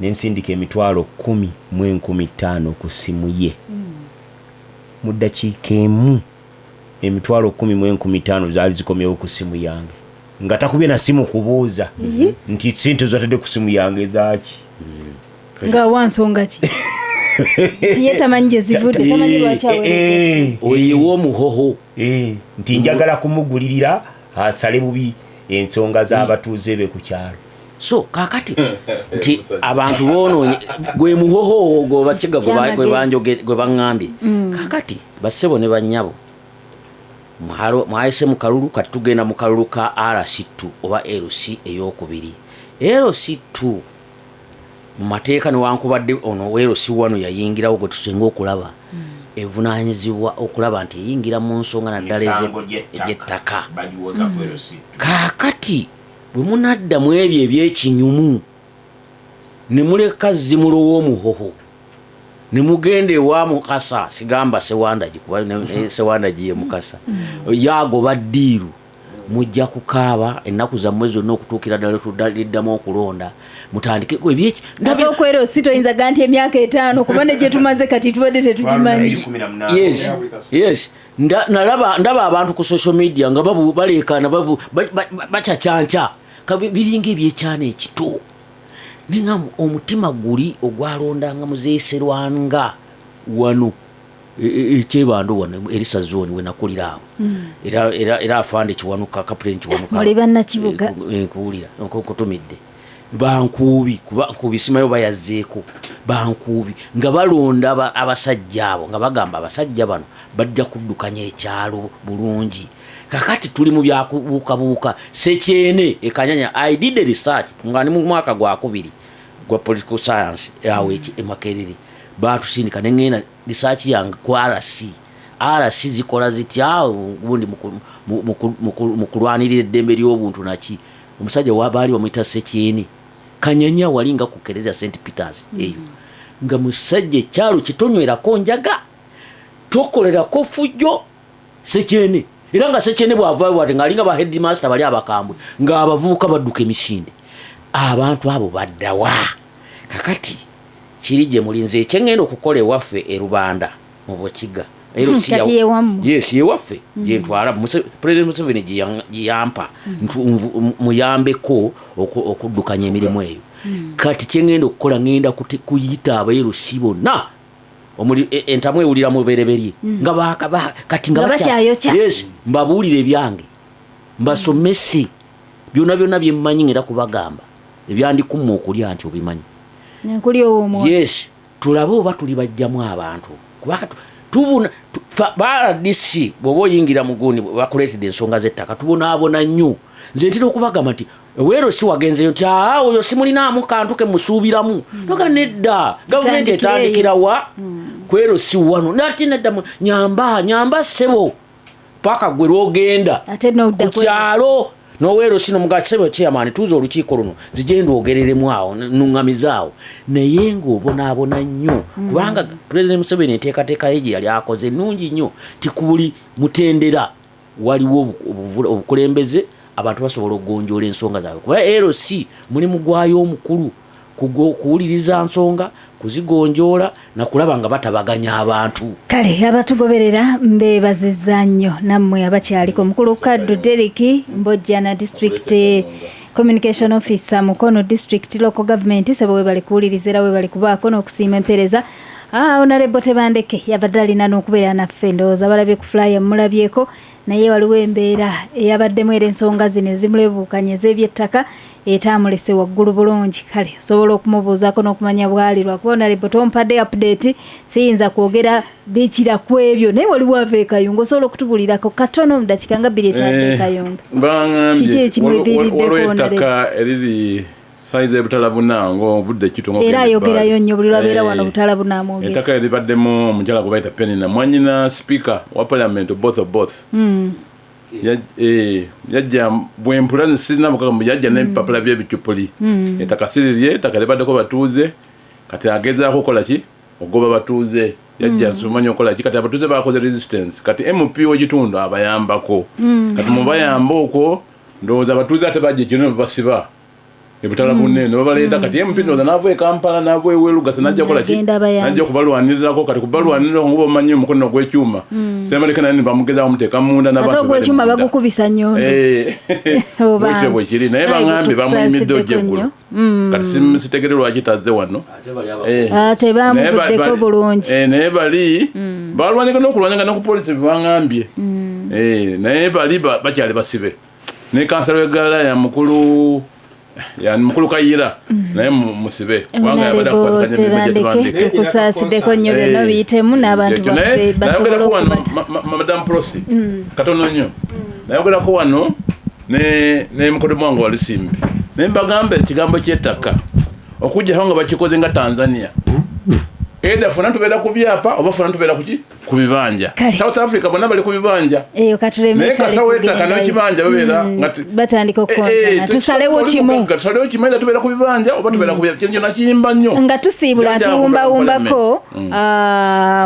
nensindika 105,000 ku ssimu ye. Mu ddakiika emu 105,000 zaali zikomyewo ku ssimu yange, nga takubye na simu kubuuza nti sente zatadde ku simu yange zaaki. Nga wa nsonga ki? Ye tamanyi gye zivudde, tamanyi lwaki aweredde. Oyewa omuhoho. Nti njagala kumugulirira asale bubi ensonga z'abatuuze be ku kyalo. So kakati nti abantu bonoonye gwe muhoho ogwo bakiga gwe gwe baŋŋambye. Kakati bassebo ne bannyabo, mwayise mu kalulu, kati tugenda mu kalulu ka RC2 oba LC eyokubiri. LC2 mu mateeka, newankubadde ono LC1 yayingirawo gwe tusinga okulaba, evunaanyizibwa okulaba nti eyingira mu nsonga naddala egy'ettaka. Kaakati bwe munadda mu ebyo ebyekinyumu ne muleka zimulo w'omuhoho ne mugenda ewa Mukasa, sigamba Sewandagi kuba Sewandagi ye Mukasa yagoba ddiiru, mujja kukaaba ennaku zammwe zonna okutuukira ddala tuddamu okulonda mutandike ebyeki. Ate okwera osi toyinza ga nti emyaka 5, kuba ne gye tumaze kati tubadde tetugimanyi. Yes. Nalaba ndaba abantu ku social media nga baleekaana, bacacanca. Biringa ebyekyana ekito, nenga omutima guli ogwalondanga Muzeeyi Serwanga wano ekyebando wano erisa zone we nakulira awo. Era afande Kiwanuka, Captain Kiwanuka. Muli bannakibuga. Nkuwulira nkutumidde bankuubi, kuba nkuubi simayo bayazzeeko bankuubi nga balonda abasajja abo, nga bagamba abasajja bano bajja kuddukanya ekyalo bulungi. Kakati tuli mu byakubuukabuuka sekyene ekanyanya. I did a research nga ndi mu mwaka gwakubiri gwa political science awo e Makerere, batusindika neŋŋenda research yange ku RC. RC zikola zitya gundi mu kulwanirira eddembe ly'obuntu naki. Omusajja baali bamuyita Sekyene Kanyanya, wali nga ku kereziya St Peters eyo, nga musajja ekyalo kitonywerako njaga, tokolerako fujjo Sekyene. Era nga Sekyene bw'avaayo bwati ng'alinga ba headmaster bali abakambwe, ng'abavubuka badduka emisinde. Abantu abo baddawa? Kakati kiri gye mulinze ekyeŋŋenda okukola ewaffe e Rubanda mu Bukiga. Kati yewammwe? Yes, yewaffe gyentwala. President Museveni gye yampa muyambeko okuddukanya emirimu eyo. Kati kyeŋŋenda okukola, ŋŋenda kuyita aba LC bonna omuli entamu ewulira mu bereberye nga kati nga Nga bakyayokya. Yes, mbabuulire ebyange, mbasomese byonna byonna byemmanyi, ngenda kubagamba ebyandikumma okulya nti obimanyi. Nkuli ow'omwoyo. Yes, tulabe oba tuli bajjamu abantu, kubanga tuvuna ba RDC bw'oba oyingira mu gundi bakuleetedde ensonga z'ettaka, tubonaabona nnyo. Nze ntera okubagamba nti eweero si wagenzeyo nti aa oyo simulinaamu kantu ke musuubiramu, noga nedda, gavumenti Etandikira eyo. Etandikira wa kwero si wano nati nedda nyamba nyamba ssebo paka gwe lwogenda Ate n'odda ku kyalo noweero sino muga ssebo chairman, tuuza olukiiko luno nzije ndwogereremu awo nuŋŋamize awo, naye ng'obonaabona nnyo kubanga President Museveni enteekateeka ye gye yali akoze nnungi nnyo ti ku buli mutendera waliwo obukulembeze, abantu basobola okugonjoola ensonga zaabwe, kuba LC mulimu gwayo omukulu kuwuliriza nsonga, kuzigonjoola nakulaba nga batabaganya abantu. Kale abatugoberera mbeebazizza nnyo, nammwe abakyaliko. Mukulu Kaddu Derek Mbojjana, district communication officer, Mukono District Local Government, sebo webale kuwuliriza era webale kubaako n'okusiima empeereza. Honorable Tebandeke yabadde alina n'okubeera naffe, ndowooza balabye ku flyer, mulabyeko, naye waliwo embeera eyabaddemu era ensonga zino ezimulebuukanya ez'ebyettaka. Etamulese waggulu bulungi. Kale osobola okumubuuzaako n'okumanya bwali, lwakuba Honorable tompadde update, siyinza kwogera bikira ku ebyo, naye waliwo ava e Kayunga, osobola okutubulirako katono mu dakiika nga 2 ekyava e Kayunga? Kiki ekimweviriddeko? Waliwo ettaka eriri sayizi ebutala buna ng'obudde kitunga. Era ayogerayo nnyo buli lwabeera wano, butala bunaamwogera. Ettaka eribaddemu omukyala gwe bayita Penina, mwanyina speaker wa parliament both of both. Yajja bwempula sirina mukaka, yajja n'ebipapula by'ebicupuli. Ettaka sirirye, ettaka libaddeko batuuze, kati agezaako okukola ki? Ogoba batuuze. Yajja simanyi okukola ki, kati abatuuze bakoze resistance, kati MP w'ekitundu abayambako. Kati mubayamba okwo, ndowooza abatuuze ate bajja ekiro ne babasiba ebutala bunene ne babaleeta. Kati MP ndowooza n'ava e Kampala, n'ava eweru gasa, najja kukola ki? Agenda abayamba. Najja okubalwanirirako. Kati kubalwanirirako nga omanyi omukono gw'ekyuma, Ssemaleka naye ne bamugezaako muteeka munda Ate n'abantu bali ogw'ekyuma munda. bagukubisa nnyondo. Oba- Bwekityo bwe kiri, naye Kale baŋambye bamuyimidde ojja tukusaasideko eggulo. nnyo. Kati sitegere lwaki tazze wano. Ate bali aba Ah, tebamuvuddeko Naye bulungi. Naye bali balwanyika n'okulwanyika ne ku polisi bwebaŋambye. Naye bali bakyali basibe ne kansala w'eggalala ya mukulu ya mukulu Kayira, naye musibe kubanga yabadde Honorable akwataganya emirimu gye Tebandeke, Tebandeke. tukusaasideko nnyo byonna obiyitemu n'abantu Kyekyo. Naye baffe basobole nayogerako wano okubata. Madam Prosi, katono nnyo, nayogerako wano ne mukodo mwange Walusimbi, naye mbagamba ekigambo ky'ettaka okugjaho nga bakikoze nga Tanzania, either funa tubeera ku byapa oba funa tubeera kuki ku bibanja. Kale. South Africa bonna bali ku bibanja, Eyo katuleme naye kale kasawo ettaka kugendayo. n'ekibanja babeera nga Batandika okukontana, tusalewo oli kimu. mugagga, tusalewo kimu, either tubeera ku bibanja oba tubeera ku byapa. Kintu nakiyimba nnyo. Nga tusiibula Kyajja ntuwumbawumbako,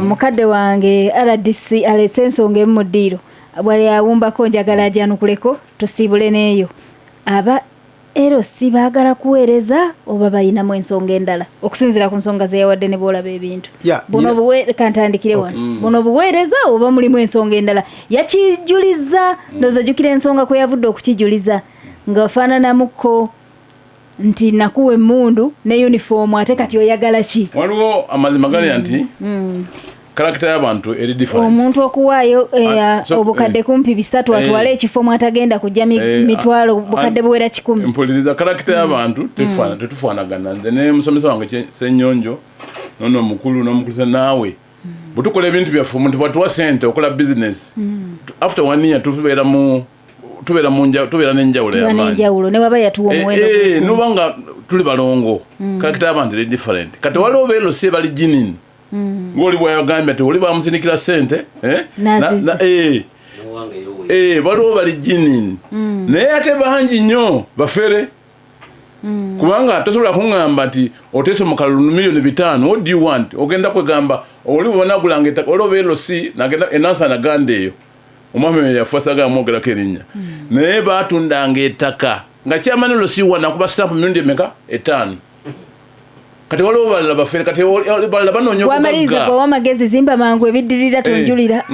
mukadde wange RDC alese ensonga emu mu ddiiro bwali awumbako, njagala ajanukuleko tusiibule n'eyo. Aba LC baagala kuweereza oba bayinamu ensonga endala okusinziira ku nsonga ze yawadde ne bwolaba ebintu buno kantandikire wano, buno buweereza oba mulimu ensonga endala? Yakijuliza, ndowooza ojjukira ensonga kwe yavudde okukijuliza, nga ofaananamukko nti nakuwa emmundu ne yunifoomu, ate kati oyagala ki? Waliwo amazima gali nti character y'abantu eri different. Omuntu okuwaayo Ah, obukadde kumpi 300 atwale ekifo mwatagenda kujja mitwalo bukadde buwera 100. Mpuliriza, character y'abantu tetufaanagana. Nze ne musomesa wange Ssenyonjo nono omukulu n'omukulisa naawe, bwe tukola ebintu byaffe, omuntu bwatuwa sente okola business, after one year tubeera mu tubeera mu tubeera n'enjawulo Tuba y'amaanyi. n'enjawulo ne waba yatuwa omuwendo gw'ekkumi. Nuba nga tuli balongo, character y'abantu eri different. Kati waliwo beerosi bali genuine, ng'oli bwayagambye nti oli bamusindikira sente, eh? N'aziza. N'owange yowe. Waliwo bali genuine, naye ate bangi nnyo bafere, kubanga tosobola kuŋŋamba nti oteese mu kalulu 5 miliyoni, what do you want? Ogenda kwegamba oli bwenagulanga ettaka, waliwo beerosi nagenda enansana ganda eyo, omwami oyo yafa, sagala mwogerako erinnya, naye batundanga ettaka nga kyamani LC nakuba stamp mirundi emeka? 5. Kati waliwo balala bafere, kati balala banoonya Wamaliriza obugagga. kuwa amagezi zimba mangu, ebiddirira tonjulira.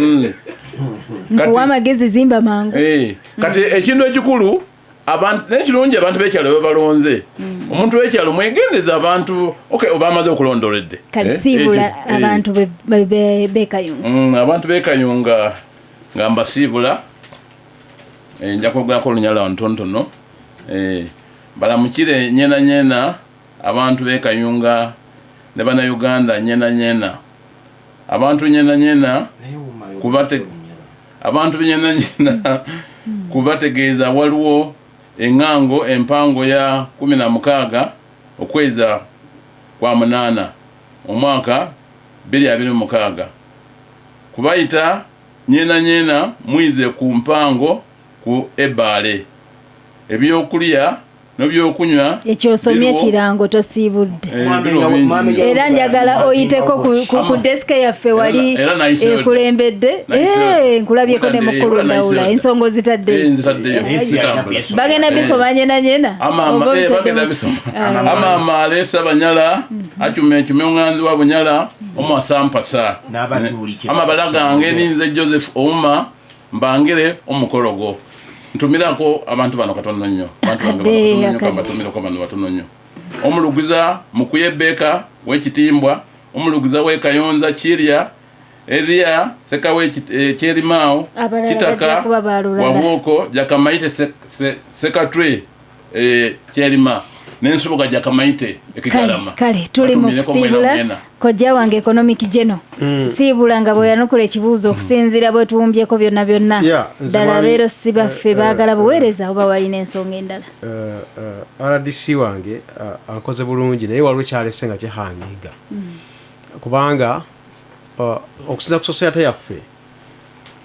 Nkuwa amagezi zimba mangu. Kati ekintu ekikulu abantu, nekirungi abantu b'ekyalo bebalonze omuntu w'ekyalo mwegendeza abantu, okay, oba amaze okulondoledde. Kale siibula abantu b'Ekayunga. Abantu b'Ekayunga nga mbasiibula. Nja kwogerako olunyala ntonotono. Balamukire nyena nyena abantu b'Ekayunga ne Bannayuganda nyena nyena, abantu nyena nyena abantu nyena nyena kubategeeza waliwo eŋŋango empango ya 16 okweza kwa 8 omwaka 2026, kubayita nyena nyena mwize ku mpango ku ebbaale, ebyokulya n'ebyokunywa. Ekyosomye kirango, tosiibudde. Biriwo bingi nnyo. Era njagala oyiteko ku desike yaffe wali Era nayiseyo dda. ekulembedde. Nayiseyo dda. Nkulabyeko ne mukulu Era nayiseyo Ndawula, dda. ensonga ozitaddeyo. Nzitaddeyo. Zitambula. Bagenda bisoma nyena nyena. Ama Oba bagenda bisoma. Ama alesa banyala achume chume onganzi wa bunyala omwasampasa N'abaduuli kye ama balagange ninze Joseph Ouma mbangire omukologo ntumirako abantu bano katono nnyo, abantu bange bano Akadde, katono nnyo, akadde. kambatumireko bano batono nnyo: omuluguza Mukuye Beka w'Ekitimbwa, omuluguza w'Ekayonza Kirya Eria Seka Kyerimaawo Abalala bajja Kitaka kuba balulala. Wabwoko Jakamaite Sekatwe. Kyerima n'ensubuga Jakamaite ekigalama. Kale tuli mu kusiibula kojja wange economic geno siibula nga bweyanukula ekibuuzo okusinziira bwe tuwumbyeko byonna byonna. Ddala abeero si baffe baagala buweereza oba walina ensonga endala? RDC wange ankoze bulungi, naye waliwo kyalese nga kyehanginga kubanga okusinza ku society yaffe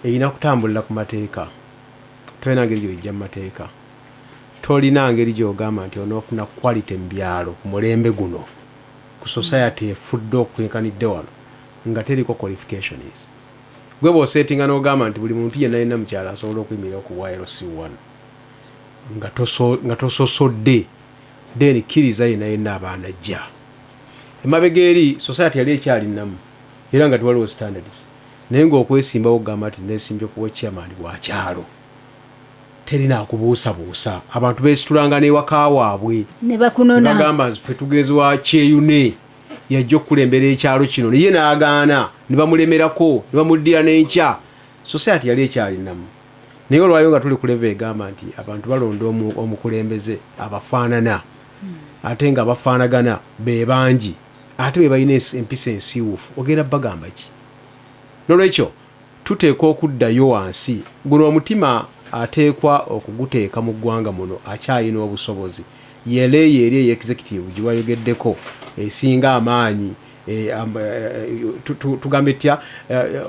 erina kutambulira ku mateeka. Tolina ngeri gy'ojja mu mateeka, tolina ngeri gy'ogamba nti onoofuna quality mu byalo ku mulembe guno ku society efudde okwenkanidde wano nga teriko qualifications. Gwe bw'oseetinga n'ogamba nti buli muntu yenna yenna mukyalo asobola okuyimirira ku bwa LC1 nga tososodde, then kkiriza yenna yenna abaana ajja. Emabega eri society yali ekyali nnamu era nga tewaliwo standards, naye ng'okwesimbawo okugamba nti nesimbye kuwa chairman bwa kyalo terina akubuusabuusa. Abantu beesitulanga n'ewaka waabwe ne bakunona, bagamba ffe tugenze wa Kyeyune yajja okukulembera ekyalo kino, naye n'agaana ne bamulemerako ne bamuddira n'enkya. Society yali ekyali nnamu, naye olwayo nga tuli ku level egamba nti abantu balonda omukulembeze abafaanana, ate nga abafaanagana be bangi, ate be balina empisa ensiiwuufu, ogenda bagamba ki? Nolwekyo tuteekwa okuddayo wansi. Guno omutima ateekwa okuguteeka mu ggwanga muno akyalina obusobozi. Yeleeyo eri ey'executive gye wayogeddeko esinga amaanyi, tugambe tutya,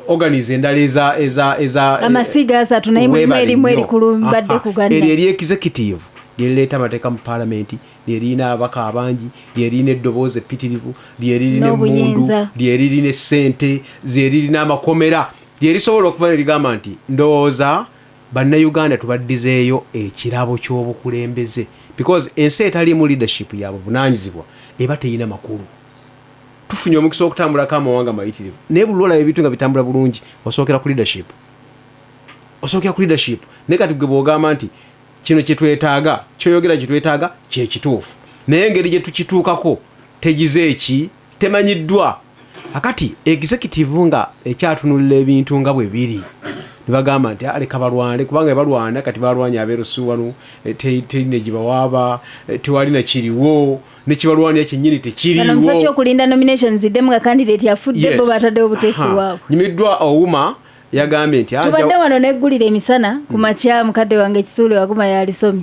organize endala eza amasiga asatu, naye mulimu erimu erikulumbadde kuganna. Eryo eri executive lyerireeta amateeka mu paalamenti, lyeriyina ababaka abangi, lyeriyina eddoboozi eppitirivu, lyeririna emmundu, lyeririna essente, lyeririna amakomera, lyerisobola okuva nerigamba nti ndowooza bannayuganda tubaddizeeyo ekirabo ky'obukulembeze, because ensi etaliimu leadership ya buvunaanyizibwa eba teyina makulu. Tufunye omukisa okutambulako amawanga mayitirivu, naye buli lwolaba ebintu nga bitambula bulungi osookera ku leadership, osookera ku leadership. Naye kati gwe bw'ogamba nti kino kyetwetaaga, kyoyogera kyetwetaaga kyekituufu, naye engeri gye tukituukako tegize eki temanyiddwa. Akati executive nga ekyatunulira ebintu nga bwe biri, ne bagamba nti leka balwane, kubanga balwana kati balwanya abeerusi wano, terina gye bawaaba, tewali na kiriwo, nekibalwanira kyennyini tekiriwo. Kyokulinda nomination ziddemu nga candidate afudde, bo bataddewo buteesi waabwe. Nyumiddwa Ouma yagambye nti tubadde wano neggulira emisana ku makya, mukadde wange ekisuule waguma yalisomye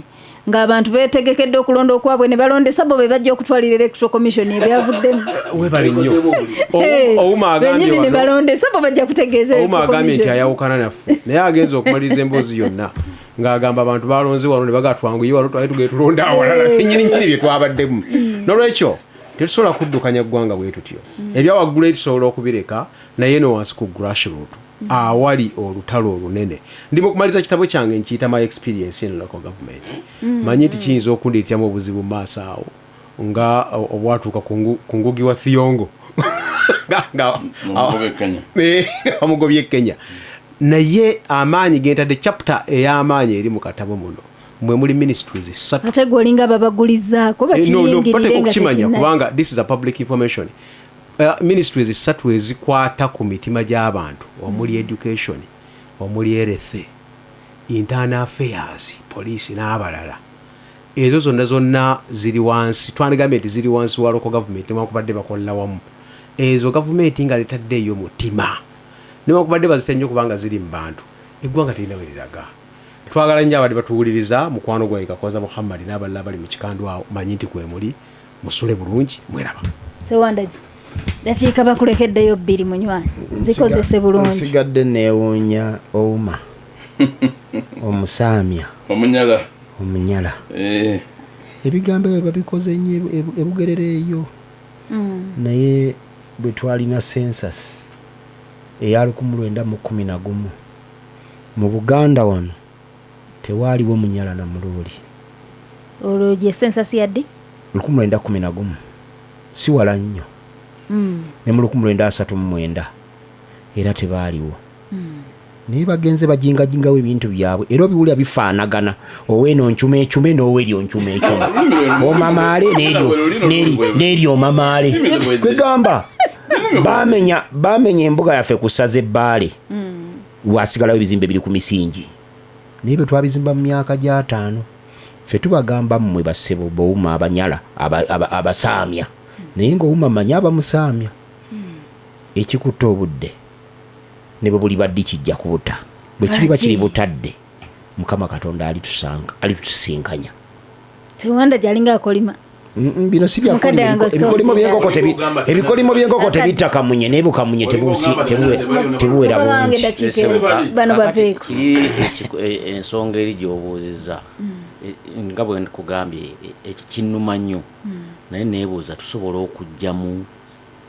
ng'abantu beetegekedde okulonda okwabwe ne balondesa bo be bajja okutwalira electoral commission ebyavuddemu. Webale nnyo. Ouma agambye ne balondesa bo bajja kutegeeza. Ouma agambye nti ayawukana naffe, naye agenza okumaliriza emboozi yonna ng'agamba abantu balonze wano ne bagaa twanguye wano twali tugende tulonda awalala nyini nyini bye twabaddemu. Nolwekyo tetusobola kuddukanya ggwanga bwe tutyo. Ebyawaggulu tusobola okubireka, naye no wansi ku grassroot awali olutalo olunene. Ndi mu kumaliriza kitabo kyange nkiyita My Experience in Local Government. Manyi nti kiyinza okundeeteramu obuzibu mu maaso awo nga obwatuuka ku Ngugi wa Thiong'o bamugobye Kenya, naye amaanyi gentadde chapter ey'amaanyi eri mu katabo muno mwe muli ministries ssatu. Ate gwe olinga babagulizaako bakiyingirire nga okukimanya kubanga this is a public information. Ministries ssatu ezikwata ku mitima gy'abantu omuli education, omuli health, internal affairs, police n'abalala, ezo zonna zonna ziri wansi, twandigambye nti ziri wansi wa local government, newankubadde bakolera wamu. Ezo gavumenti nga letaddeeyo mutima, newankubadde bazitya nnyo kubanga ziri mu bantu, eggwanga terina we liraga. Twagala nnyo abadde batuwuliriza, mukwano gwange Kakoza Muhammad n'abalala bali mu kikandwa awo, manyi nti kwemuli, musule bulungi, mweraba. Sewandagi, dakiika bakulekeddeyo 2 munywanyi, zikozese bulungi. Nsigadde neewuunya Ouma omusaamya omunyala omunyala ebigambo ebyo babikoze nnyo ebugerera eyo, naye bwe twalina census eya 1911 mu Buganda wano tewaaliwo munyala na muluuli. Olwo gye census yaddi? 1911, si wala nnyo, ne mu 1939 era tebaaliwo. Naye bagenze bajingajingawo ebintu byabwe era obiwulira bifaanagana, oweeno ncume ecume n'oweryo ncume ecume, omamaale n'eryo omamaale. Kwegamba bamenya embuga yaffe ku ssaza ebbaale, wasigalawo ebizimbe biri ku misingi, naye bwe twabizimba mu myaka gy'ataano. Ffe tubagamba mmwe bassebo bowuma abanyala abasaamya, naye ngaowuma manyi abamusaamya. Ekikutta obudde ne bwe buli baddi kijja kubuta, bwe kiriba Lwaki? kiri butadde, Mukama Katonda alitusinkanya. Tewanda gyalinga akolima. Bino si Mukadde byakolima. wange. Ebikolimo by'enkoko Ogamba ebikolimo by'enkoko Akadde. tebitta kamunye, naye bukamunye Ogamba tebuwera Mukama wange bungi. dakiika emu. Bali. Bano Kakati baveeko. kiri ensonga eri gy'obuuzizza, nga bwe nkugambye, eki kinnuma nnyo, naye neebuuza tusobola okuggyamu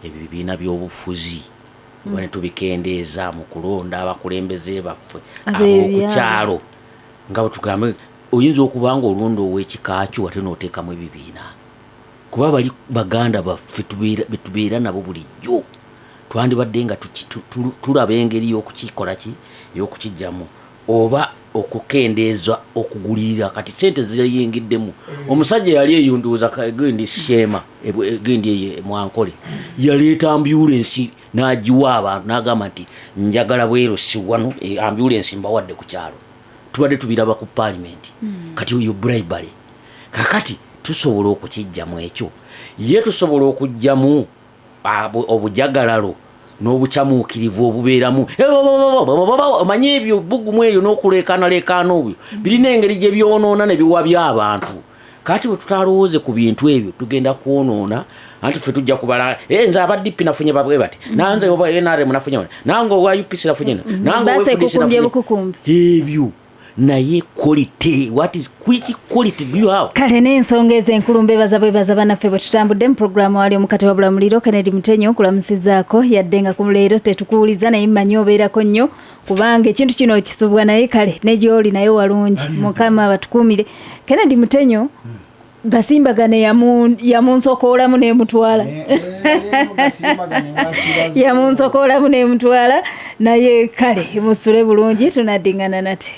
ebibiina by'obufuzi oba ne tubikendeeza mu kulonda abakulembeze baffe Ab'ebyalo. ab'okukyalo, nga bwe tugambe oyinza okuba nga olonda ow'ekika kyo ate n'oteekamu ebibiina, kuba bali baganda baffe betubeera nabo bulijjo. Twandibadde nga tulaba engeri y'okukikola ki, y'okukijjamu oba okukendeeza okugulirira. Kati sente ziyingiddemu. Omusajja yali eyundooza gendi sheema gendi eyo mwankole yaleeta ambulensi n'agiwa abantu n'agamba nti njagala bweru si wano, ambulensi mbawadde ku kyalo. Tubadde tubiraba ku paalimenti. Kati oyo bribery, kakati tusobola okukijjamu ekyo? Ye tusobola okugjamu obujagalalo n'obukyamuukirivu obubeeramu? Omanye ebyo bugumu eyo n'okuleekaanaleekaana obyo birina engeri gye byonoona ne biwabya abantu. Kati bwe tutalowooze ku bintu ebyo tugenda kwonoona, anti ffe tujja kubala, "Eh, nze aba DP nafunye babwe bati, nanze oba NRM nafunye bati, nange owa UPC nafunye, nange owa Baasa FDC ekukumbye nafunye." bukukumbi. Ebyo naye quality, what is which quality do you have? Kale n'ensonga ezo enkulu, mbebaza bwebaza bannaffe bwe tutambudde mu puroguramu. Wali omukate wabula muliro Kennedy Mutenyo, okulamusizaako yadde nga ku leero tetukuwuliza, naye mmanyi obeerako nnyo kubanga ekintu kino okisubwa, naye kale ne gy'oli naye walungi. Mukama batukuumire. Kennedy Mutenyo gasimbagane yamunsokoolamu nemutwala, yamunsokoolamu nemutwala, naye kale musule bulungi, tunaddingana nate.